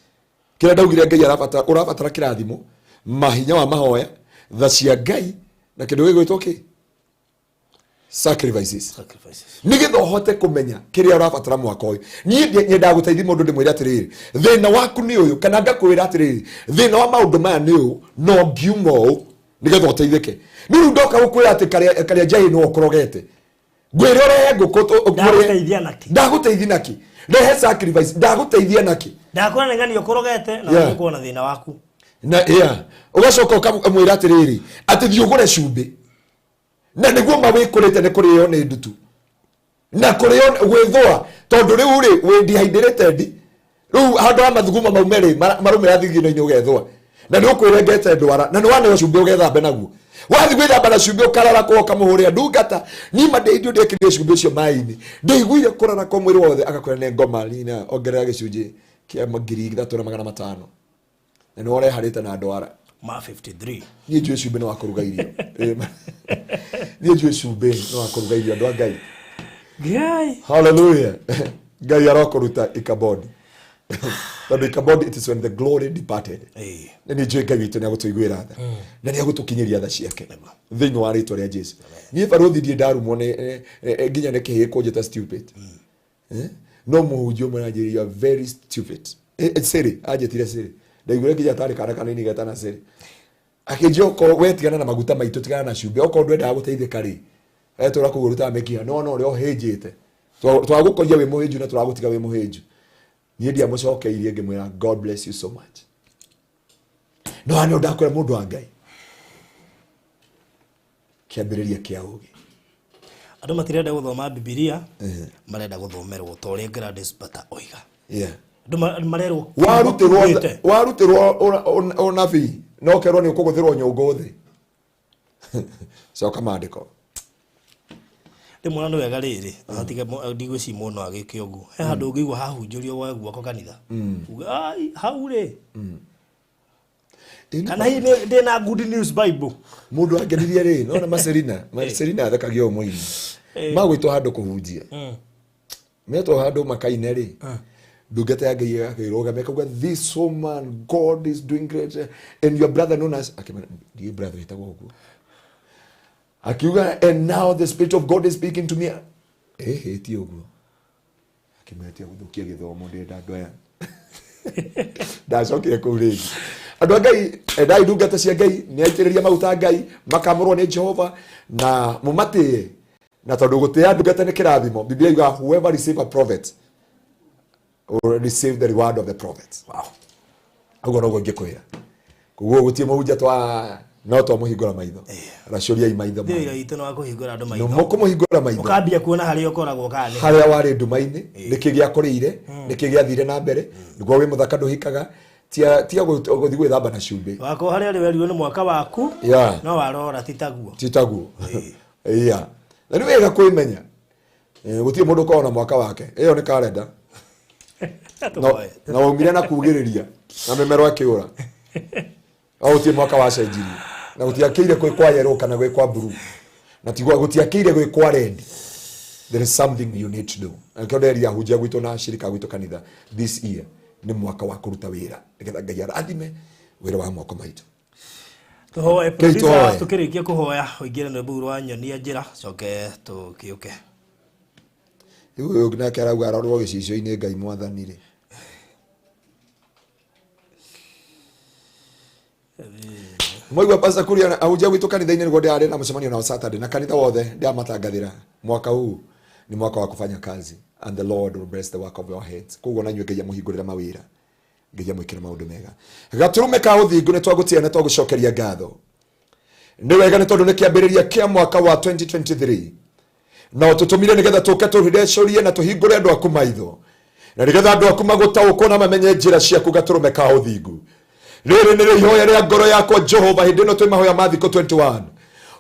Kĩrĩa ndaugire Ngai arabatara, ũrabatara kĩrathimo, mahinya wa mahoya, tha cia Ngai, na kĩndũ gĩgwĩtwo kĩ sacrifices. Sacrifices. Nĩgetha ũhote kũmenya kĩrĩa ũrabatara mwaka ũyũ. Niĩ nyendaga gũteithia mũndũ, ndĩmwĩre atĩrĩrĩ, thĩna waku nĩ ũyũ, kana ngakwĩra atĩrĩrĩ, thĩna wa maũndũ maya nĩ ũyũ, no ngiuma ũũ nĩgetha ũteithĩke. Nĩ rĩu ndoka gũkwĩra atĩ karĩa njahĩ no ũkorogete, ngwĩre ũrehe ngũkũ Ndagũteithia nakĩ? Ndagũteithia nakĩ? Rehe sacrifice, ndagũteithia nakĩ? Ndakwĩra nĩ ng'ania ũkorogete na ũgũkorwo na thĩna waku. Na yeah, ũgacoka ũkamwĩra atĩrĩrĩ, atĩ thiĩ ũgũre cumbĩ na nĩguo ma wĩkũrĩte nĩ kũrĩo nĩ ndutu na kũrĩo gwĩthũa, tondũ rĩu rĩ wĩ dehydrated. Rĩu handũ ha mathuguma maume rĩ, marũmĩra thigino-inĩ, ũgethũa na nĩ ũkwĩrengete ndwara na nĩ waneo cumbĩ ũgethambe naguo. Wathiĩ gwĩthamba na cumbĩ ũkararakwo ũkamũhũrĩra ndungata. Nima ndĩindio ndekĩrire cumbĩ ũcio maĩ-inĩ. Ndĩiguire kũrarakwo mwĩrĩ wothe agakwĩra nĩ ngoma lina ongerera gĩcunjĩ kĩa 3500. Na nĩ ũreharĩte na ndwara. Ma 53. Niĩ njũĩ cumbĩ nĩ wa kũruga irio. Niĩ njũĩ cumbĩ nĩ wa kũruga irio andũ a Ngai. Ngai. Hallelujah. Ngai arokũruta ikabodi. Tondũ ikabodi it is when the glory departed. Na nĩ njũĩ Ngai witũ nĩ agũtũiguĩra tha. Na nĩ agũtũkinyĩria tha ciake. Thĩinĩ wa rĩtwa rĩa Jesu. Niĩ barũthi ndirĩ ndarumwo nĩ nginya nĩ kĩhĩĩ kũnjĩta stupid. No mũhunjia ũmwe aranjĩrire you are very stupid. Siri, anjĩtire Siri. Ndaiguire nginya tarĩ kana kanini getana Siri. Akĩnjia okorwo we tigana na maguta maitũ tigana na cumbĩ okorwo ndwendaga gũteithĩka rĩ etũra kũu ũrutaga mĩkiha no no ũrĩa ũhĩnjĩte twagũkoria wĩ mũhĩnju na tũragũtiga wĩ mũhĩnju. Niĩ ndiamũcokeirie ngĩmwĩra God bless you so much. No haha nĩ ndakwĩra mũndũ wa Ngai kĩambĩrĩria kĩa ũgĩ. Andũ matirenda gũthoma Bibilia, marenda gũthomerwo ta ũrĩa Gladys Bata oiga. Andũ marerwo Warutĩrwo warutĩrwo ũnabii na ũkerwo nĩ ũkũgũthĩrwo nyũngũ thĩ. Coka maandĩko. Rĩmwe ona nĩ wega rĩrĩ, tiga ndigwĩciria mũndũ no agĩke ũguo. He handũ ũngĩigua hahunjũrio woe guoko kanitha. Uge, ai, hau rĩ. Kana hihi ndĩna Good News Bible. Mũndũ angenirie rĩ, nona Marcelina, Marcelina athekagia ũyũ mũini. Magwĩtwo handũ kũhunjia. Metwo handũ makaine rĩ. Ndungata ya Ngai ĩgakĩrũgama ĩkauga this woman God is doing great and your brother known as akĩmera ndiĩ brother wĩtagwo ũguo. Akiuga and now the spirit of God is speaking to me. Ĩhĩ ti ũguo. Akĩmwĩra tiga gũthũkia gĩthomo ndĩrenda andũ aya. Ndacokire kũu rĩngĩ. Andũ a Ngai endai ndungata cia Ngai nĩ aitĩrĩria maguta Ngai makamũrwo nĩ Jehova na mũmatĩe. Na tondũ gũtĩa ndungata nĩ kĩrathimo, Biblia yugaga whoever receive a prophet will receive the reward of the prophet. Wow. Ũguo noguo ingĩkwĩra. Koguo gũtirĩ mũhunjia twa no twamũhingũra maitho. Racũriai maitho Thĩ wĩra witũ nĩ wa kũhingũra andũ No maitho. mũkũmũhingũra maitho. Ũkambia kuona harĩa ũkoragwo kana nĩ. Harĩa warĩ nduma-inĩ, nĩkĩ gĩakũrĩire, nĩkĩ gĩathire na mbere, nĩguo wĩ mũthaka ndũhikaga, tia gũthiĩ gwĩthamba na cumbĩ. Wako harĩa rĩ werirwo nĩ mwaka waku, no warora ti taguo. Ti taguo. Na nĩ wega kwĩmenya. Gũtirĩ mũndũ ũkoragwo na mwaka wake. Ĩyo nĩ kalenda. Na waumire na kugĩrĩria na mĩmero akĩũra. No gũtirĩ mwaka wacenjirie. Na gũtiakĩire gwĩ kwa yellow kana gwĩ kwa blue. Na tigwa gũtiakĩire gwĩ kwa red. There is something you need to do. Na nĩkĩo nderia ahunjia gwitũ na ashirika gwitũ kanitha this year nĩ mwaka wa kũruta wĩra nĩgetha Ngai arathime wĩra wa moko maitũ. Tũhoe Kei producer, tũhoe. tũkĩrĩkia kũhoya ũingĩre rwĩmbo rwa nyonia njĩra coke tũkĩũke. Rĩu ũyũ nake arauga arorwo gĩcicio-inĩ Ngai mwathani rĩ. Mwaigua Pastor Kuria ahunjia gwitũ kanitha-inĩ nĩguo ndĩrarĩ na mũcemanio nao Saturday na kanitha wothe ndĩramatangathĩra mwaka huu ni mwaka wa kufanya kazi and the Lord will bless the work of your hands. Koguo na inyuĩ Ngai amũhingũrĩre mawĩra. Ngai amwĩkĩre maũndũ mega. Gatũrũme ka ũthingu nĩ twagũtĩa na twagũcokeria ngatho. Nĩ wega nĩ tondũ nĩ kĩambĩrĩria kĩa mwaka wa 2023. Na ũtũtũmire nĩgetha tũke tũrecũrie na tũhingũre andũ aku maitho. Na nĩgetha andũ aku magũtaũkwo na mamenye njĩra ciaku gatũrũme ka ũthingu. Rĩrĩ nĩrĩo ihoya rĩa ngoro yakwa Jehova hĩndĩ ĩno twĩ mahoya ma thikũ 21.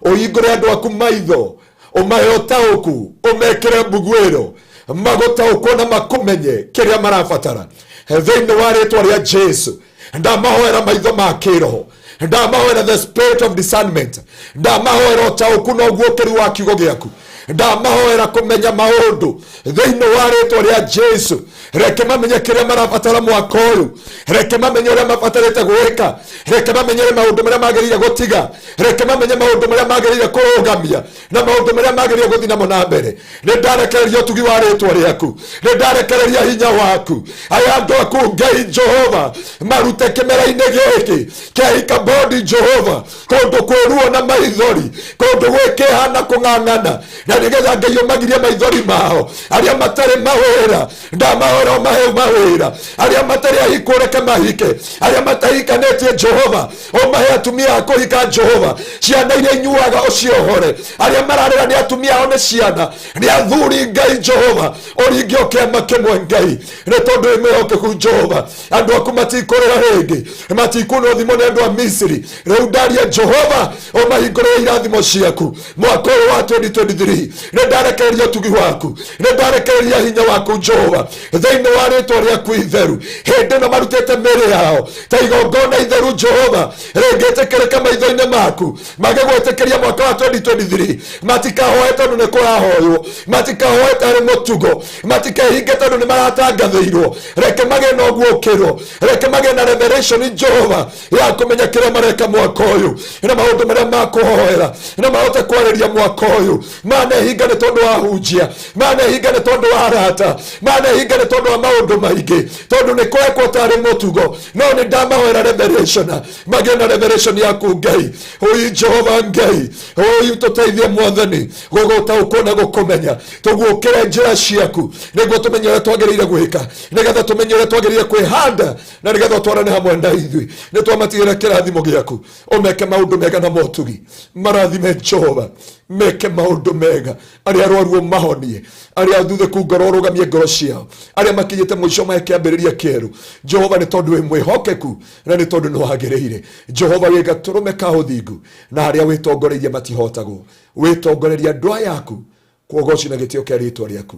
Ũhingũre andũ aku maitho, ũmahe ũtaũku, ũmekĩre mbuguĩro, magũtaũkwo na makũmenye kĩrĩa marabatara. Thĩinĩ wa rĩtwa rĩa Jesu, ndamahoera maitho ma kĩroho, ndamahoera the spirit of discernment, ndamahoera ũtaũku na ũguũkĩru wa kiugo gĩaku, ndamahoera kũmenya maũndũ thĩinĩ wa rĩtwa rĩa Jesu. Reke mamenye kĩrĩa marabatara mwaka ũyũ, reke mamenye ũrĩa mabatarĩte gwĩka, reke mamenye maũndũ marĩa magĩrĩire gũtiga, reke mamenye maũndũ marĩa magĩrĩire kũrũgamia na maũndũ marĩa magĩrĩire gũthiĩ namo na mbere. Nĩ ndarekereria ũtugi wa rĩtwa rĩaku, nĩ ndarekereria hinya waku. Aya andũ aku Ngai Jehova marute kĩmera-inĩ gĩkĩ kĩa Ikabodi Jehova, kũndũ kwĩ ruo na maithori, kũndũ gwĩ kĩeha na kũng'ang'ana, na Nĩgetha Ngai ũmagirie maithori mao. Arĩa matarĩ mawĩra ndamahora ũmahe mawĩra. Arĩa matarĩ ahiku ũreke mahike. Arĩa matahikanĩtie Jehova ũmahe atumia a kũhika Jehova. Ciana iria inyuaga ũciohore. Arĩa mararĩra nĩ atumia ao nĩ ciana nĩ athuri Ngai Jehova ũringe kĩama kĩmwe Ngai nĩ tondũ wĩ mwĩhokeku Jehova. Andũ aku matikũrĩra rĩngĩ, matikunwo thimo nĩ andũ a Misiri. Rĩu ndaria Jehova ũmahingũrĩre irathimo ciaku mwaka ũyũ wa 2023. Nĩ ndarekereria ũtugi waku, nĩ ndarekereria hinya waku Jehova thĩinĩ wa rĩtwa rĩaku itheru. Hĩndĩ ĩno marutĩte mĩĩrĩ yao ta igongona itheru Jehova rĩngĩtĩkĩrĩka maitho-inĩ maku, magĩgwĩtĩkĩria mwaka wa 2023. Matikahoe tondũ nĩ kũrahoywo, matikahoe tarĩ mũtugo, matikehinge tondũ nĩ maratangathĩirwo. Reke magĩe na ũguũkĩro, reke magĩe na revelation Jehova ya kũmenya kĩrĩa mareka mwaka ũyũ na maũndũ marĩa makũhoera na mahote kwarĩria mwaka ũyũ. Manehinga nĩ tondũ wa hunjia, manehinga nĩ tondũ wa arata, manehinga nĩ tondũ wa maũndũ maingĩ, tondũ nĩ kũrekwo tarĩ mũtugo. No nĩ ndamahoera revelation, magĩe na revelation yaku Ngai. Ũi Jehova Ngai, ũi tũteithie Mwathani gũgũtaũkwo na gũkũmenya, tũguũkĩre njĩra ciaku nĩguo tũmenye ũrĩa twagĩrĩire gwĩka, nĩgetha tũmenye ũrĩa twagĩrĩire kwĩhanda, na nĩgetha ũtwarane hamwe na ithuĩ. Nĩ twamatigĩra kĩrathimo gĩaku, ũmeke maũndũ mega na motugi. Marathime Jehova, meke maũndũ mega. Arĩa arwaru ũmahonie, arĩa athuthĩku ngoro ũrũgamie ngoro ciao, arĩa makinyĩte mũico mahe kĩambĩrĩria kĩerũ Jehova, nĩ tondũ wĩ mwĩhokeku na nĩ tondũ nĩ wagĩrĩire. Jehova wĩ gatũrũme ka ũthingu, na arĩa wĩtongoreirie matihotagwo. Wĩtongoreria andũ aya aku kuogoci na gĩtĩo kĩa rĩtwa rĩaku,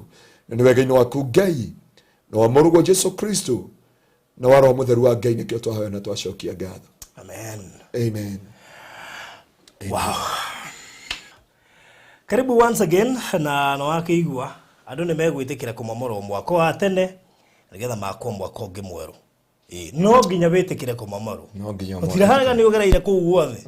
na nĩ wega-inĩ waku Ngai na wa mũrũguo Jesu Kristo na wa Roho Mũtheru wa Ngai nĩkĩo twahoya na twacokia ngatho. Amen. Amen. Wow. Karibu once again na no wakĩigua andũ nĩ megwĩtĩkĩra kũmomorwo mwako wa tene nĩgetha makwo mwako ũngĩ mwerũ. Ĩĩ, no nginya wĩtĩkĩre kũmomorwo. No nginya Gũtirahaga nĩ ũgereire kũu guothe.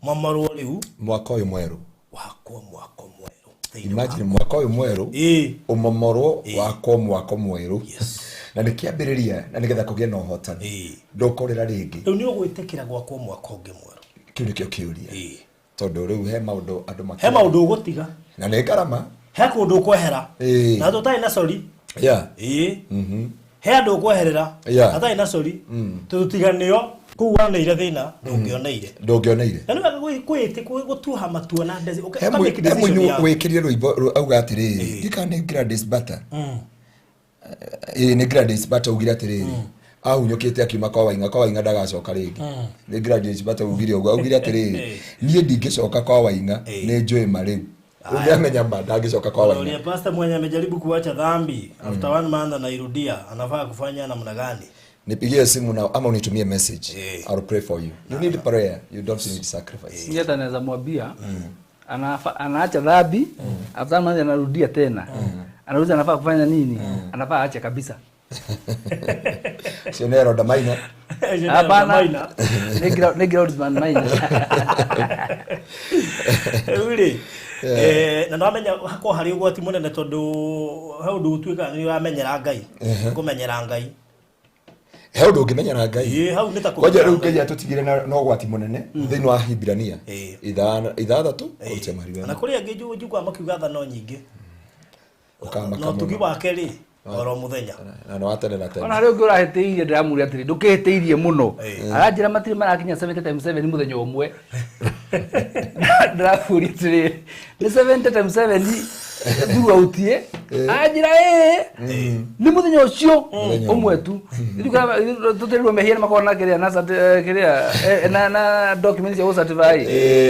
Momorwo rĩu mwaka ũyũ mwerũ. Wakwo mwako mwerũ. Thĩinĩ Imagine mwaka ũyũ mwerũ Ĩĩ. ũmomorwo wakwo mwako mwerũ. Yes. Na nĩ kĩambĩrĩria na nĩgetha kũgĩe na ũhotani. Ĩĩ. Ndũkũrĩra rĩngĩ. Rĩu nĩ ũgwĩtĩkĩra gwakwo mwako ũngĩ mwerũ. Kĩu nĩkĩo kĩũria. Ĩĩ. Tondũ rĩu he maũndũ andũ He makĩra. maũndũ ũgũtiga. Na nĩ ngarama. He kũndũ ũkwehera. Ĩĩ. Na tũtarĩ na sori. Yeah. Ĩĩ. He andũ ũkweherera. Yeah. Atarĩ na sori. Tũtiganĩo kũu woneire thĩna ndũngĩoneire. Ndũngĩoneire. Na nĩ wega gũtuha matua na He ũka make decision mũini yaku. wĩkĩrire rwĩmbo auga atĩrĩrĩ, ndikana nĩ Gladys Bata. Ĩĩ nĩ Gladys Bata augire atĩrĩrĩ, ahunyũkĩte akiuma kwa Waing'a, kwa Waing'a ndagacoka rĩngĩ. Nĩ Gladys Bata augire ũguo, augire atĩrĩrĩ, niĩ ndingĩcoka kwa Waing'a, nĩ njũĩ ma rĩu. Rĩu nĩamenya ma ndangĩcoka kwa Waing'a. Ulia pastor mwenye amejaribu kuacha dhambi after one month anairudia, anafaa kufanya namna gani? Nipigie simu na ama unitumie message. Eh. I'll pray for you. You need prayer, you don't need sacrifice. Mimi hata naweza mwambia anaacha dhambi, after month anarudia tena. Anauliza anafaa kufanya nini? Anafaa aache kabisa. Sio nero damaina. Hapana. Ni groundsman maina. Rĩu rĩ, na ndamenya hakorwo harĩ ũgwati mũnene tondũ he ũndũ ũtuĩkaga nĩ ũramenyera Ngai, kũmenyera Ngai. He ũndũ ũngĩmenyera Ngai. Ĩĩ, hau nĩ ta Kwanja kũmenyera rĩu Ngai. Ngai atũtigire na ũgwati mũnene thĩinĩ wa Hibrania ithathatũ kũruta mũhari Na wa kũrĩ angĩ njiguaga makiuga tha no nyingĩ. Ũkamaka Na ũtugi mũno. wake rĩ, oro mũthenya. Na nĩ wa tene na tene. Ona rĩu ũngĩ ũrahĩtĩirie ndĩramwĩra atĩrĩ ndũkĩhĩtĩirie mũno. Aranjĩra matirĩ marakinya 70 times 7 mũthenya ũmwe. Ndĩramũria atĩrĩ nĩ 70 times 7 throughout ĩ? Anjĩra ĩĩ nĩ mũthenya ũcio Mũthenya ũmwe tu. Tũtĩrirwo mehia nĩ makoragwo na kĩrĩa na kĩrĩa na document cia gũ certify.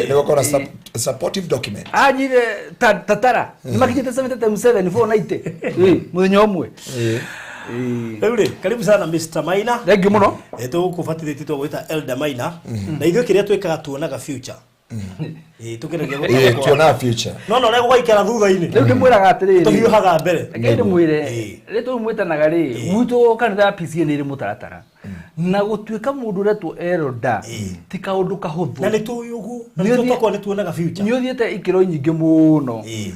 Nĩ gũkorwo na supportive document. Anjire tatara nĩ makinyĩte 70 times 7 490 ĩ mũthenya ũmwe. Rĩu rĩ, karibu sana Mr. Maina. Thank you mũno. Tũgũkũbatithĩtie tũgwĩta Elder Maina. Na ithuĩ kĩrĩa twĩkaga tuonaga future. Ĩĩ, tũkĩgeria Ĩĩ, gũtaũkwo. tuonaga future. No na ũrĩa gũgaikara thutha-inĩ. Rĩu ndĩmwĩraga atĩrĩrĩ. Tũhiũhaga mbere. Reke ndĩmwĩre Ĩĩ. rĩtwa rĩu mwĩtanaga rĩ gwitũ kanitha ya PCA nĩ ĩrĩ mũtaratara na gũtuĩka mũndũ ũretwo elder ti kaũndũ kahũthũ. Na nĩ tũĩ ũguo. Na Nĩ nĩkĩo ũthiĩ- twakorwo nĩ tuonaga future. Nĩ ũthiĩte ikĩro nyingĩ mũno. Ĩĩ.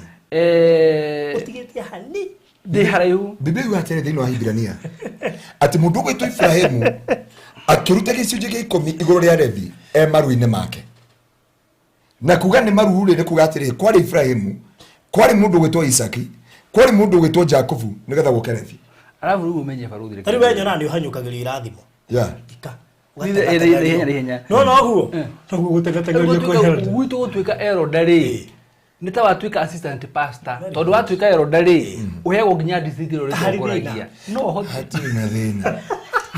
Ũtigĩtie hani. Ndĩ haraihu. Biblia yugaga atĩrĩ thĩinĩ wa Hibrania atĩ mũndũ ũgwĩtwo Ibrahimu akĩruta gĩcunjĩ gĩa ikũmi igũrũ rĩa Levi e maru-inĩ make. Na kuga nĩ maru rĩ, nĩ kuga atĩrĩ kwarĩ Ibrahimu Kwarĩ mũndũ ũgwĩtwo Isaki, kwarĩ mũndũ ũgwĩtwo Jakubu, nĩgetha gũke Levi. Alafu rĩu ũmenye barũthi reke. Ta rĩu we nyonaga nĩ ũhanyũkagĩrio irathimo. Yeah. Ika. Ihenya, ihenya. No no guo. Noguo gũtengateng'erio kwehera. Gwitũ gũtuĩka elder rĩ, nĩ ta watuĩka assistant pastor, tondũ watuĩka elder rĩ, ũheagwo nginya district ĩrĩa Harĩ ũrĩtongoragia. No ũhote. Hatirĩ na thĩna.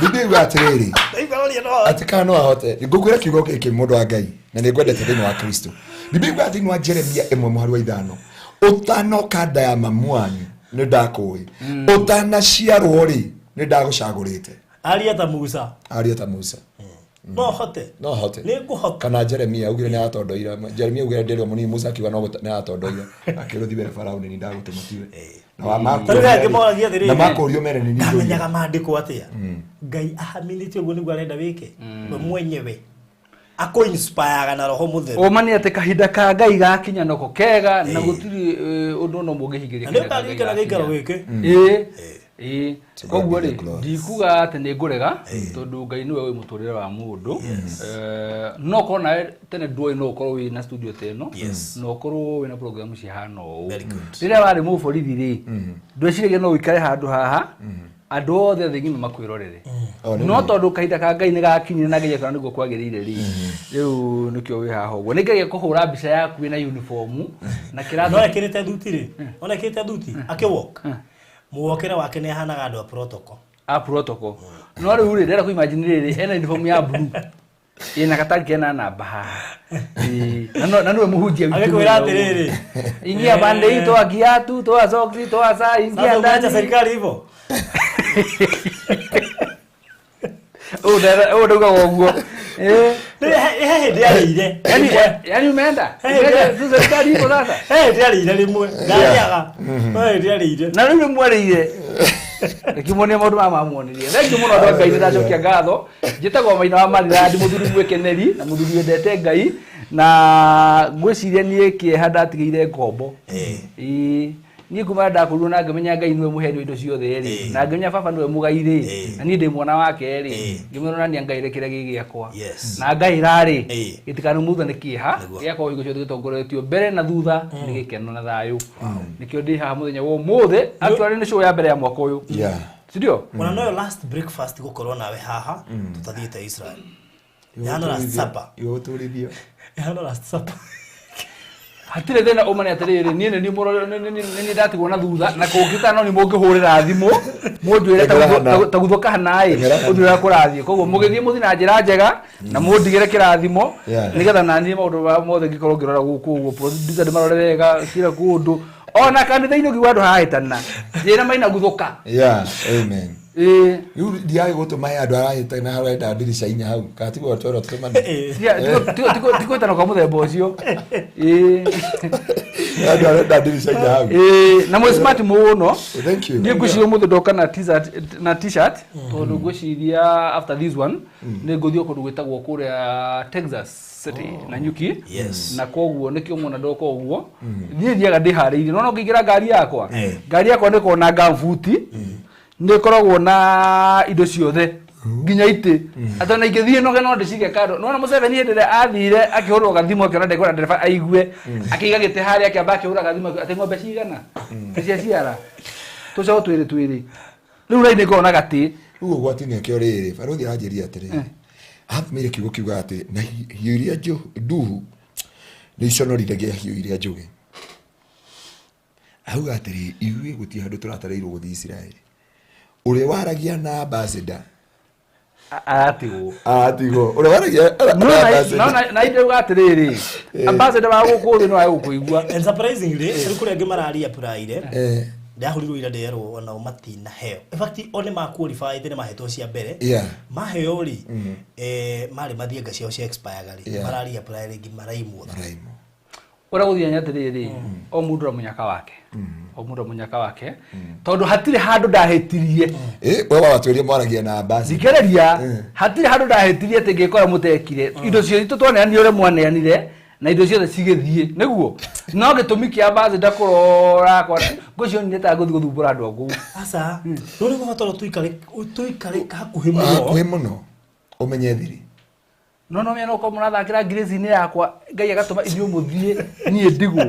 Bibilia yugaga atĩrĩrĩ, Ndaigua no. atĩ kana no ahote. Ngũkwĩra kiugo gĩkĩ mũndũ wa Ngai, na nĩ ngwendete thĩinĩ wa Kristo. Bibilia yugaga thĩinĩ wa Jeremia 1:5, ũtanoka nda ya mamu wanyu nĩ ndakũĩ, ũtanaciarwo rĩ nĩ ndagũcagũrĩte. Aria ta Musa. Aria ta Musa. No hote. No hote. Nĩ ngũhota. Kana Jeremia augire nĩ atondoira. Jeremia augire ndĩrĩ mũnini, Musa akiuga no nĩ atondoira. Akĩrwo thiĩ wĩre Farao nĩ niĩ ndagũtũma tiwe. Na wa Ta rĩu angĩ moragia atĩrĩrĩ. Na makũrio mere nĩ niĩ Ndamenyaga maandĩko atĩa. Ngai ahaminĩtie ũguo nĩguo arenda wĩke. We mwenyewe. Akũ inspireaga na roho mũtheru. Ũma nĩ atĩ kahinda ka Ngai gakinya noko kega na gũtirĩ ũndũ ona ũmwe ũngĩhingĩria Na kahinda nĩ ka Ngai ũkaririkana gĩikaro gakinya. gĩkĩ. Ĩĩ. Ĩĩ. To God Koguo be the rĩ, glory. ndikuga atĩ nĩ ngũrega tondũ Ngai nĩwe ũĩ mũtũrĩre wa mũndũ. No ũkorwo nawe tene ndwoĩ no ũkorwo wĩna studio ta ĩno na ũkorwo wĩna program cihana ũũ. Very good. Rĩrĩa warĩ mũborithi rĩ, ndweciragia no ũikare handũ haha andũ othe thĩ ng'ima makwĩrorere. Oh, nĩ No ma. tondũ kahinda ka Ngai nĩ gakinyire na Ngai akĩona nĩguo kwagĩrĩire rĩ, rĩu nĩkĩo wĩ haha ũguo. Nĩ ngeragia kũhũra mbica yaku wĩna uniform na No kĩrathi. ekĩrĩte thuti rĩ. Ona ekĩrĩte thuti. Akĩwalk. Mũwokere wake nĩ ahanaga andũ a protocol. A protocol. No rĩu rĩ, ndĩrenda kũ-imagine rĩrĩ, ena uniform ya blue. Ĩna gatagi kena namba haha. Ĩĩ. Na nĩwe mũhunjia witũ Agĩkwĩra mũnene atĩrĩrĩ. ũguo. Ingia pande hii, toa kiatu, toa soksi, toa saa, ingia Sasa umeacha ndani. serikali hivyo. Ũũ ndaugaga ũguo. Ĩĩ. He hĩndĩ arĩire. Yaani yaani umeenda? Hey, Umeenda yeah. tu serikali iko sasa? He hĩndĩ arĩire rĩmwe. Ndarĩaga. He hĩndĩ arĩire. Na rĩu nĩ mwarĩire. Reke muonie maũndũ maya mamuonirie. Thengiũ mũno andũ a Ngai, nĩ ndacokia ngatho. Njĩtagwo Maina wa Marirandi, mũthuri mwĩkeneri na mũthuri wendete Ngai, na ngwĩciria niĩ kĩeha ndatigĩire ngombo. Ĩĩ. Niĩ kuma ndakũrirwo na ngĩmenya Ngai nĩwe mũheani wa indo ciothe rĩ, na ngĩmenya baba nĩwe mũgai rĩ, na niĩ ndĩ mwana wake rĩ, ngĩmenya ona niĩ ngaĩre kĩrĩa gĩ gĩakwa. Na ngaĩra rĩ, gĩtikanamutha nĩ kĩeha, gĩakorwo hingo ciothe gĩtongoretio mbere na thutha nĩ gĩkeno na thayũ. Nĩkĩo ndĩ haha mũthenya wa ũmũthĩ, actually nĩ show ya mbere ya mwaka ũyũ. Yeah. Sindio? Ona noyo last breakfast gũkorwo nawe haha tũtathiĩte Israel. Ĩhana last supper. Igũtũrithio. Ĩhana last supper. Hatirĩ thĩna ũma nĩ atĩrĩrĩ, niĩ nĩ niĩ mũrore, nĩ niĩ ndatigwo na thutha, na kũngĩta no nĩ mũngĩhũrĩra thimũ, mũnjwĩre Teng'era hana. ta guthoka hana ĩ, Teng'era hana. ũthiĩ ũrĩa kũrathiĩ. Koguo mũgĩthiĩ mũthiĩ na njĩra njega, na mũndigĩre kĩrathimo, Yeah. nĩgetha na niĩ maũndũ maya mothe ngĩkorwo ngĩrora gũkũ ũguo, producer ndĩmarore wega, kila kũndũ. Ona kanitha-inĩ ũngĩigua andũ hahĩtana, njĩra Maina guthũka. Yeah, amen. Ĩĩ. Rĩu ndiage gũtũma he andũ arahĩtana hau arenda ndirica inya hau. Kana tiguo twerwo tũtũmane. Ti kũhĩtana kwa mũthemba ũcio. Ĩĩ. Andũ arenda ndirica inya hau. Ĩĩ, na mwĩ smart mũno. Thank you. Niĩ ngwĩciria ũmũthĩ ndoka na t-shirt, na t-shirt tondũ ngwĩciria after this one nĩ ngũthiĩ kũndũ gwĩtagwo kũrĩa Texas City na Nyuki. Na koguo nĩkĩo muona ndoka ũguo. Niĩ thiaga ndĩharĩirie. Nĩwona ũngĩingĩra ngari yakwa, ngari yakwa nĩ ĩkoragwo na gambuti, nĩ ĩkoragwo na indo ciothe nginya itĩ, atĩ ona ingĩthiĩ noge no ndĩcige kando. Nĩwona Museveni hĩndĩ ĩrĩa athire akĩhũrwo gathimũ akĩona ndekwenda ndereba aigue, akĩiga gĩtĩ harĩa akĩamba akĩhũra gathimũ atĩ ng'ombe cigana nĩ ciaciara tũcaũ twĩrĩ twĩrĩ, rĩu raini ĩkoragwo na gatĩ. Rĩu ũgwati nĩ kĩo rĩrĩ, barũthi aranjĩria atĩrĩrĩ, atũmĩire kiugo kiugaga atĩ na hiũ iria nduhu nĩ iconorithagia hiũ iria njũgĩ. Auga atĩrĩ, ithuĩ gũtirĩ handũ tũratarĩirwo gũthiĩ Isiraeli. Ũrĩa waragia na ambassador Aratigwo. Aratigwo. Ũrĩa waragia na ambassador. Na indauga atĩrĩrĩ, ambassador wa gũkũ thĩ no age gũkũigua. And surprisingly, rĩu kũrĩa angĩ mararia applyire, ndahũrirwo ira nderwo onao matinaheo. In fact, o nĩ ma qualify nĩ mahetwo cia mbere. Maheo rĩ, marĩ mathiĩ nga ciao cia expire rĩ, mararia apply rĩngĩ maraimwo. Maraimwo. Ũrĩa gũthiĩ nĩ atĩrĩrĩ, o mũndũ na mũnyaka wake. O mũndũ na mũnyaka wake. Tondũ hatirĩ handũ ndahĩtirie. We wawatwĩrie mwaragia na ambassador. Thikĩrĩria, hatirĩ handũ ndahĩtirie atĩ ngĩkora mũtekire. Indo ciothe itũ twaneanire ũrĩa mwaneanire, na indo ciothe cigĩthiĩ, nĩguo? No gĩtũmi kĩa ambassador kũrora kwa ngũcio nĩ ta ngũthiĩ gũthumbũra andũ a kũu. Aca, rĩu nĩ gũbatara tũikare hakuhĩ mũno. Hakuhĩ mũno. Ũmenye thiri. No no mena uko mũrathakĩra ngirĩci-inĩ yakwa, Ngai agatũma inyuĩ mũthiĩ, niĩ ndigwo.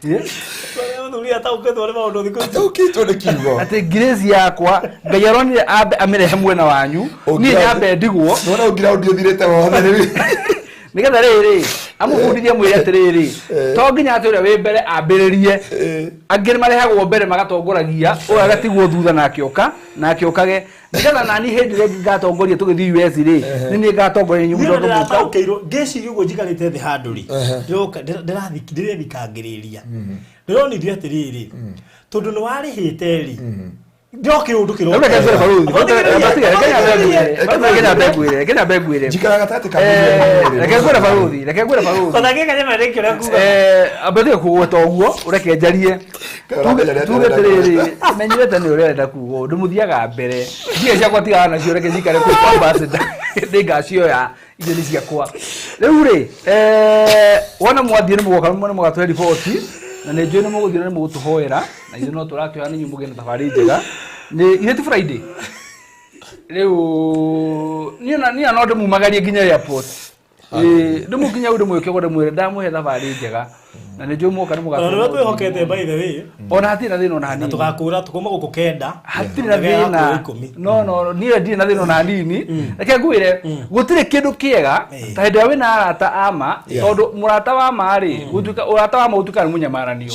Mũthuri ataũkĩtwo nĩ maũndũ thikũ ici. Ataũkĩtwo nĩ kiugo. Atĩ grace yakwa Ngai aronire ambe amĩrehe mwena wanyu, niĩ nyambe ndigwo. Nona ũngiraũndi ũthirĩte wothe rĩu. Nĩgetha rĩrĩ amũbundithie, mwĩre atĩrĩrĩ, to nginya atĩ ũrĩa wĩ mbere ambĩrĩrie. Angĩ nĩ marehagwo mbere magatongoragia, ũyũ agatigwo thutha na akĩoka na akĩokage, nĩgetha nani hĩndĩ ĩrĩa ĩngĩ ngatongoria tũgĩthiĩ US rĩ, nĩ niĩ ngatongoria inyuĩ Niĩ mũcoke mũka. ndĩrataũkĩirwo ngĩciria ũguo njikarĩte thĩ handũ rĩ, ndĩroka ndĩrethikangĩrĩria, ndĩronire atĩrĩrĩ, tondũ nĩ warĩhĩte rĩ, ndĩrokĩ ũndũ Rĩu reke ngwĩre barũthi, reke nyambe ngwĩre, reke nyambe ngwĩre. Njikara gatagatĩ ka Reke ngwĩre barũthi, reke ngwĩre barũthi. Kanyama nĩkĩo ũrĩa kuga. Ambe tige kũgweta ũguo, ũreke njarie. Tuge atĩrĩrĩ, menyerete nĩ ũrĩa ũrenda kuga ũndũ mũthiaga mbere. Mbia ciakwa tigana nacio, reke cikare kũu kwa ambassador, nĩngacioya, icio nĩ ciakwa. Rĩu rĩ, wona mwathiĩ nĩ mũgoka nĩ mũgatũhe riboti, na nĩ njũĩ nĩ mũgũthiĩ na nĩ mũgũtũhoera, na ithuĩ no tũrakĩoya nĩ inyuĩ mũgĩe na thabarĩ njega. Nĩ ithe ti Friday rĩu, niĩ no ndĩmumagarie nginya airport. Ĩĩ, ndĩmũkinya hau, ndĩmwĩke ũguo, ndĩmwĩre ndamũhe thabarĩ njega, na nĩ njũĩ mwoka nĩ Ona nĩwe mũgatũhe. twĩhokete, by the way. Ona hatirĩ na thĩna ona Na hanini. tũgakũra tũkuma gũkũ 9. Hatirĩ na Ndege ya thĩna. 10. No, niĩ ndirĩ na thĩna ona hanini. Reke ngwĩre, gũtirĩ kĩndũ kĩega ta hĩndĩ ĩrĩa wĩna arata a ma, tondũ mũrata wa ma rĩ, gũtuĩka ũrata wa ma ũtuĩkaga nĩ mũnyamaranio.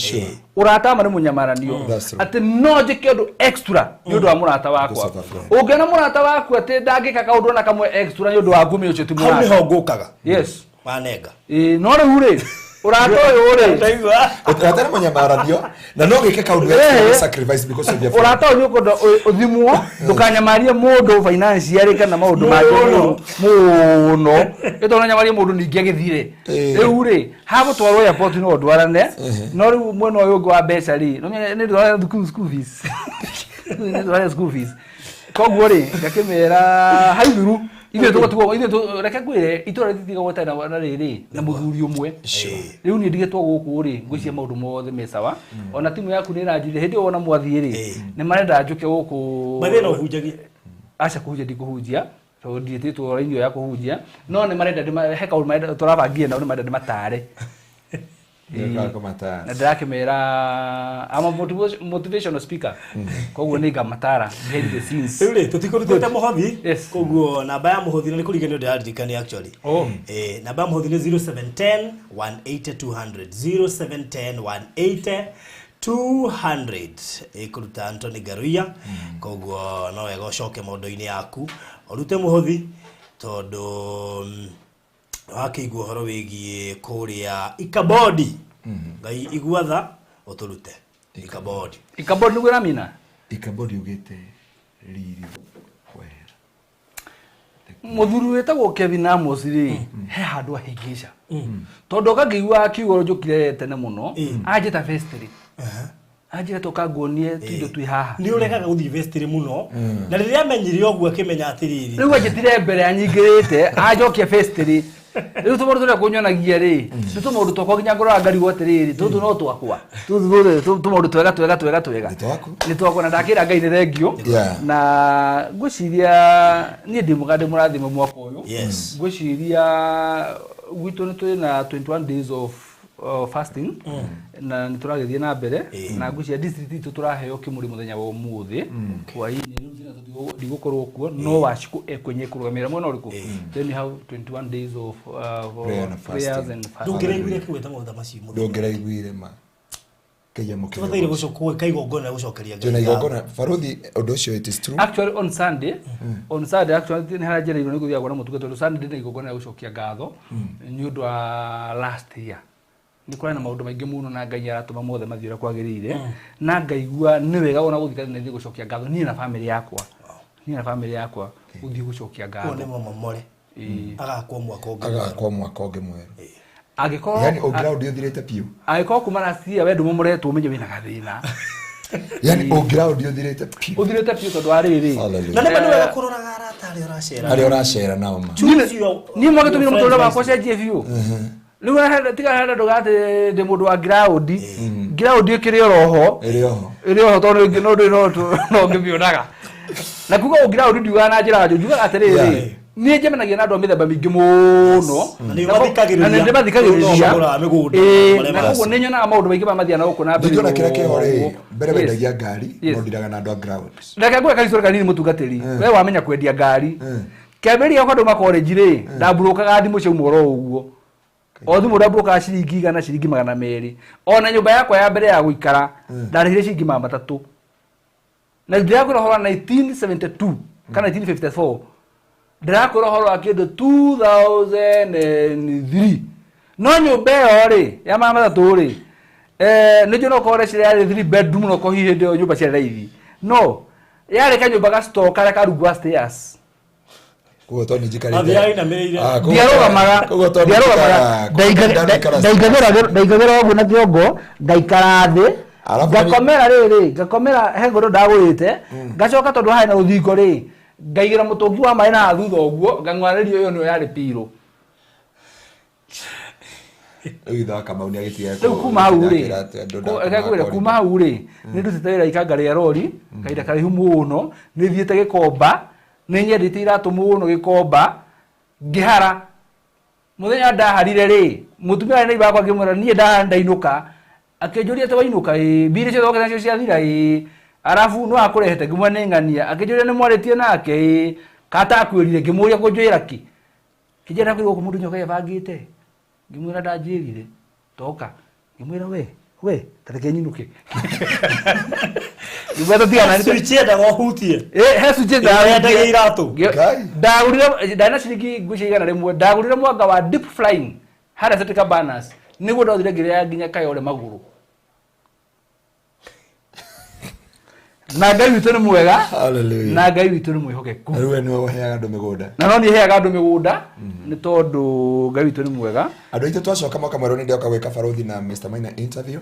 Ũrata wa ma nĩ mũnyamaranio. That's true. Atĩ no njĩke ũndũ extra nĩ ũndũ wa mũrata wakwa. Because of a friend. Ũngĩona mũrata waku atĩ ndangĩka kaũndũ ona kamwe extra nĩ ũndũ wa ngumi, ũcio ti Hau mũrata. nĩho ngũkaga. Yes. Wanenga. Ĩĩ, no rĩu rĩ, ũrata ũyũ rĩ, Ndaigua. Ũrata nĩ mũnyamaranio na no gĩke kaũndũ extra, sacrifice because of your friend. Ũrata ũyũ nĩ ũkwenda ũthimwo, ndũkanyamarie mũndũ financially kana maũndũ mangĩ Mũno. mũno, ĩtondũ nyamarie mũndũ ningĩ agĩthire. Rĩu rĩ, hagũtwarwo airport no ndwarane, no rĩu mwena ũyũ ũngĩ wa mbeca rĩ, no nĩ ndwarane thukuru, school fees, nĩ ndwarane school fees. Koguo rĩ, ngakĩmera haithuru ithuĩ tũgũtigwo ithuĩ reke ngwĩre, itũra rĩtitigagwo rĩtarĩ na rĩrĩ na mũthuri ũmwe. Rĩu niĩ ndigĩtwo gũkũ rĩ, ngwĩciria maũndũ mothe me sawa. Ona timu yaku nĩ ĩranjĩrire hĩndĩ ĩyo wona mwathiĩ rĩ, nĩ marenda njũke gũkũ. By the way, no ũhunjagie? Aca, kũhunjia ndikũhunjia, tondũ ndiĩtĩtwo raini ĩyo ya kũhunjia, no nĩ marenda he kaũndũ marenda tũrabangie nao, nĩ marenda ndĩmatare. Nĩũkaga kũmatara. Na ndĩrakĩmera I'm a motivational speaker, koguo nĩ ngamatara behind the scenes. Rĩu rĩ, tũtikũrutĩte mũhothi. Yes. Koguo namba ya mũhothi, na nĩ kũriganĩrwo ndĩraririkania actually. Oh. Namba ya mũhothi nĩ 0710 180 200, 0710 180 200, ĩkũruta Anthony Ngaruiya. Koguo no wega ũcoke maũndũ-inĩ yaku ũrute mũhothi, tondũ wakĩigua ũhoro wĩgiĩ kũrĩa Ikabodi. Ngai igua tha ũtũrute Ikabodi. Ikabodi nĩguo ĩramina. Ikabodi ugĩte riri wehera. Mũthuri wĩtagwo Kevin Amos rĩ, he handũ ahĩngĩca, tondũ ngakĩigua kiugo njũkire tene mũno, anjĩta vestry, anjĩra toka nguonie tuindo twĩ haha. Nĩ ũregaga gũthiĩ vestry mũno, na rĩrĩa amenyire ũguo akĩmenya atĩrĩrĩ, Rĩu anjĩtire mbere anyingĩrĩte anjokia vestry. Rĩu tũmaũndũ tũrĩa kũnyonagia rĩ, nĩ tũmaũndũ twakwa, nginya ngorora ngarigwo atĩrĩrĩ, tũtũ no twakwa tũtũ, tũtũ tũmaũndũ twega twega twega twega. Nĩ twaku. Nĩ twakwa, na ndakĩra Ngai nĩ thengio. Na ngwĩciria niĩ ndĩ mũga ndĩ mũrathime mwaka ũyũ. Ngwĩciria gwitũ nĩ twĩ na 21 days of fasting na nĩ tũragĩthiĩ na mbere, na ngwĩciria district itũ tũraheo kĩmũrĩ mũthenya wa ũmũthĩ hwaĩ-inĩ. Rĩu thĩna ndigũkorwo kuo, no Wacikũ ekwenye kũrũgamĩrĩra mwena ũrĩkũ. Then you have 21 days of Prayer and prayers fasting. and fasting. Ndũngĩraiguire kĩgweta maũndũ ta macio mũthenya? Ndũngĩraiguire ma Ngai amũkĩre. Tũbataire gũcoka igongona rĩa gũcokeria Ngai Twĩna ngatho. igongona baruthi, ũndũ ũcio it is true. Actually on Sunday actually nĩ harĩa njereirwo nĩ gũthiaga kuona mũtugo, tondũ Sunday ndĩna igongona rĩa gũcokia ngatho nĩ ũndũ wa last year. Nĩ kũrĩ na maũndũ maingĩ mũno na Ngai aratũma mothe mathiĩ ũrĩa kwagĩrĩire, na ngaigua nĩ wega ona gũthiĩ kanitha thiĩ gũcokia ngatho niĩ na family yakwa, gũthiĩ gũcokia Ũyũ ngatho. nĩ momomore. Agakwo mwaka ũngĩ. Agakwo mwaka ũngĩ mwerũ. Angĩkorwo Yani ũngĩraũndi ũthirĩte biũ. Angĩkorwo kuma last year we ndũmomoretwo, ũmenye wĩna gathĩna. Yani ũngĩraũndi ũthirĩte biũ. Ũthirĩte biũ, tondũ wa rĩrĩ, Hallelujah. Na nĩ wega kũroraga arata arĩa ũracera. Arĩa ũracera nao ma. Choose your niĩ mwagĩtũmire your mũtũrĩre friends wakwa wisely. ũcenjie biũ. Rĩu tiga hena ndũgate ndĩ mũndũ wa ngiraũndi, ngiraũndi ĩkĩrĩ oroho. Ĩrĩ oho. Ĩrĩ oho, tondũ no ndũĩ no ngĩmĩonaga na kuga ũngiraũndi ndiugaga na njĩra njũ, njugaga atĩrĩrĩ, Niĩ njemanagia na andũ a mĩthemba mĩingĩ mũno. Na nĩ ũmathikagĩrĩria. Na nĩ ndĩmathikagĩrĩria. Nĩ ũgũraga mĩgũnda, Ĩĩ, marĩa na koguo nĩ nyonaga maũndũ maingĩ marĩa mathiaga na gũkũ na mbere. Ndingĩona kĩrĩa kĩho rĩ ũguo. mbere Yes. wendagia ngari Yes. no ndiraga na andũ a ground. Reke ngwĩre kahistori kanini mũtungatĩri. We wamenya kwendia ngari. Kĩambĩrĩria gwakwa ndauma college rĩ, ndamburokaga thimũ ciauma oro ũguo. O thimũ ndamburokaga ciringi 100, ciringi 200. Ona nyũmba yakwa ya mbere ya gũikara ndarĩhire ciringi 300. Na ndĩrakwĩra ũhoro wa 1972 kana 1954. Ndĩrakwĩra ũhoro wa kĩndũ 2003. No nyũmba ĩyo rĩ ya 300 rĩ, nĩ njũĩ no ũkorwo reciria yarĩ 3 bedroom, no ũkorwo hihi hĩndĩ ĩyo nyũmba ciarĩ raithi. No yarĩ kanyũmba ga store karĩa karungwa stairs. Koguo to nĩ njikarĩte. Athiaga ainamĩrĩire. Ah, koguo- Ndiarũgamaga, koguo to nĩ ndiarũgamaga. njikaraga- ndaikara- Ndaigagĩra ũguo na kĩongo, ngaikara thĩ, Alafu ngakomera rĩrĩ, ngakomera he ngoro ndagũrĩte, ngacoka tondũ harĩ na rũthingo rĩ, ngaigĩra mũtũngi wa maĩ na haha thutha ũguo, ngang'warĩrio ĩyo nĩyo yarĩ pirũ. Rĩu ithe wa Kamau nĩ agĩtiga Rĩu kuma hau rĩ, akĩra atĩ andũ reke ngwĩre, ndakoma kuma hau rĩ, nĩ ndutĩte wĩra ikanga rĩa rori kahinda karaihu mũno, nĩ thiĩte Gĩkomba, nĩ nyendete iratũ mũno Gĩkomba, ngĩhara. Mũthenya ndaharire rĩ, mũtumia warĩ neighbor wakwa ngĩmwĩra niĩ ndahara ndainũka, akĩnjũria atĩ wainũka ĩĩ, mbia iria ciothe wokĩte nacio ciathira ĩĩ, arabu nĩ wakũrehete, ngĩmwĩra nĩ ng'ania, akĩnjũria nĩ mwarĩtie nake ĩĩ, kana atakwĩrire, ngĩmũria kũnjĩra kĩ, kĩnjĩra ndakwĩrwo gũkũ mũndũ nyoka ebangĩte, ngĩmwĩra ndanjĩrire, toka, ngĩmwĩra we ta reke nyinũke. Ngĩmwĩra tũtigana Switch yendaga ũhutie. Ĩ, he switch Ĩrĩa yendagia iratũ. Ngai. Ndagũrire ndarĩ na ciringi ngwĩciria 100, ndagũrire mwanga wa deep flying harĩa City Cabanas, nĩguo ndothire ngĩrĩa nginya Kayole magũrũ. Na Ngai witũ nĩ mwega. Hallelujah. Na Ngai witũ nĩ mwĩhokeku. Na rĩu we nĩwe ũheaga andũ mĩgũnda. Na no niĩ heaga andũ mĩgũnda nĩ tondũ Ngai witũ nĩ mwega. Andũ aitũ twacoka mwaka mwerũ nĩ ndĩoka gwĩka Barũthi na Mr. Maina interview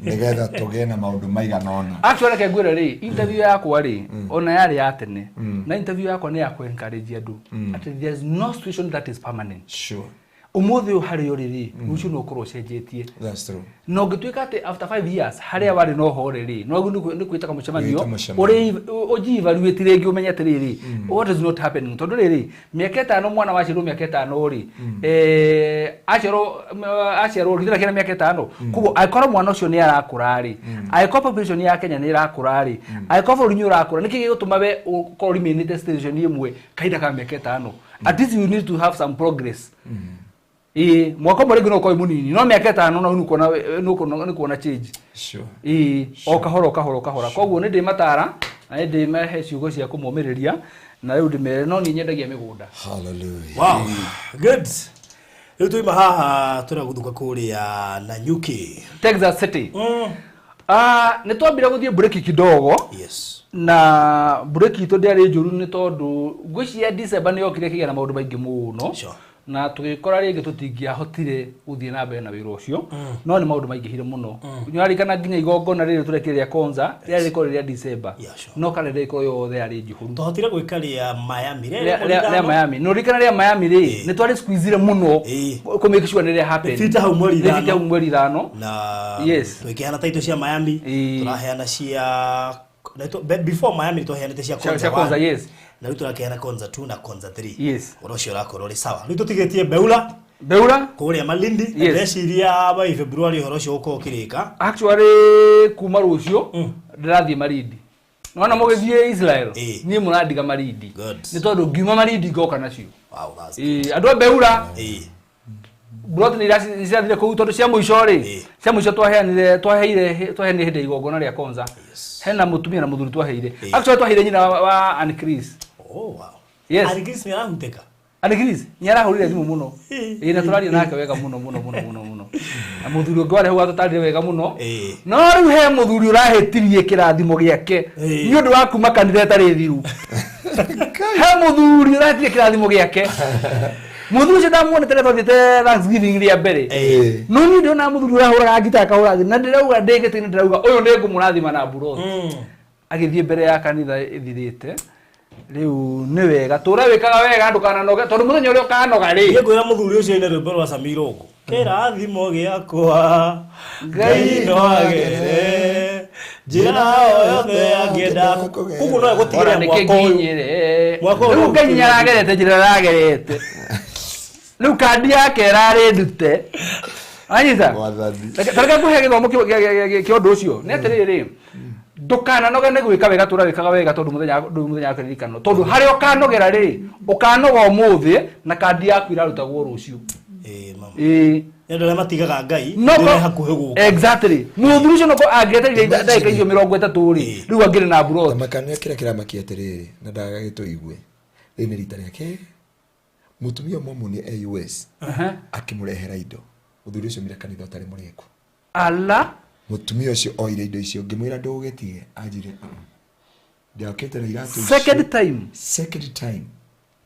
nĩgetha tũgĩe na maũndũ maigana ũna. Actually reke ngwĩre rĩ, interview yakwa rĩ, ona yarĩ ya tene. Na interview yakwa nĩ ya kũ encourage andũ atĩ there is no situation that is permanent. Sure. Ũmũthĩ ũyũ harĩa ũrĩ rĩ, rũciũ no ũkorwo ũcenjetie. That's true. Na ũngĩtuĩka atĩ after 5 years harĩa warĩ no hore rĩ, no nĩ kwĩtaga mũcemanio, Gwĩta mũcemanio. ũrĩ ũji-evaluate rĩngĩ ũmenye atĩrĩrĩ, what is not happening. Tondũ rĩrĩ, mĩaka ĩtano mwana waciarwo mĩaka ĩtano rĩ, aciarwo githĩ kĩna mĩaka ĩtano. Koguo angĩkorwo mwana ũcio nĩ arakũra rĩ, angĩkorwo population ya Kenya nĩ ĩrakũra rĩ, angĩkorwo bũrũri nĩ ũrakũra, nĩkĩ gĩgũtũma we ũkorwo remainĩte station ĩmwe kahinda ka mĩaka ĩtano? At least you need to have some progress. Ĩĩ, mwaka ũmwe rĩngĩ no ũkorwo wĩ mũnini, no mĩaka ĩtano no nĩ kuona change. Sure. Ĩĩ, o kahora o kahora o kahora. Koguo nĩ ndĩmatara na nĩ ndĩmahe ciugo cia kũmomĩrĩria, na rĩu ndĩmere no niĩ nyendagia mĩgũnda. Hallelujah. Wow. Good. Rĩu twauma haha tũragũthũka kũrĩa Nanyuki. Texas City. Nĩ twambire gũthiĩ break kidogo. Yes. Na break itũ ndĩarĩ njũru nĩ tondũ ngwĩciria December nĩ yokire ĩkĩgĩa na maũndũ maingĩ mũno. Sure. Na tũgĩkora rĩngĩ tũtingĩahotire gũthiĩ na mbere na wĩra ũcio. No nĩ maũndũ maingĩhire mũno. Nĩũraririkana nginya igongona rĩrĩ tũrekire rĩa Konza, rĩarĩ rĩkorwo rĩa December. Yeah, sure. No kalenda ĩkorwo yothe yarĩ njihũru. Twahotire gwĩka rĩa Miami. Rĩa Miami. Nĩ ũririkana rĩa Miami rĩ, nĩ twarĩ squeezire mũno kũ make sure nĩ rĩa happen. Rĩbita hau mweri Rĩbita ithano. hau mweri ithano. Na Yes. tũkĩheana title cia Miami, tũraheana cia before Miami twaheanĩte cia Cia Konza Konza, 1. yes. Na rĩu tũrakeana Konza 2 na Konza 3. Yes. Ũhoro ũcio ũrakorwo ũrĩ sawa. Rĩu tũtigĩtie Beula. Beula? Kũrĩa Malindi. Yes. Ndĩreciria by February ũhoro ũcio ũgũkorwo ũkĩrĩka. Actually kuma rũciũ ndĩrathiĩ Malindi. Nĩwona mũgĩthiĩ Israel, niĩ mũrandiga Malindi. Nĩ tondũ ngiuma Malindi ngoka nacio. Wow, that's Andũ a Beula. Brot nĩ irathire kũu tondũ cia mũico rĩ, cia mũico twaheanire, twaheire, twaheanire hĩndĩ ya igongona rĩa Konza. Hena mũtumia na mũthuri twaheire. Actually twaheire nyina wa Ann Chris. Oh, wow. Yes. Ann Chris nĩ arahutĩka. Ann Chris nĩ arahũrire thimũ mũno. Ĩĩ, na tũraria nake wega mũno mũno mũno mũno mũno. Na mũthuri ũngĩ warĩ hau atũtarire wega mũno. No rĩu he mũthuri ũrahĩtirie kĩrathimo gĩake nĩ ũndũ wa kuma kanitha ĩtarĩ thiru. He mũthuri ũrahĩtirie kĩrathimo gĩake. Mũthuri ũcio ndamuonete rĩrĩa twathiĩte Thanksgiving rĩa mbere. No niĩ ndĩrona mũthuri ũrahũraga ngita akahũra thĩ, na ndĩrauga ndĩ gĩtĩ-inĩ ndĩrauga ũyũ nĩ ngũmũrathima na mburoti. Agĩthiĩ mbere ya kanitha ĩthirĩte. Rĩu nĩ wega tũra wĩkaga wega ndũkananoge tondũ mũthenya ũrĩa ũkanoga rĩ. Niĩ ngwĩra mũthuri ũcio aine rwĩmbo rwa Sammy Irũngũ. Kĩrathimo gĩakwa Ngai no agere Njĩra o yothe angĩenda koguo no Ora egũtigĩrĩra nĩkĩ mwaka ũyũ nginyĩre. Mwaka ũyũ Rĩu Ngai nĩaragerete njĩra aragerete. Rĩu kandi yake ĩrarĩ ndute. Anyita? Mwathani. Tareke ngũhe gĩthomo kĩa ũndũ ũcio. Nĩ atĩrĩrĩ, ndũkananoge nĩ gwĩka wega tũra wĩkaga wega tondũ mũthenya ndũĩ mũthenya wa kĩririkano. Tondũ harĩa ũkanogera rĩ, ũkanoga ũmũthĩ na kandi yaku ĩrarutagwo rũciũ. Ĩĩ, mama. Ĩĩ. Nĩ andũ arĩa matigaga Ngai No nĩ ko- hakuhĩ gũka. Exactly. Mũthuri ũcio noko angĩeterire ndagĩka icio 30 rĩ, rĩu angĩrĩ na mburoti. Tamakania kĩrĩa kĩramakia atĩrĩrĩ na ndagagĩtũigue rĩrĩ nĩ rita rĩa kerĩ mũtumia ũmwe mũnie e US akĩmũrehera indo mũthuri ũcio aumire kanitha ũtarĩ mũrĩku Ala. mũtumia ũcio oire indo icio ngĩmwĩra ndũgĩtige anjire ndiokĩte na iratũ icio." Second time. Second time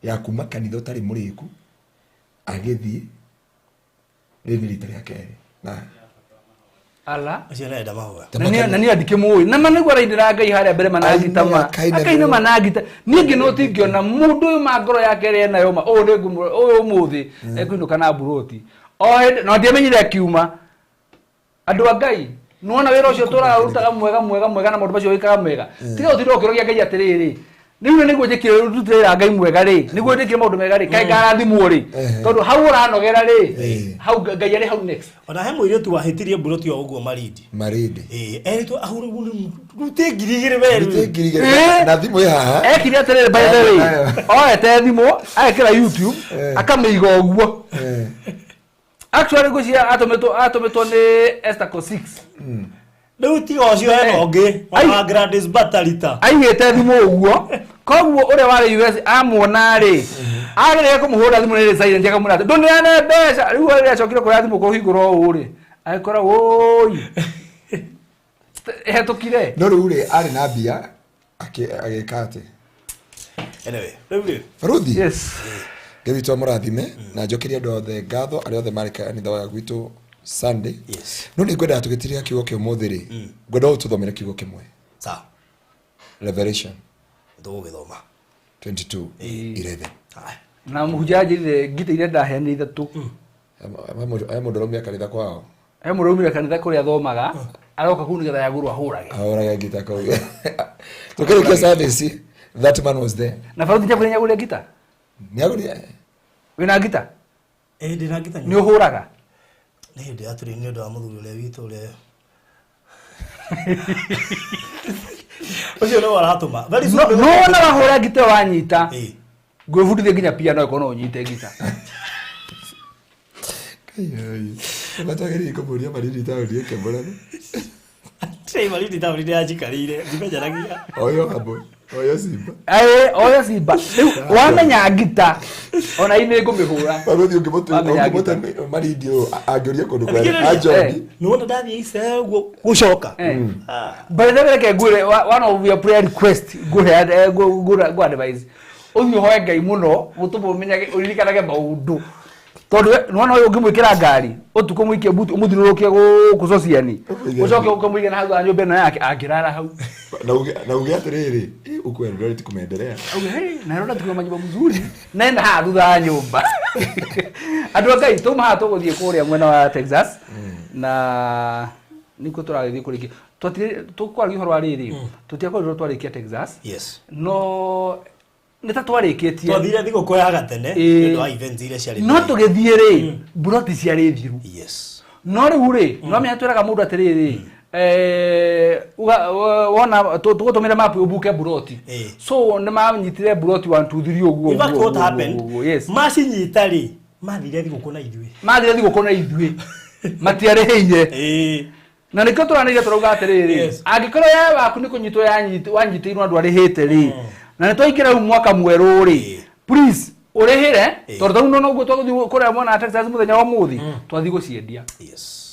ya kuma kanitha ũtarĩ mũrĩku agĩthiĩ rĩrĩ nĩ rita rĩa kerĩ na Ala. Ũcio nĩarenda mahoya. Na niĩ ndikĩmũĩ na ma nĩguo arainĩra ngai harĩa mbere manangita ma Akaina akaina mbere. manangita niĩ ngĩno tingĩona mũndũ ũyũ ma ngoro yake ĩrĩa enayo ma ũyũ nĩngũmũ- ũyũ ũmũthĩ ekũinũka na mburoti o hĩndĩ no ndiamenyire akiuma andũ a ngai nĩwona wĩra ũcio tũrarutaga mwega mwega mwega na maũndũ macio wĩkaga mega tiga ũtinde ũkĩrogia ngai atĩrĩrĩ rĩu nĩguo njĩkire ndutĩra ngai mwega rĩ nĩguo njĩkire maũndũ mega rĩ kaĩ ngarathimwo rĩ tondũ hau ũranogera rĩ hau ngai arĩ hau next Ona he mũirĩtu wahĩtirie mburoti o ũguo Marindi. marindi Ĩĩ, erĩtwo ahũrĩrwo nĩ rute 2000 we Rute rĩu. 2000 na thimũ ĩ haha ekire atĩrĩrĩ by the way oete thimũ agekĩra youtube akamĩiga ũguo Eh, actually ngwĩciria atũmĩtwo nĩ Esther Kosix Rĩu tiga ũcio hena ũngĩ Ai. wa Gladys Batarita. aigĩte thimũ ũguo koguo ũrĩa warĩ US amuona rĩ agĩrĩire kũmũhũra thimũ nĩ silent akamwĩra atĩ ndũneane mbeca rĩu rĩrĩa acokire kuoya thimũ kũhingũra ũũ rĩ agĩkora wũi hetũkire no rĩu rĩ arĩ na mbia agĩka atĩ Anyway, rĩu rĩ baruthi yes ngai witũ amũrathime na njokerie andũ othe ngatho arĩa othe marĩ kanitha wa gwitũ Sunday Yes. no nĩ ngwendaga tũgĩtirĩra kiugo kĩa ũmũthĩ rĩ ngwenda ũtũthomere kiugo kĩmwe Sawa. Revelation Tũgũgĩthoma. 22 11 Haya. na mũhunjia anjĩrire ngita iria ndaheanire ithatũ he mũndũ ũraumia kanitha kwao he mũndũ aumire kanitha kũrĩa athomaga aroka kũu nĩgetha yagũrwo ahũrage ahũrage ngita kũu tũkĩrĩkia service that man was there na baruthi njakwĩra nyagũrĩre ngita nĩagũrire wĩna ngita Ĩĩ ndĩna ngita nĩ ũhũraga Nĩ hĩndĩ ya tũrĩ nĩ ũndũ wa mũthuri ũrĩa witũ ũrĩa ũcio nĩwe aratũma. Very soon no wona wahũra ngita ĩyo wanyita Ĩĩ. ngwĩbundithie nginya piano ĩkorwo no ũnyite ngita matwagĩrĩire kũmũria marindi taũni ĩkĩmũrana Tirĩ Marindi taũni nĩ yanjikarĩire ndimenyanagia. oyo hamwe oyo simba Ĩ, oya simba rĩu wamenya ngita ona inĩ ngũmĩhũra baruthi Wamenya ũngĩmũte ngita. marindi ũyũ angĩũria kũndũ kwene Thikĩrĩria. anjoni Nĩwona ndathiĩ Israel ũguo gũcoka. Eh. Ah. By the way, reke ngwĩre one of your prayer request ngũhe ngũ advice ũthiĩ ũhoe ngai mũno gũtũma ũmenyage ũririkanage maũndũ tondũ nĩwona ũyũ ũngĩmwĩkĩra ngari ũtukũ mũikie buti ũmũthiũrũrũkie gũkũ sociani Ũmũige ũcoke ũkamũiga na hau thutha wa nyũmba ĩno yake angĩrara hau na uge atĩrĩrĩ "Ĩ, huku Eldoret kumeendelea Auge, "Hey, Nairobi tukiwa manyumba mzuri naenda haha thutha wa nyũmba andũ a ngai tũma haha tũgũthiĩ kũrĩa mwena wa Texas na nĩkuo tũragĩthiĩ kũrĩkia tũkwaragia ũhoro wa rĩrĩ tũtiakorirwo twarĩkia Texas Yes. no nĩ ta twarĩkĩtie Twathire thigũkũ ya gatene Ĩĩ. nĩ ũndũ wa events iria ciarĩ no mbere. tũgĩthiĩ rĩ mburoti ciarĩ thiru Yes. no rĩu rĩ no menya twĩraga mũndũ atĩrĩrĩ wona tũgũtũmĩre mapu ũbuke mburoti Ĩĩ. so nĩ manyitire mburoti 1 2 3 ũguo In fact, ũguo, what ũguo, happened, ũguo, yes macinyita rĩ mathire thigũkũ na ithuĩ. mathire thigũkũ na ithuĩ matiarĩhĩire Ĩĩ. na nĩkĩo tũranĩire tũrauga atĩrĩrĩ Yes. angĩkorwo ya waku nĩ kũnyitwo wanyitĩirwo andũ arĩhĩte rĩ na nĩ twaingĩra rĩu mwaka mwerũ rĩ Ĩĩ. please ũrĩhĩre Ĩĩ. tondũ tarĩu nona ũguo twagũthiĩ kũrĩa mwena wa Texas mũthenya wa ũmũthĩ twathiĩ gũciendia Yes.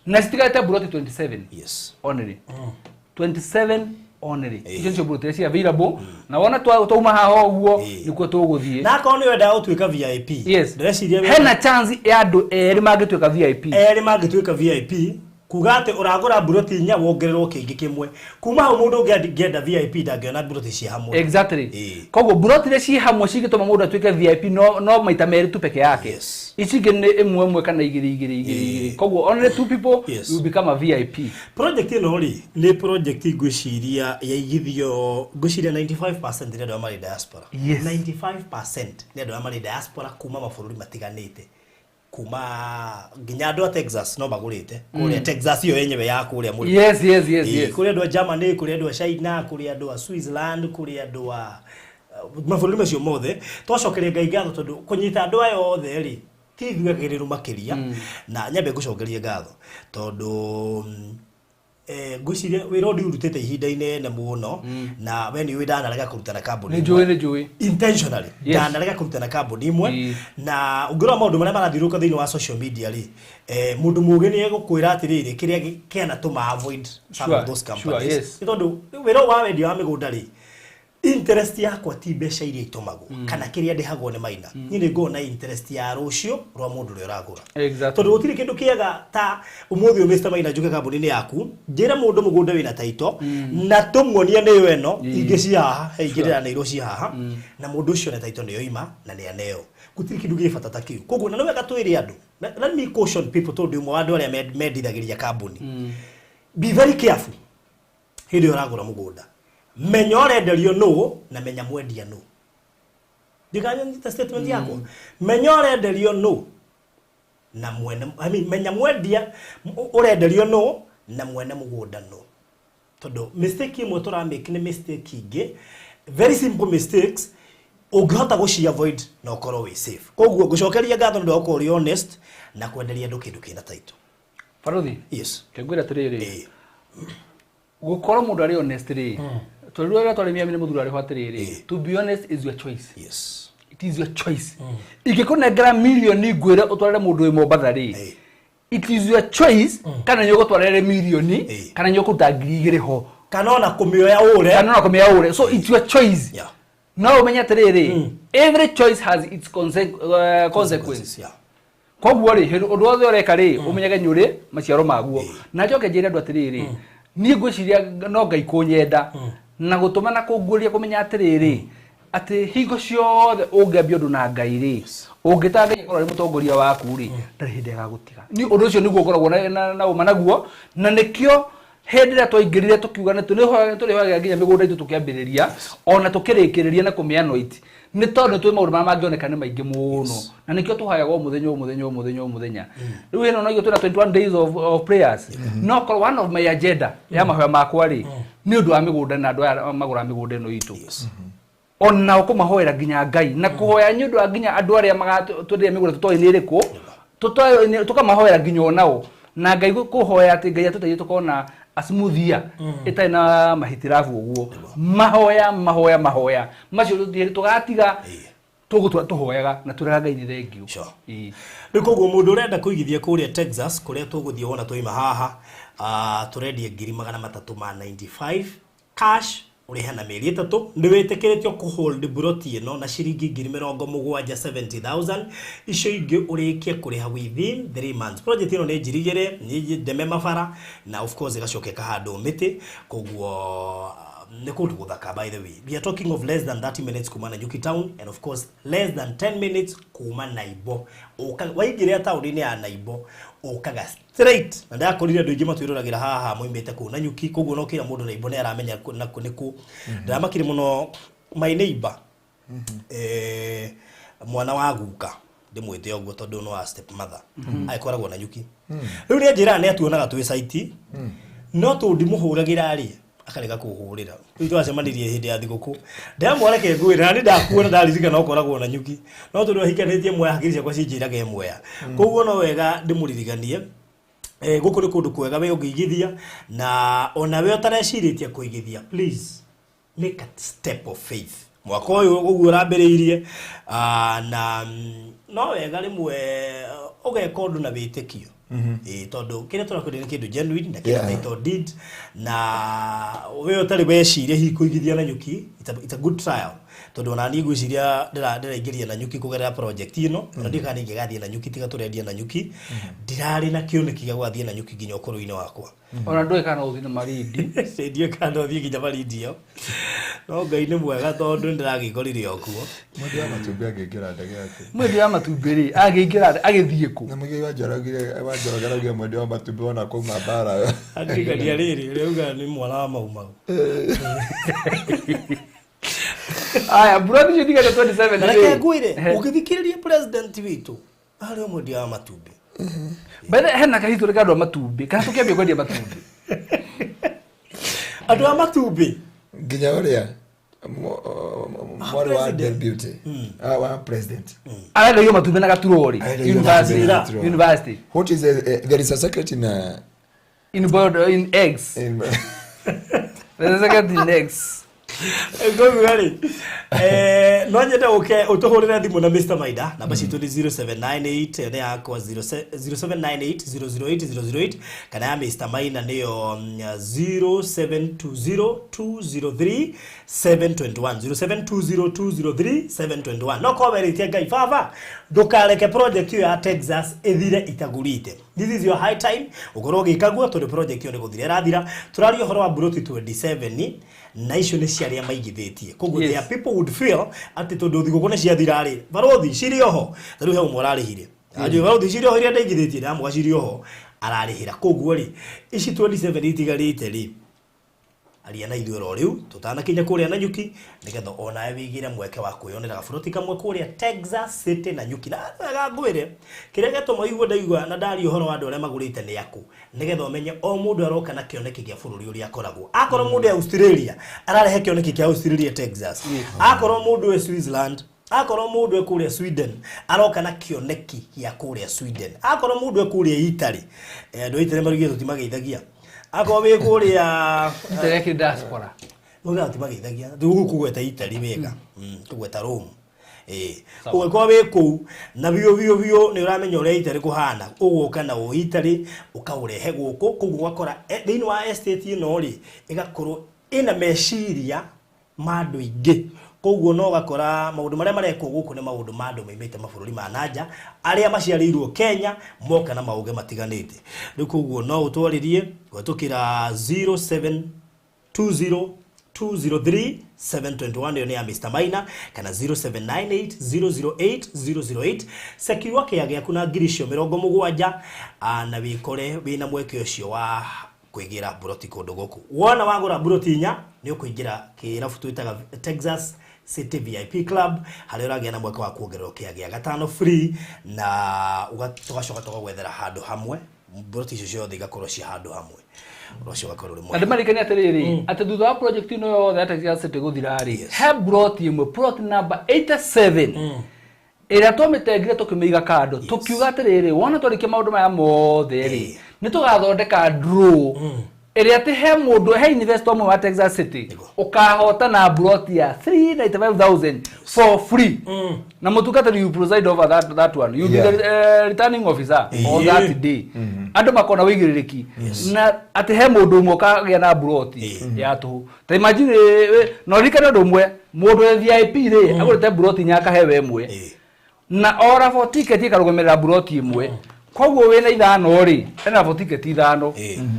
na citigarĩte mburoti 27 Yes. only 27 only Ĩĩ. icio nĩcio mburoti iria ci available na wona twauma haha ũguo Ĩĩ. nĩkuo tũgũthiĩ Na akorwo nĩ wendaga gũtuĩka VIP. yes Ndĩreciria hena chance ya andũ erĩ mangĩtuĩka VIP erĩ mangĩtuĩka VIP Kuga atĩ ũragũra mburoti 4 wongererwo kĩngĩ kĩmwe. Kuma hau mũndũ ũngĩ angĩenda VIP ndangĩona mburoti ciĩ hamwe. Exactly. Ĩĩ. Koguo mburoti iria ciĩ hamwe cingĩtũma mũndũ atuĩke VIP no maita merĩ tu peke yake. Ici ingĩ nĩ ĩmwe ĩmwe kana igĩrĩ igĩrĩ igĩrĩ igĩrĩ. Koguo only two people will become a VIP. Project ĩno rĩ, nĩ project ngwĩciria yaigithio, ngwĩciria 95% nĩ andũ arĩa marĩ diaspora. 95% nĩ andũ arĩa marĩ diaspora kuma mabũrũri matiganĩte. Kuma nginya andũ a Texas no magũrĩte. Kũrĩa Texas ĩyo yenyewe ya kũrĩa mũrĩmo. Yes. Ĩĩ, kũrĩ andũ a Germany, kũrĩ andũ a China, kũrĩ andũ a Switzerland, kũrĩ andũ a mabũrũri macio mothe. Twacokeria Ngai ngatho tondũ kũnyita andũ aya othe rĩ, ti ithuĩ agĩrĩru makĩria. Na nyambe ngũcokerie ngatho tondũ ngwĩciria wĩra ũyũ ndiũrutĩte ihinda inene mũno, na we nĩ ũĩ ndanarega kũruta na kambuni Nĩ ĩmwe. njũĩ, nĩ njũĩ. Intentionally ndanarega kũruta na kambuni ĩmwe. Na ũngĩrora maũndũ marĩa marathiũrũrũka thĩinĩ wa social media rĩ, mũndũ mũũgĩ nĩ egũkwĩra atĩrĩrĩ, kĩrĩa kĩanatũma avoid some of those companies. Nĩ tondũ wĩra ũyũ wa wendia wa mĩgũnda rĩ, interest yakwa ti mbeca iria itũmagwo kana kĩrĩa ndĩhagwo nĩ maina. Niĩ nĩ ngoragwo na interest ya rũciũ rwa mũndũ ũrĩa ũragũra. Tondũ gũtirĩ kĩndũ kĩega ta ũmũthĩ ũyũ Mr. Maina njuke kambuni-inĩ yaku, njĩre mũndũ mũgũnda wĩna title na tũmuonie nĩyo ĩno, ingĩ ci haha, he ingĩ ndĩraneirwo ci haha, na mũndũ ũcio na title nĩyo ima na nĩ aneo. Gũtirĩ kĩndũ gĩ bata ta kĩu. Koguo na nĩ wega twĩre andũ. Let me caution people tondũ ũmwe wa andũ arĩa mendithagĩria kambuni. Be very careful hĩndĩ ĩrĩa ũragũra mũgũnda. Menya ũrenderio nũ na menya mwendia nũ. Ndikanyita statement yakwa. Menya ũrenderio nũ na mwene, I mean, menya mwendia ũrenderio nũ na mwene mũgũnda nũ. Tondũ mistake ĩmwe tũramake nĩ mistake ingĩ, very simple mistakes ũngĩhota gũci avoid na ũkorwo wĩ safe. Koguo ngũcokeria ngatho nĩ ũndũ wa gũkorwo ũrĩ honest na kwenderia andũ kĩndũ kĩna title. Barothi. Yes. Kengwĩra atĩrĩrĩ. Gũkorwo mũndũ arĩ honest rĩ, tondũ rĩrĩa twarĩ Miami nĩ mũthuri arĩ ho atĩrĩrĩ, to be honest is your choice. It is your choice. Ingĩkũnengera mirioni ngwĩre ũtwarĩre mũndũ wĩ Mombatha rĩ, it is your choice kana nĩ ũgũtwarĩre mirioni kana nĩ ũkũruta 2,000 ho. Kana ona kũmĩoya ũre. Kana ona kũmĩoya ũre. So it's your choice. No ũmenye atĩrĩrĩ, every choice has its consequence. Koguo rĩ, hĩndĩ ũndũ wothe ũreka rĩ, ũmenyage nĩ ũrĩ maciaro maguo. Na njoke njĩre andũ atĩrĩrĩ, niĩ ngwĩciria no Ngai kũnyenda na gũtũma na kũnguũria kũmenya atĩrĩrĩ, atĩ hingo ciothe ũngĩambia ũndũ na Ngai rĩ, ũngĩta Ngai akorwo arĩ mũtongoria waku rĩ, ndarĩ hĩndĩ agagũtiga. Niĩ ũndũ ũcio nĩguo ngoragwo na ũma naguo, na nĩkĩo hĩndĩ ĩrĩa twaingĩrire tũkiuga nĩ tũrĩhoyaga nginya mĩgũnda itũ tũkĩambĩrĩria, ona tũkĩrĩkĩrĩria na kũmĩanoit, nĩ tondũ nĩ tũĩ maũndũ marĩa mangĩoneka nĩ maingĩ mũno. Na nĩkĩo tũhoyaga o mũthenya, o mũthenya, o mũthenya, o mũthenya. Rĩu ĩno no twĩna 21 days of prayers. No korwo one of my agenda ya mahoya makwa rĩ, nĩ ũndũ wa mĩgũnda na andũ aya magũraga mĩgũnda ĩno itũ. Ona kũmahoera nginya Ngai na kũhoya nĩ ũndũ wa nginya andũ arĩa magatwenderia mĩgũnda tũtoĩ nĩ ĩrĩkũ, tũkamahoera nginya onao. Na Ngai kũhoya atĩ Ngai atũteithie tũkona a smooth year ĩtarĩ na mahitirabu ũguo. Mahoya, mahoya, mahoya macio tũtirĩ tũgatiga, tũgũtũra tũhoyaga na twĩraga Ngai nĩ thengiũ. Rĩu koguo mũndũ ũrenda kũigithia kũrĩa Texas, kũrĩa tũgũthiĩ wona twaima haha, tũrendia ngiri magana matatũ ma 95 cash, ũrĩhe na mĩeri 3. Nĩ wĩtĩkĩrĩtio kũhold broti ĩno na ciringi ngiri mĩrongo mũgwanja, 70,000, icio ingĩ ũrĩkie kũrĩha within 3 months. Project ĩno nĩ njirigĩre, nĩ ndeme mabara na of course ĩgacoka ĩkahandwo mĩtĩ, koguo nĩ kũndũ gũthaka. By the way, we are talking of less than 30 minutes kuma Nanyuki town and of course less than 10 minutes kuma Naibo. Waingĩrĩra taũni-inĩ ya Naibo ũkaga straight, na ndakorire andũ aingĩ matwĩroragĩra haha moimĩte kũu Nanyuki, koguo no kĩra mũndũ Naibo nĩ aramenya na kũ nĩ kũ. Ndĩramakire mũno my neighbor, mwana wa guka, ndĩmwĩte ũguo tondũ no wa step mother, agĩkoragwo Nanyuki. Rĩu nĩ anjĩraga nĩ atuonaga twĩ site, no tondũ ndimũhũragĩra rĩ, akarega kũhũrĩra. Rĩu twacemanirie hĩndĩ ya thigũkũ, ndamwareke ngwĩre na nĩ ndakuona ndaririkana ũkoragwo Nanyuki, no tondũ ahikanĩtie Mwea, hakiri ciakwa cinjĩraga Mwea, koguo no wega ndĩmũririkanie. Gũkũ nĩ kũndũ kwega we ũngĩigithia, na ona we ũtarecirĩtie kũigithia, please make a step of faith mwaka ũyũ ũguo ũrambĩrĩirie. Na no wega rĩmwe ũgeka ũndũ na wĩtĩkio. Ĩĩ, tondũ kĩrĩa tũrakwendia nĩ kĩndũ genuine na kĩna title deed, na we ũtarĩ weciria hihi kũigithia na nyuki, it's a good trial, tondũ ona niĩ ngwĩciria ndĩraingĩria na nyuki kũgerera project ĩno. Na ndiũĩ kana ingĩgathiĩ na nyuki, tiga tũrendia na nyuki. Ndirarĩ na kĩoneki gĩa gũgathiĩ na nyuki nginya ũkũrũ-inĩ wakwa. Ona ndũĩ kana ũthiĩ na Marindi. Ndiũĩ kana no thiĩ nginya Marindi ĩyo, no Ngai nĩ mwega tondũ nĩ ndĩragĩkorire o kuo. Mwendia wa matumbĩ angĩingĩra ndege atĩ? Mwendia wa matumbĩ rĩ, agĩingĩra agĩthiĩ kũ? Na mũigai wa Njoroge, wa Njoroge araugire mwendia wa matumbĩ wona kwauma mbara. Andirikania rĩrĩ ũrĩa ugaga nĩ mwana wa Mau Mau. Aya, mburoti icio itigaire 27 Na reke rĩ. ngwĩre, ũngĩthikĩrĩria president witũ arĩ o mwendia wa matumbĩ. By the way, hena kahitũrĩ ka andũ a matumbĩ, kana tũkĩambia kwendia matumbĩ? Andũ a matumbĩ. Nginya ũrĩa mwarĩ wa President. deputy wa president Arendagio matumbĩ na gaturori. Arendagio University. matumbĩ na gaturori. University. What is there is a secret in In boiled, in eggs. In There's a secret in eggs. Ngauga rĩ, no nyende ũke ũtũhũrĩre thimũ na Mr Maida. Namba citũ nĩ 0798, nĩ yakwa 0798 008 008, kana ya Mr Maina nĩyo 0720 203 721, 0720 203 721. No korwo werĩtie Ngai, baba, ndũkareke project ĩyo ya Texas ĩthire itagũrĩte, this is your high time ũkorwo ũgĩka guo, tondũ project ĩyo nĩ gũthira ĩrathira. Tũraria ũhoro wa mburoti 27, na icio nĩ cia arĩa maigithĩtie. Koguo there are people would feel atĩ tondũ thigũkũ nĩ ciathira rĩ, barothi cirĩ oho. Ta rĩu he ũmwe ũrarĩhire, anjũĩ barothi cirĩ oho iria ndaigithĩtie, ndamũga cirĩ oho, ararĩhĩra. Koguo rĩ, ici 27 itigarĩte rĩ, aria na ithuĩ oro rĩu tũtanakinya kũrĩa na nyuki, nĩgetha onawe wĩigĩre mweke wa kwĩyonera gaburoti kamwe kũrĩa Texas City na nyuki. Na wega ngwĩre kĩrĩa gĩatũma igue ndaigua na ndaria ũhoro wa andũ arĩa magũrĩte nĩ aku, nĩgetha ũmenye o mũndũ aroka na kĩoneki kĩa bũrũri ũrĩa akoragwo. Akorwo mũndũ e Australia, ararehe kĩoneki kĩa Australia Texas. Akorwo mũndũ e Switzerland, akorwo mũndũ e kũrĩa Sweden, aroka na kĩoneki gĩa kũrĩa Sweden. Akorwo mũndũ e kũrĩa Italy, andũ a Italy marugire tũtimageithagia. Akorwo wĩ kũrĩa Italy kĩ diaspora. Uga tũtimageithagia, tũgũkũgweta Italy wega, tũgweta Rome. Ĩĩ, ũngĩkorwo wĩ kũu na biũ biũ biũ nĩ ũramenya ũrĩa Italy kũhana, ũgũka na ũ Italy ũkaũrehe gũkũ. Koguo ũgakora thĩinĩ wa estate ĩno rĩ, ĩgakorwo ĩna meciria ma andũ aingĩ. Koguo no ũgakora maũndũ marĩa marekwo gũkũ nĩ maũndũ ma andũ maimĩte mabũrũri ma nanja, arĩa maciarĩirwo Kenya, moka na maũgĩ matiganĩte. Rĩu koguo no ũtwarĩrie kũhetũkĩra 07 20 203 721, ĩyo nĩ ya Mr Maina, kana 0798 008 008. Secure kĩa gĩaku na ngiri icio 70, na wĩkore wĩna mweke ũcio wa kwĩgĩra mburoti kũndũ gũkũ. Wona wagũra mburoti inya, nĩ ũkũingĩra kĩrabu twĩtaga Texas City VIP Club, harĩa ũragĩa na mweke wa kuongererwo kĩa gĩa gatano free, na tũgacoka tũgagwethera handũ hamwe. Mburoti icio ciothe igakorwo ci handũ hamwe, ũndũ ũcio ũgakorwo ũrĩ Na mwega. ndĩmarikanie atĩrĩrĩ, atĩ thutha wa project ĩno yothe ya Texas City gũthira rĩ, he plot ĩmwe, plot number 87, ĩrĩa twamĩtengire tũkĩmĩiga kando, tũkiuga atĩrĩrĩ, wona twarĩkia maũndũ maya mothe rĩ, nĩ tũgathondeka draw ĩrĩa atĩ he mũndũ, he investor ũmwe wa Texas City ũkahota na plot ya 395,000 for free. Na mũtungatĩri, you preside over that one, you be the returning officer on that day. Andũ makona wĩigĩrĩrĩki na atĩ he mũndũ ũmwe ũkagĩa na mburoti ya tũhũ. Ta imagine, na ũririkane ũndũ ũmwe, mũndũ wĩ VIP rĩ, agũrĩte mburoti inya akahewe ĩmwe, na o raffle ticket ĩkarũgamĩrĩra mburoti ĩmwe. Koguo wĩna ithano rĩ, ena raffle ticket ithano.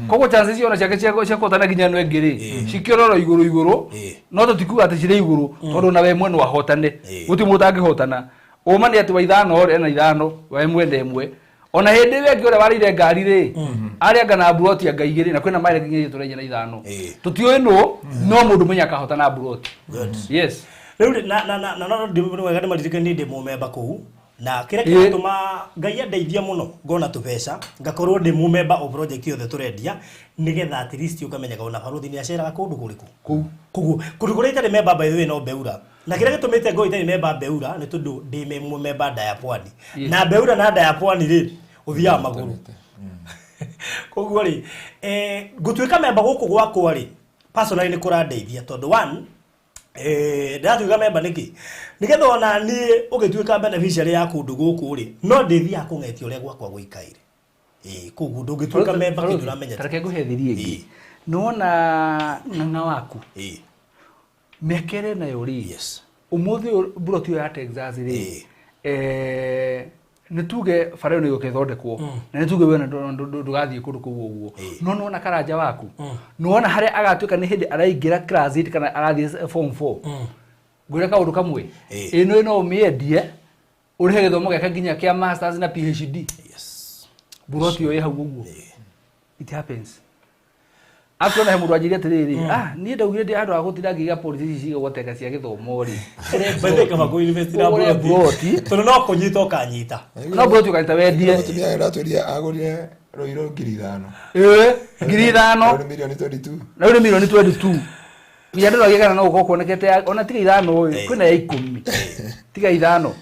Koguo chances ciona ciake cia kũhotana nginya ĩno ĩngĩ rĩ, cikĩororo igũrũ igũrũ. No tũtikuga atĩ cirĩ igũrũ, tondũ na we mwe no ahotane. Gũtirĩ mũndũ ũtangĩhotana. Ũma nĩ atĩ wa ithano rĩ, ena ithano, wa ĩmwe na ĩmwe. Ona hĩndĩ ĩrĩa ĩngĩ ũrĩa warĩire ngari rĩ, arĩa anga na mburoti anga igĩrĩ, na kwĩna marĩa nginya itũra inya na ithano. Tũtiũĩ nũ, no mũndũ mwenye akahotana mburoti. Yes. Rĩu rĩ, na no nĩ wega ndĩmaririkanie ndĩ mũmemba kũu, na kĩrĩa kĩratũma Ngai andeithia mũno ngona tũbeca ngakorwo ndĩ mũmemba o project yothe tũrendia, nĩgetha at least ũkamenyaga ona barothi nĩ aceraga kũndũ kũrĩkũ kũu. Koguo kũndũ kũrĩa itarĩ memba, by the way, no Beura. Na kĩrĩa gĩtũmĩte ngorwo itarĩ memba Beura nĩ tondũ ndĩ mũmemba Ndaya Pwani. Na Beura na Ndaya Pwani rĩ, ũthiaga magũrũ. Koguo rĩ, ngũtuĩka memba gũkũ gwakwa rĩ, personally nĩ kũrandeithia, tondũ one, ndĩratuĩka memba nĩkĩ? Nĩgetha ona niĩ ũgĩtuĩka beneficiary ya kũndũ gũkũ rĩ, no ndĩthiaga kũng'etia ũrĩa gwakwa gũikaire. Ĩĩ, koguo ndũngĩtuĩka memba kĩndũ ũramenya. Tareke ngũhe thiri ĩngĩ. Ĩĩ. Nĩwona ng'ang'a waku Ĩĩ. mĩaka ĩrĩa nayo rĩ, Yes. ũmũthĩ ũyũ mburoti ĩyo ya Texas rĩ, Ĩĩ. Nĩ tuge bara ĩyo nĩ ĩgũka ĩthondekwo, na nĩ tuge we ndũgathiĩ kũndũ kũu ũguo, Ĩĩ. no nĩwona karanja waku, nĩwona harĩa agatuĩka nĩ hĩndĩ araingĩra class 8 kana arathiĩ form 4, ngwĩre kaũndũ kamwe, Ĩĩ. ĩno no ũmĩendie ũrĩhe gĩthomo gĩake nginya kĩa masters na PhD. Yes. Mburoti ĩyo ĩ hau ũguo. It happens. Actually, he mũndũ anjĩire atĩrĩrĩ, ah, niĩ ndaugire ndĩ handũ ha gũtinda ngĩiga policy ici cigagwateka cia gĩthomo rĩ, By the way, kaba kũ invest na Ũgũre mburoti. mburoti. Tondũ no kũnyita ũkanyita. No mburoti ũkanyita wendie. Mũtumia aratwĩrire agũrire rũirũ 5,000. Ĩĩ, 5,000. Rũu nĩ mirioni 22. Na rĩu nĩ mirioni 22. Nginya ndĩroria kana no gũkorwo kuonekete ona tiga 5 ĩ, kwĩna ya 10. Tiga 5.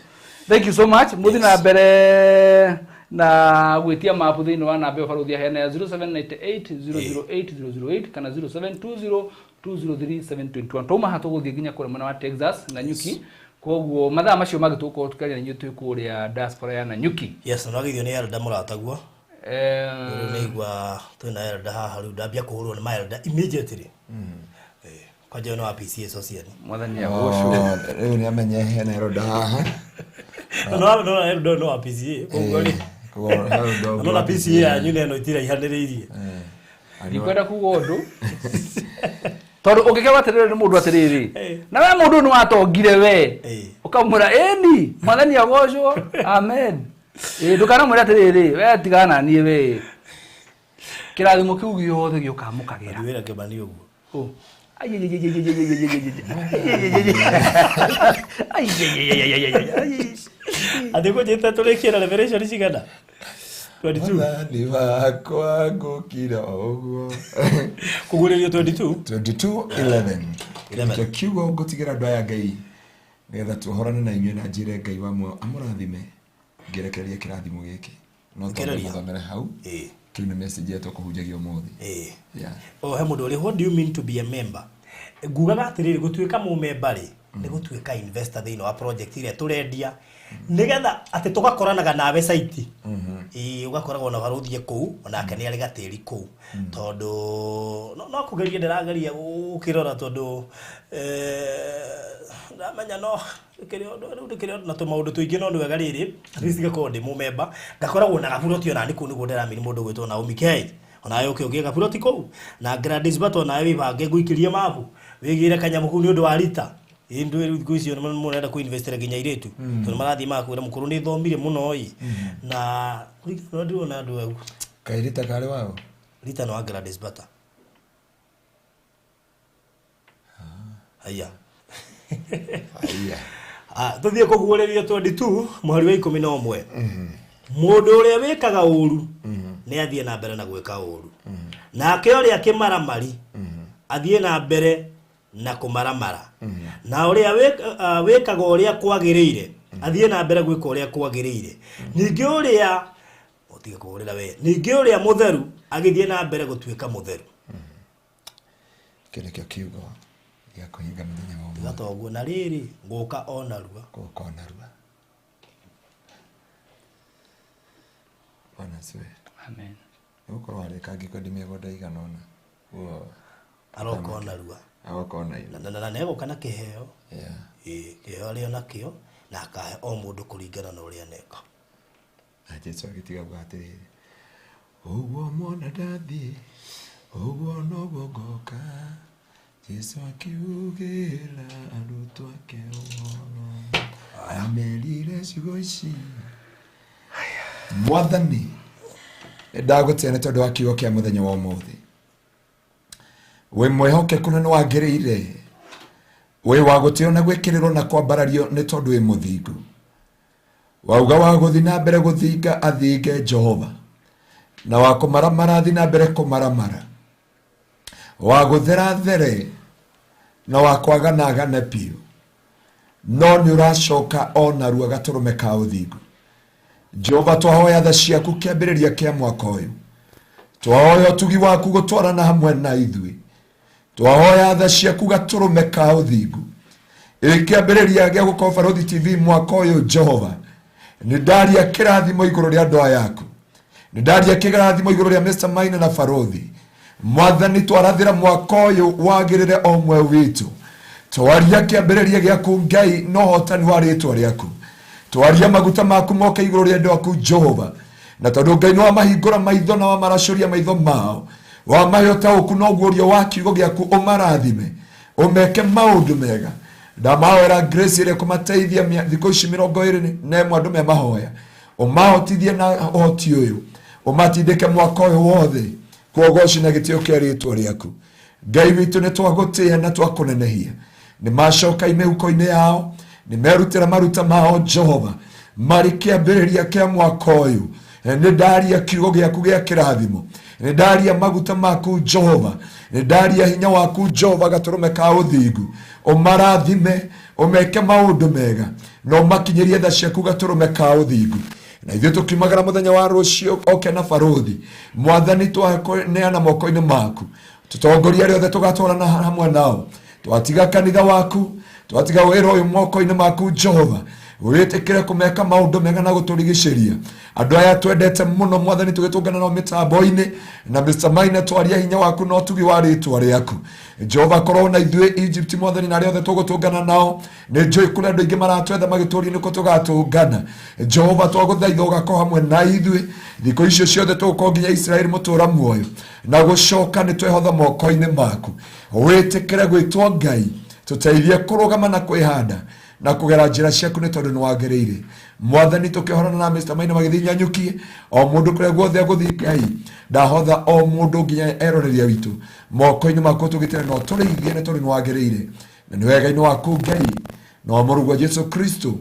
Thank you so much. Mũthiĩ na mbere na gwĩtia mapu thĩinĩ wa namba ĩyo barũthi aheana ya 0798 008 008 kana 0720 203 721. Twauma haha tũgũthiĩ nginya kũrĩa mwena wa Texas na Nyuki. Koguo mathaa macio mangĩ tũgũkorwo tũkĩaria na inyuĩ twĩ kũrĩa diaspora ya Nanyuki. Yes, na wagithio nĩ elder mũrataguo. Rĩu nĩigua twĩna elder haha rĩu ndambia kũhũrwo nĩ ma elder immediately. Kwanja ũyũ nĩ wa PCA Society. Mwathani agocwo. Rĩu nĩ amenye hena elder haha. No no elder nĩ wa PCA koguo rĩ. Koguo elder Na nona PCA yanyu na ĩno itiraihanĩrĩirie. Ndikwenda kuga ũndũ tondũ ũngĩkerwo atĩrĩrĩ nĩ mũndũ atĩrĩrĩ, na we mũndũ ũyũ nĩ watongire we, ũkamwĩra ĩni mwathani agocwo, amen. Ĩ, ndũkanamwĩre atĩrĩrĩ, we tigana na niĩ we, kĩrathimo kĩu gĩothe gĩũkamũkagĩra. Wĩra Kĩmani ũguo. Ũ. Atĩ kũnjĩte tũrĩkie na Revelation cigana? 22. Mwathani wakwa ngũkira o ũguo. Kũguũrĩrio 22. 22:11. Nĩkĩo kiugo ngũtigĩra andũ aya Ngai nĩgetha tuohorane na inyuĩ na njĩre Ngai wa muoyo amũrathime ngĩrekereria kĩrathimo gĩkĩ. No twambe Rekereria. mũthomere hau. Ĩĩ. Kĩu nĩ message ĩrĩa tũkũhunjagia ũmũthĩ. Ĩĩ. Yeah. O he mũndũ ũrĩ, what do you mean to be a member? Ngugaga atĩrĩrĩ, gũtuĩka mũmemba rĩ, nĩ gũtuĩka investor thĩinĩ wa project ĩrĩa tũrendia, nĩgetha atĩ tũgakoranaga nawe site. Ĩĩ, ũgakoragwo na barũthi kũu, onake nĩ arĩ gatĩri kũu. Tondũ no kũgeria ndĩrageria gũkĩrora tondũ ndamenya no ndĩkĩrĩ ũndũ, rĩu ndĩkĩrĩ na tũmaũndũ tũingĩ, no nĩ wega rĩrĩ, at least ngakorwo ndĩ mũmemba, ngakoragwo na gaburoti ona nĩ kũu nĩguo ndĩramini mũndũ ũgwĩtwo Naomi K. Onawe ũke ũgĩe gaburoti kũu, na Gladys Bato onawe wĩbange ngũikĩrie mabu, wĩgĩre kanyamũ kau nĩ ũndũ wa rita. Ĩĩ, ndũĩ rĩu thikũ icio nĩ mũrenda kũ-investira nginya airĩtu, tondũ marathiĩ magakwĩra mũkũrũ nĩ thomire mũno ĩ. Na kũringana na ndĩrona andũ au. Kaĩ rita karĩ wao? Rita nĩ wa Gladys Bata. Haiya. Haiya. Tũthiĩ kũguũrĩrio 22 mũhari wa 11. Mũndũ ũrĩa wĩkaga ũru nĩ athiĩ na mbere na gwĩka ũru, nake ũrĩa kĩmaramari athiĩ na mbere na kũmaramara, na ũrĩa wĩkaga ũrĩa kwagĩrĩire athiĩ na mbere gwĩka ũrĩa kwagĩrĩire, ningĩ ũrĩa ũtige kũhũrĩra we, ningĩ ũrĩa mũtheru agĩthiĩ na mbere gũtuĩka mũtheru. Kĩu nĩkĩo kiugo gĩa kũhinga mũthenya wa ũmũthĩ. Tiga toguo, na rĩrĩ ngũka o narua. Ngũka o narua. Bwana asifiwe. Amen. Nĩgũkorwo harĩ kangĩkorwo ndĩ mĩgũnda ĩigana ũna. Ũguo Aroka o narua. Aroka o narua. Na nĩegũka na kĩheo. Yeah. Ĩĩ, kĩheo arĩ o nakĩo, na akahe o mũndũ kũringana na ũrĩa aneka. Na Jesũ agĩtiga kuga atĩrĩrĩ, ũguo mwana ndathiĩ, ũguo noguo ngoka. Jesũ akiugĩra arutwo ake ũhoro. Amerire ciugo ici. Mwathani, ndagũtĩa nĩ tondũ wa kiugo kĩa mũthenya wa ũmũthĩ. Wĩ mwĩhokeku na nĩwagĩrĩire. Wĩ wa gũtĩo na gwĩkĩrĩrwo na kwambarario nĩ tondũ wĩ mũthingu. Wauga wa gũthiĩ na mbere gũthinga athinge Jehova, na wa kũmaramara athiĩ na mbere kũmaramara, wa gũthera athere, na wa kwagana agane biũ. No nĩ ũracoka o narua gatũrũme ka ũthingu. Jehova, twahoya tha ciaku kĩambĩrĩria kĩa mwaka ũyũ. Twahoya ũtugi waku gũtwarana hamwe na ithuĩ. Twahoya tha ciaku gatũrũme ka ũthingu. Ĩ kĩambĩrĩria gĩa gũkorwo Barũthi TV mwaka ũyũ, Jehova, nĩ ndaria kĩrathimo igũrũ rĩa andũ aya aku. Nĩ ndaria kĩrathimo igũrũ rĩa Mr. Maina na barothi. Mwathani, twarathĩra mwaka ũyũ wagĩrĩre o ũmwe witũ. Twaria kĩambĩrĩria gĩaku Ngai na ũhotani wa rĩtwa rĩaku. Twaria maguta maku moke igũrũ rĩa andũ aku Jehova, na tondũ Ngai nĩ wamahingũra maitho na wamaracũria maitho mao, wamahe ũtaũku na ũguũrio wa kiugo gĩaku, ũmarathime, ũmeke maũndũ mega. Ndamahoera grace ĩrĩa kũmateithia thikũ ici 21 andũ me mahoya, ũmahotithie na ũhoti ũyũ, ũmatindĩke mwaka ũyũ wothe kwogoci na gĩtĩo kĩa rĩtwa rĩaku. Ngai witũ, nĩ twagũtĩĩa na twakũnenehia. Nĩ macoka mĩhuko-inĩ yao, nĩ merutĩra maruta mao Jehova marĩ kĩambĩrĩria kĩa mwaka ũyũ. Nĩ ndaria kiugo gĩaku gĩa kĩrathimo, nĩ ndaria maguta maku Jehova, nĩ ndaria hinya waku Jehova gatũrũme ka ũthingu. Ũmarathime, ũmeke maũndũ mega na ũmakinyĩrie tha ciaku gatũrũme ka ũthingu. Na ithuĩ tũkiumagara mũthenya wa rũciũ oke na barothi, Mwathani, twaneana moko-inĩ maku. Tũtongoria arĩa othe tũgatwarana hamwe nao, twatiga kanitha waku, twatiga wĩra ũyũ moko-inĩ maku Jehova, wĩtĩkĩre kũmeka maũndũ mega na gũtũrigicĩria andũ aya twendete mũno. Mwathani, tũgĩtũngana nao mĩtambo-inĩ na Mr. Maina, twaria hinya waku na ũtugi wa rĩtwa rĩaku Jehova. Korwo na ithuĩ Egypt, Mwathani, na arĩa othe tũgũtũngana nao. Nĩ njũĩ kũrĩ andũ aingĩ maratwetha magĩtũria nĩkũ tũgatũngana. Jehova, twagũthaitha ũgakorwo hamwe na ithuĩ thikũ icio ciothe tũgũkorwo nginya Israeli mũtũra muoyo, na gũcoka nĩ twehotha moko-inĩ maku. Wĩtĩkĩre gwĩtwo Ngai, tũteithie kũrũgama na kwĩhanda na kũgera njĩra ciaku, nĩ tondũ nĩ wagĩrĩire. Mwathani, tũkĩhorana na Mr. Maina magĩthiĩ Nyanyukie, o mũndũ kũrĩa guothe agũthiĩ, Ngai, ndahotha o mũndũ nginya eroreria witũ moko-inĩ maku, tũgĩtĩre na ũtũrĩithie, nĩ tondũ nĩ wagĩrĩire na nĩ wega-inĩ waku Ngai na wa mũrũguo Jesu Kristo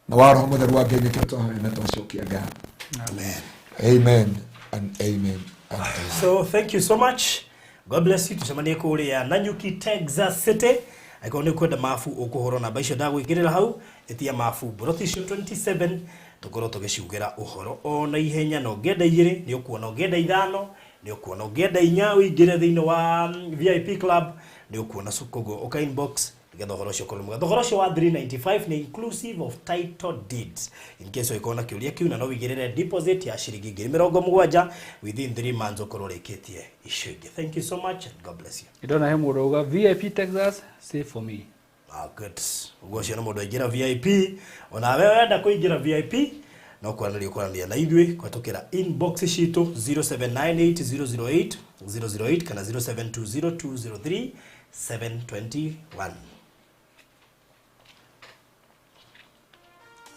na wa Roho Mũtheru wa Ngai nĩkĩo twahoya na twacokia ngatho. Amen. Amen and amen and amen. So thank you so much. God bless you. Tucemanie kũrĩa Nanyuki, Texas City. Angĩkorwo nĩ ũkwenda mabu, ũkũhũra namba icio ndagwĩkĩrĩra hau, ĩtia mabu mburoti icio 27, tũkorwo tũgĩciugĩra ũhoro o na ihenya. Na ũngĩenda igĩrĩ nĩ ũkuona, ũngĩenda ithano nĩ ũkuona, ũngĩenda inya ũingĩre thĩinĩ wa VIP club nĩ ũkuona. So koguo ũka inbox nĩgetha ũhoro ũcio ũkorwo mwega. Thogora ũcio wa 395 nĩ inclusive of title deeds, in case ũngĩkorwo na kĩũria kĩu, na no wĩigĩrĩre deposit ya ciringi 70,000, within 3 months ũkorwo ũrĩkĩtie icio ingĩ. Thank you so much and God bless you. Ndona he mũndũ auga, "VIP Texas, save for me." Ah, good. Ũguo ũcio nĩ mũndũ aingĩra VIP. Onawe wenda kũingĩra VIP, no kwaranĩria, ũkwaranĩria na ithuĩ kũhetũkĩra inbox citũ 0798 008 008 kana 0720 203 721.